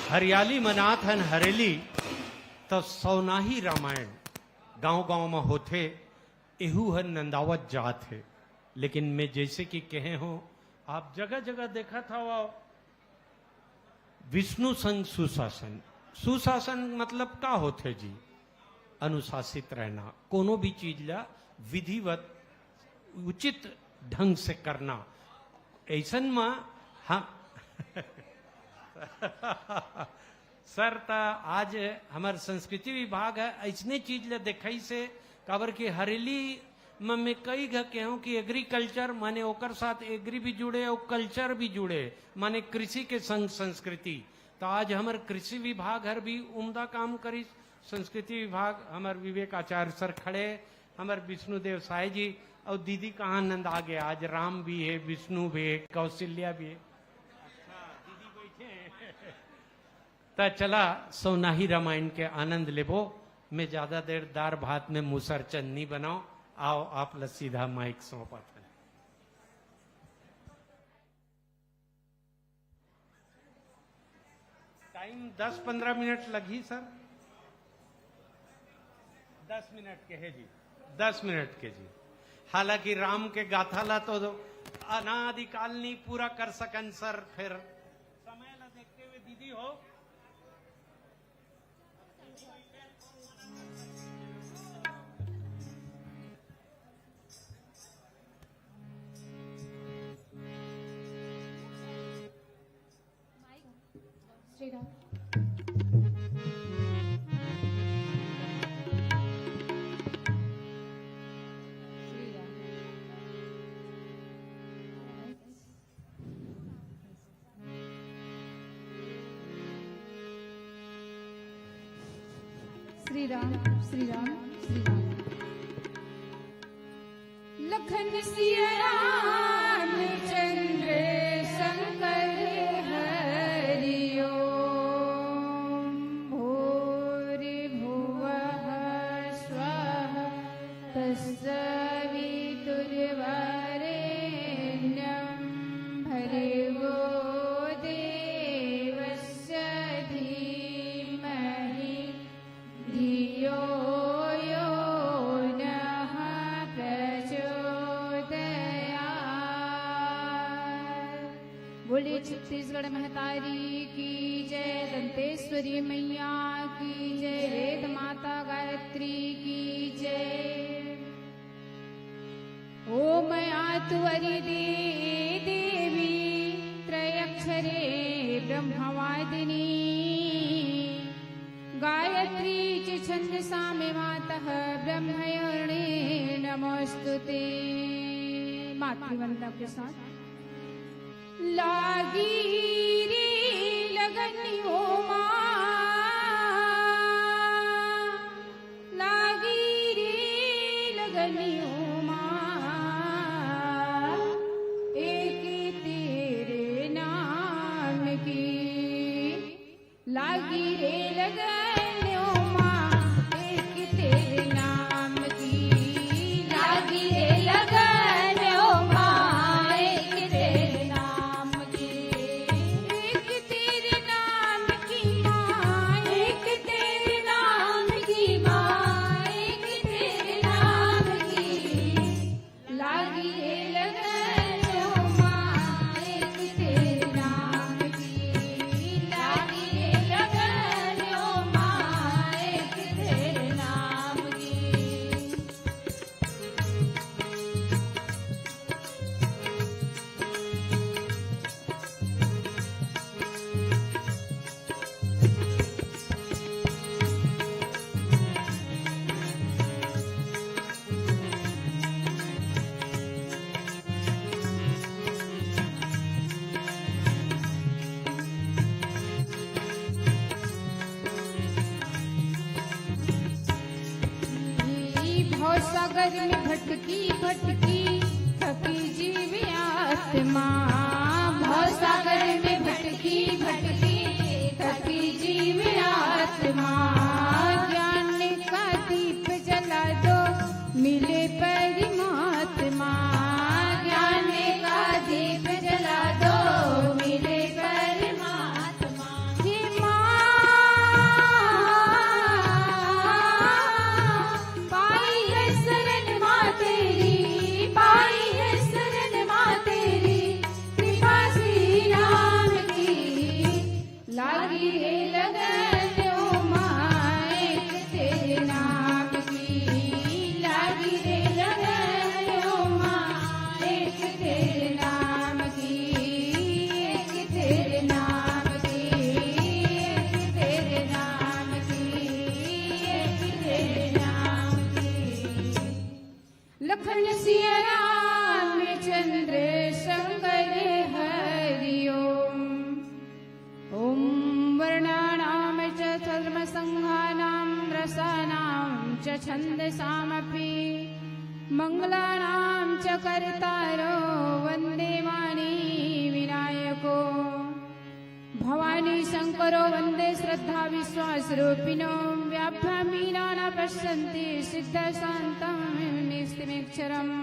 हरियाली मनात हन हरेली, त सौनाही रामायण गांव-गांव म होथे, एहू ह नंदावत जात हे। लेकिन मैं जैसे कि कहे हों, आप जगह-जगह देखत हव, विष्णु संग सुशासन। सुशासन मतलब का होथे जी? अनुशासित रहना, कोनो भी चीज ला विधिवत, उचित ढंग से करना। ऐसन म हम सर, त आज हमर संस्कृति विभाग ह अइसने चीज ल देखइस हे, काबर कि हरेली म मैं कई घ केहों कि एग्रीकल्चर माने ओकर साथ एग्री भी जुड़े अउ कल्चर भी जुड़े, माने कृषि के संग संस्कृति। त आज हमर कृषि विभाग हर भी उम्दा काम करिस। संस्कृति विभाग, हमर विवेक आचार्य सर खड़े, हमर विष्णुदेव साय जी, अउ दीदी कहाँ नंदा गे, आज राम भी हे, विष्णु भी हे, कौशल्या भी हे। अच्छा, दीदी बैठे हैं। त चला, सौनाही रामायण के आनंद लेबो। मैं ज्यादा देर दार भात में मुसरचन नहीं बनाओ। आओ, आप ला सीधा माइक सौंपत हन। टाइम दस पंद्रह मिनट लगही सर। दस मिनट के हे जी, दस मिनट के जी। हालांकि राम के गाथा ला तो अनादिकाल नहीं पूरा कर सकन सर, फिर समय ला देखते हुए दीदी हो। श्री राम। श्री राम। श्री राम, श्री राम, श्री राम। लखन सिया राम चंद्र शंकर हरि ओम। भूर्भुवः स्वः तत्सवितुर्वरेण्यं भर्गो देवस्य धीमहि धियो यो नः प्रचोदयात्। बोले छत्तीसगढ़ महतारी की जय, दंतेश्वरी मैया की जय, वेद माता गायत्री की जय। ओम आतुवरी दे देवी त्रयक्षरे ब्रह्मवादिनी। गायत्री च छंदसा मे मातः ब्रह्मयोनिर्नमोऽस्तु ते। मातृवंदना के साथ। लागी रे लगन ओमा, लागी रे लगन ओमा, एक तेरे नाम की। लागी रे लगन ओमा, एक तेरे नाम की। लागी रे लगन ओमा, एक तेरे नाम की। एक तेरे नाम की माँ, एक तेरे नाम की माँ, एक तेरे नाम की। लागी रे लगन ओ माँ, एक तेरे नाम की। लागी रे लगन ओ माँ, एक तेरे नाम की। भवसागर में भटकी भटकी थकी जीव आत्मा। भवसागर में भटकी भटकी थकी जीव आत्मा। ज्ञान का दीप जला दो, मिले परमात्मा। ज्ञान का दीप जला दो, मिले रसानां च छन्दसामपि। मङ्गलानां च कर्तारो वन्दे वाणी विनायको। भवानी शङ्करो वन्दे श्रद्धा विश्वासरूपिणो। व्याप्य मीनान पश्यन्ति सिद्धशान्तं निस्तिमिक्षरम्।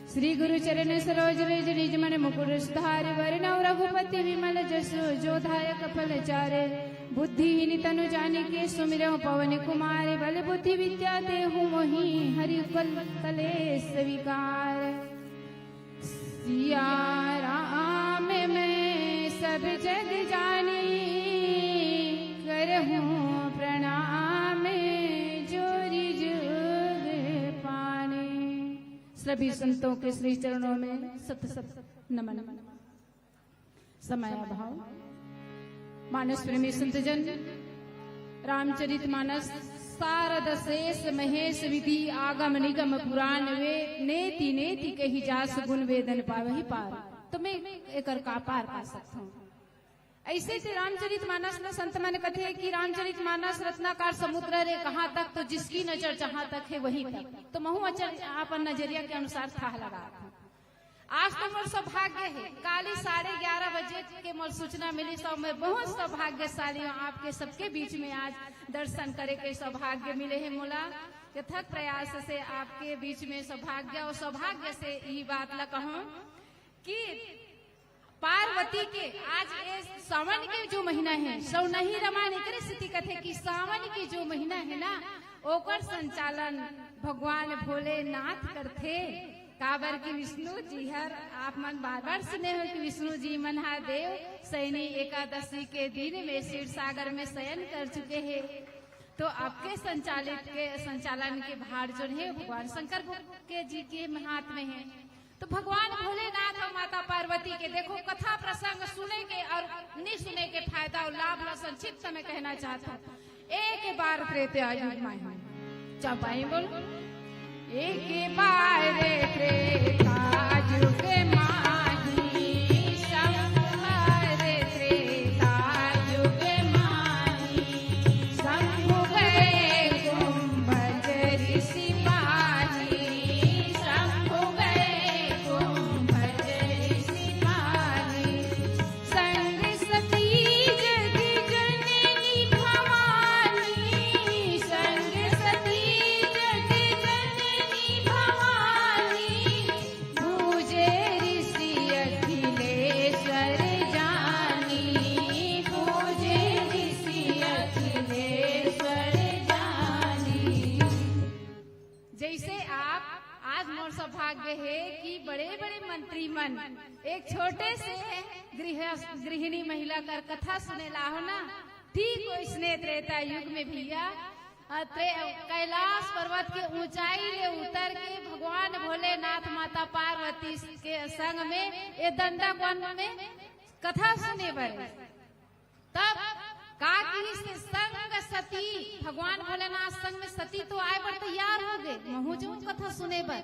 श्री गुरु चरण सरोज रज निज मन मुकुर सुधारि। वरनउँ रघुपति विमल जसु जो दायक फल चारि। बुद्धिहीन तनु जानिके सुमिरउँ पवन कुमार। बल बुद्धि विद्या देहु मोहि हरि कल कलेस विकार। सिया राम मैं सब जग जानी। करहूँ प्रणाम जोरि जुग पानी। सभी संतों के श्री चरणों में सत सत नमन। समय अभाव। मानस प्रेमी संतजन, रामचरित मानस सारद शेष महेश विधि आगम निगम पुराण वे। नेति नेति कहि जास गुण वेदन पावहि पार। तो मैं एकर का पार पा सकत हूँ। ऐसे ते रामचरित मानस ल संत मन कथे कि रामचरित मानस रत्नाकर समुद्र रे कहाँ तक, तो जिसकी नजर जहाँ तक है वहीं तक। तो महू अपन नजरिया के अनुसार थाह लगा। आज तो मोर सौभाग्य है, काली साढ़े ग्यारह बजे के मोर सूचना मिली, तो मैं बहुत सौभाग्यशाली हूँ, आपके सबके बीच में आज दर्शन करे के सौभाग्य मिले है मोला। अथक प्रयास से आपके बीच में सौभाग्य, और सौभाग्य से ई बात ला कहूँ कि पार्वती के आज ये सावन के जो महीना है, सौनही रमान एकरे सेती कथे कि सावन के जो महीना है ना, ओकर संचालन भगवान भोलेनाथ करथे। काबर कि विष्णु जी हर, आप मन बार बार सुने हो कि विष्णु जी मन हा देव सैनी एकादशी के दिन में क्षीर सागर में शयन कर चुके हैं। तो आपके संचालित के, संचालन के भार जो है भगवान शंकर भो-, के जी के हाथ में है। तो भगवान भोलेनाथ और माता पार्वती के देखो कथा प्रसंग सुने के और नहीं सुने के फायदा और लाभ ला संक्षिप्त में कहना चाहता हूँ। एक बार त्रेता युग माही, चौपाई बोलो। एक बार त्रेता युग माही, शंभु बार त्रेता युग माही। शंभु गए कुंभज ऋषि पाही, शंभु गए कुंभज ऋषि पाही। संग सती जग जननी भवानी, संग सती जग जननी भवानी। पूजे ऋषि अखिलेश्वर जानी, पूजे ऋषि अखिलेश्वर जानी। जैसे आप, आज मोर सौभाग्य है कि बड़े-बड़े मंत्री मन एक छोटे से गृह-, गृहिणी महिला कर कथा सुने ला हो ना, ठीक वैसने त्रेता युग में भैया, अ, त्रे-, कैलाश पर्वत के ऊंचाई ले उतर के भगवान भोलेनाथ माता पार्वती के संग में ये दंडक वन में कथा सुने बर। तब का किहिस, संग सती, भगवान भोलेनाथ संग में सती तो आए बर तैयार हो गए, महू जाहूं कथा सुने बर।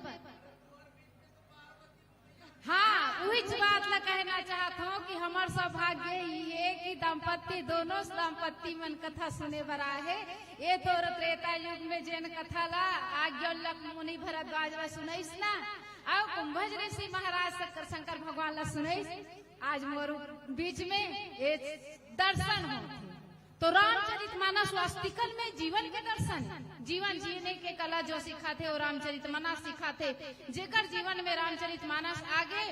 हाँ, उहीच बात ला कहना चाहत हूँ कि हमर सौभाग्य ये कि दंपत्ति, दोनों दंपत्ति मन कथा सुने बर आए हे। ये तो त्रेता युग में जेन कथा ला आज्ञवल्क्य मुनि भरद्वाज ला सुनइस ना, अउ कुंभज ऋषि महाराज शंकर, शंकर भगवान ला सुनइस। आज मोर बीच में ये दर्शन होथे। तो रामचरित मानस वास्तविकल में जीवन के दर्शन, जीवन जीने के कला जो सिखाथे, वो रामचरित मानस सिखाथे। जेकर जीवन में रामचरित मानस आगे,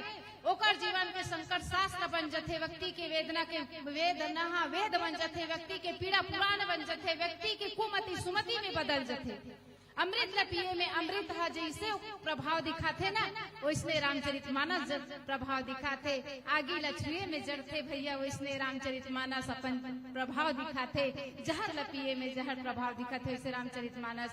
ओकर जीवन के संकट शास्त्र बन जथे, व्यक्ति के वेदना के वेदना वेद बन जथे, व्यक्ति के पीड़ा पुराण बन जथे, व्यक्ति के कुमति सुमति में बदल जथे। अमृत ल पिए में अमृत ह जइसे प्रभाव दिखाथे ना, वइसने रामचरित मानस जब प्रभाव दिखाथे। आगी ल छुए में जरथे भैया, वइसने रामचरित मानस अपन प्रभाव दिखाथे। जहर ल पिए में जहर प्रभाव दिखाथे, वइसे रामचरित मानस,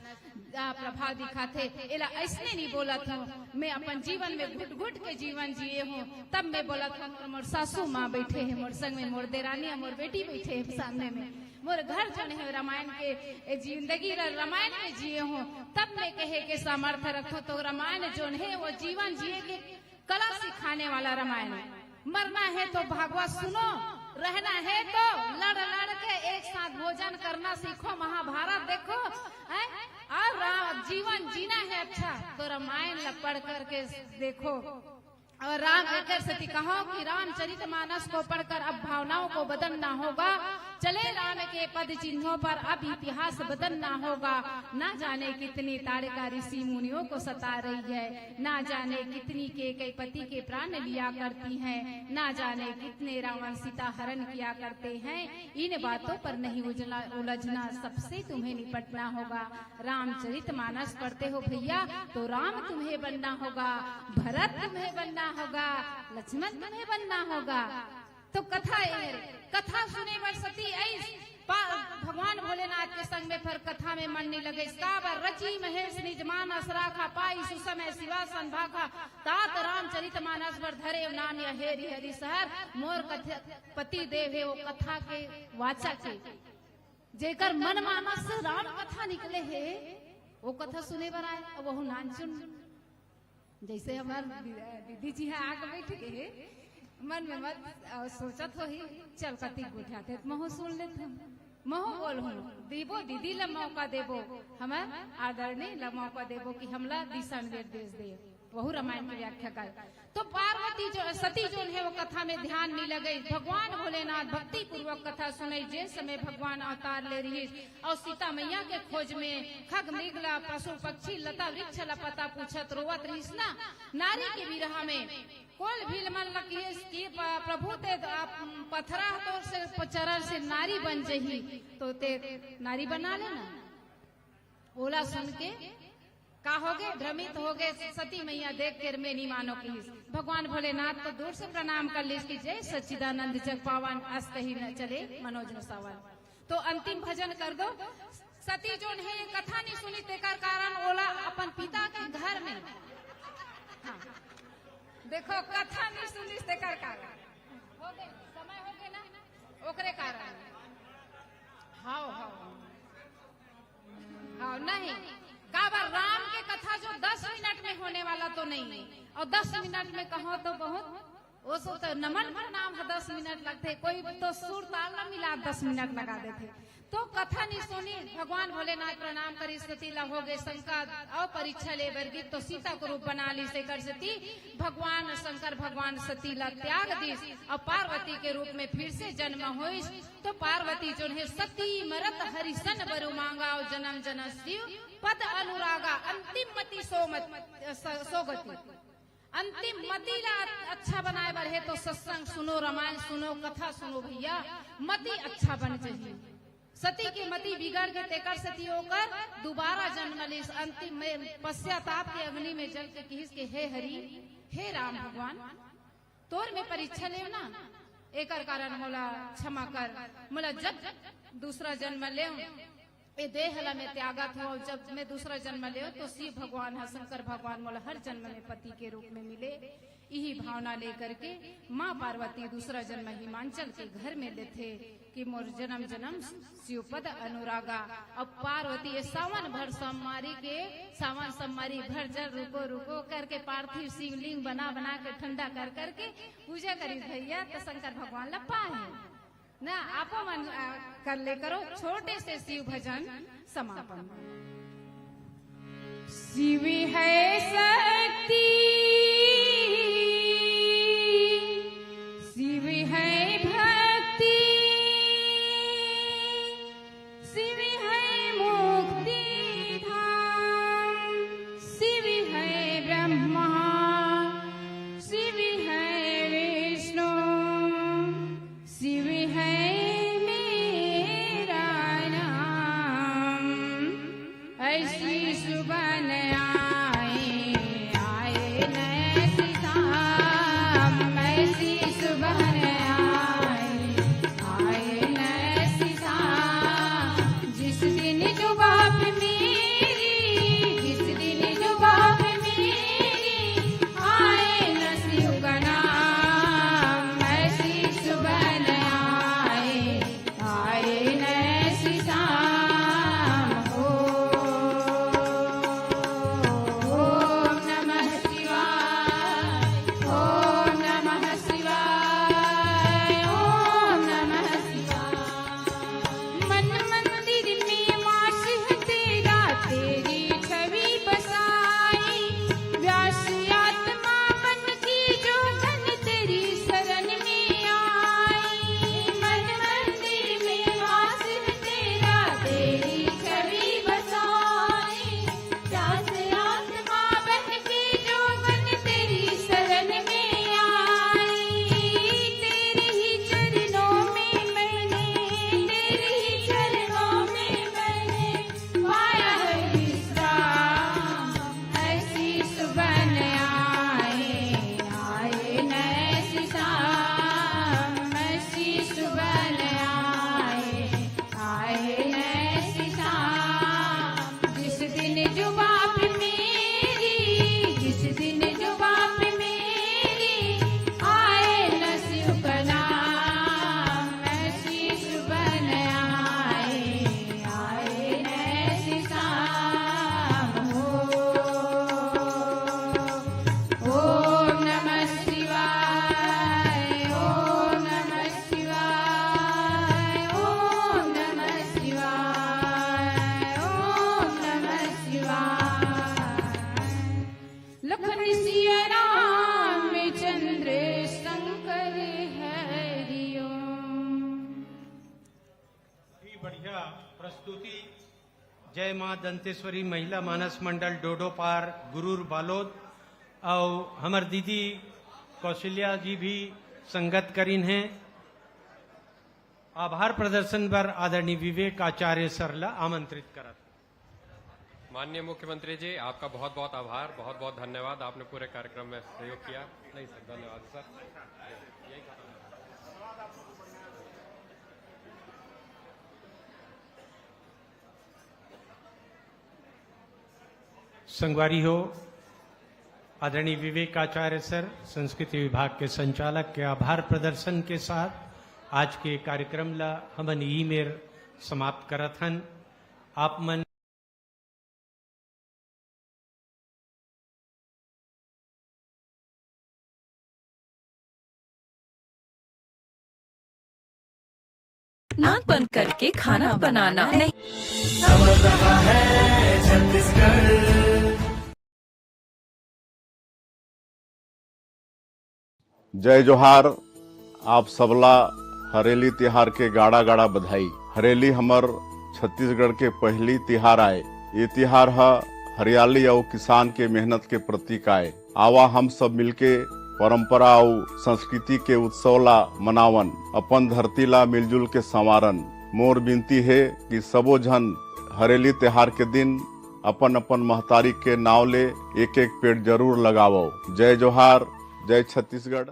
आ, प्रभाव दिखाथे। एला अइसने नहीं बोलत हूँ, मैं अपन जीवन में घुट घुट के जीवन जिए हूँ, तब मैं बोलत हूँ। मोर सासू माँ बैठे हैं मोर संग में, मोर देरानी और मोर बेटी बैठे हैं सामने में। मोर घर जोन हे रामायण के, ए जिंदगी ल रामायण में जिए हूँ, तब मैं कहे के सामर्थ्य रखूँ। तो रामायण जोन हे वो जीवन जिए के कला सिखाने वाला रामायण हे। मरना है तो भागवत सुनो, रहना है तो लड़ लड़ के एक साथ भोजन करना सीखो, महाभारत देखो, हैं? और रा-, जीवन जीना है अच्छा तो रामायण ला पढ़ करके देखो। और राम एकर सेती कहो कि रामचरित मानस को पढ़कर अब भावनाओं को बदलना होगा। चले राम के पद चिन्हों पर अब इतिहास बदलना होगा। ना जाने कितनी ताड़का ऋषि मुनियों को सता रही है, ना जाने कितनी केकई पति के प्राण लिया करती हैं, ना जाने कितने रावण सीता हरण किया करते हैं। इन बातों पर नहीं उलझना, उलझना, सबसे तुम्हें निपटना होगा। रामचरित मानस पढ़ते हो भैया, तो राम तुम्हें बनना होगा, भरत तुम्हें बनना होगा, लक्ष्मण तुम्हें बनना होगा। तो कथा ए, कथा सुने बर सती अइस पा-, भगवान भोलेनाथ के संग में फिर कथा में मन नहीं लगे। काबर रचि महेश निज मानस राखा, पाई सुसमय सिवासन भाखा। तात रामचरित मानस बर धरे नाम या हेरि हरि सहर, मोर कथ-, पति देव हे वो कथा के वाचक हे। जेकर मन मानस से राम कथा निकले हे, वो कथा सुने बर आए, अब वहू नानचुन। जैसे हमार दीदी जी ह आके बैठ गे हे, मन में मत, अ, सोचत होही, "चल कतिक गोठियाथे त महू सुन लेथन, महू बोलहूं, देबो दीदी ला मौका देबो, हमर आदरणीय ला मौका देबो कि हमला दिशा निर्देश दे।" वहू रामायण के व्याख्या कर। तो पार्वती जो, सती जोन हे वो कथा में ध्यान नहीं लगे। भगवान भोलेनाथ भक्ति पूर्वक कथा सुनई। जे समय भगवान अवतार ले रहिस और सीता मैया के खोज में खग मृग ला, पशु पक्षी, लता वृक्ष ला पता पूछत रोवत रहिस ना, नारी के विरह में कोल भील मन ला किहिस कि प-, प्रभु ते द-, आप पथरा तोर से प-, चरण से नारी बन जही, तो ते नारी बना लेना। ओला सुन के का होगे? भ्रमित होगे। सती मैया देख के मैं नहीं मानो किहिस। भगवान भोलेनाथ तो दूर से प्रणाम कर लिस कि जय सच्चिदानंद जग पावन, अस कही न चले मनोज न सावन। तो अंतिम भजन कर दो। सती जोन हे कथा नहीं सुनी, तेकर कारण ओला अपन पिता के घर में, हाँ, देखो, कथा नहीं सुनी, तेकर कारण हो गए, समय हो गए ना, ओकरे कारण। हाव, हाव। हाँ, नहीं, काबर राम के कथा जो दस मिनट में होने वाला तो नहीं है, और दस मिनट में कहो तो बहुत, वो सो तो नमन प्रणाम ह दस मिनट लगथे, कोई तो सुर ताल ला मिला दस मिनट लगा देथे। तो कथा नहीं सुनी, भगवान भोलेनाथ प्रणाम करिस, सती ला हो गए शंका और परीक्षा ले बर गिस, तो सीता को रूप बना लिस। एकर सेती भगवान शंकर भगवान सती ला त्याग दिस और पार्वती के रूप में फिर से जन्म होइस। तो पार्वती जोन हे सती मरत हरि सन बरु मांगा, जन्म जन्म शिव पद अनुरागा, अंतिम मति सो मत, स-, सोगति। अंतिम मति ला अच्छा बनाए बर हे तो सत्संग सुनो, रामायण सुनो, कथा सुनो भैया, मति अच्छा बन जाही। सती के मति बिगड़ गे, तेकर सेती ओकर दोबारा जन्म लिस। अंतिम में पश्चाताप के अग्नि में जल के किहिस के, "हे हरि, हे राम भगवान, तोर में परीक्षा लेव ना, एकर कारण मोला क्षमा कर, मोला जब दूसरा जन्म लेव, ए देह ला मैं त्यागत हूँ, जब मैं दूसरा जन्म लेव तो शिव भगवान ह, शंकर भगवान मोला हर जन्म में पति के रूप में मिले।" इही भावना लेकर के माँ पार्वती दूसरा जन्म हिमांचल के घर में लेथे कि मोर जन्म जन्म शिवपद अनुरागा। अब पार्वती ये सावन भर सोमवारी के, सावन सोमवारी भर जल रुको रुको करके पार्थिव शिवलिंग बना बना के ठंडा कर करके पूजा करी भैया, तो शंकर भगवान ला पाए। ना, आपो मन, अ, कर ले करो छोटे से शिव भजन समापन। शिव है शक्ति, शिव है भक्ति, शिव है मुक्ति धाम, शिव है ब्रह्मा, शिव है विष्णु, शिव है मेरा नाम। ऐसी सुबह न आए, प्रस्तुति जय मां दंतेश्वरी महिला मानस मंडल डोडोपार गुरूर बालोद अउ हमर दीदी कौशल्या जी भी संगत करिन हे। आभार प्रदर्शन बर आदरणीय विवेक आचार्य सर ला आमंत्रित करत। माननीय मुख्यमंत्री जी, आपका बहुत बहुत आभार, बहुत बहुत धन्यवाद, आपने पूरे कार्यक्रम में सहयोग किया। नहीं सर, धन्यवाद सर। संगवारी हो, आदरणीय विवेक आचार्य सर, संस्कृति विभाग के संचालक के आभार प्रदर्शन के साथ आज के कार्यक्रम ला हमन ई मेर समाप्त करत हन। आप मन नाक बंद करके खाना बनाना नहीं। जय जोहार। आप सबला हरेली तिहार के गाड़ा गाड़ा बधाई। हरेली हमर छत्तीसगढ़ के पहली तिहार आय। ये तिहार ह हरियाली अउ किसान के मेहनत के प्रतीक आय। आवा हम सब मिलके परंपरा अउ संस्कृति के उत्सव ला मनावन, अपन धरती ला मिलजुल के संवारन। मोर विनती हे कि सबो झन हरेली तिहार के दिन अपन अपन महतारी के नाव ले एक एक पेड़ जरूर लगावव। जय जोहार, जय छत्तीसगढ़।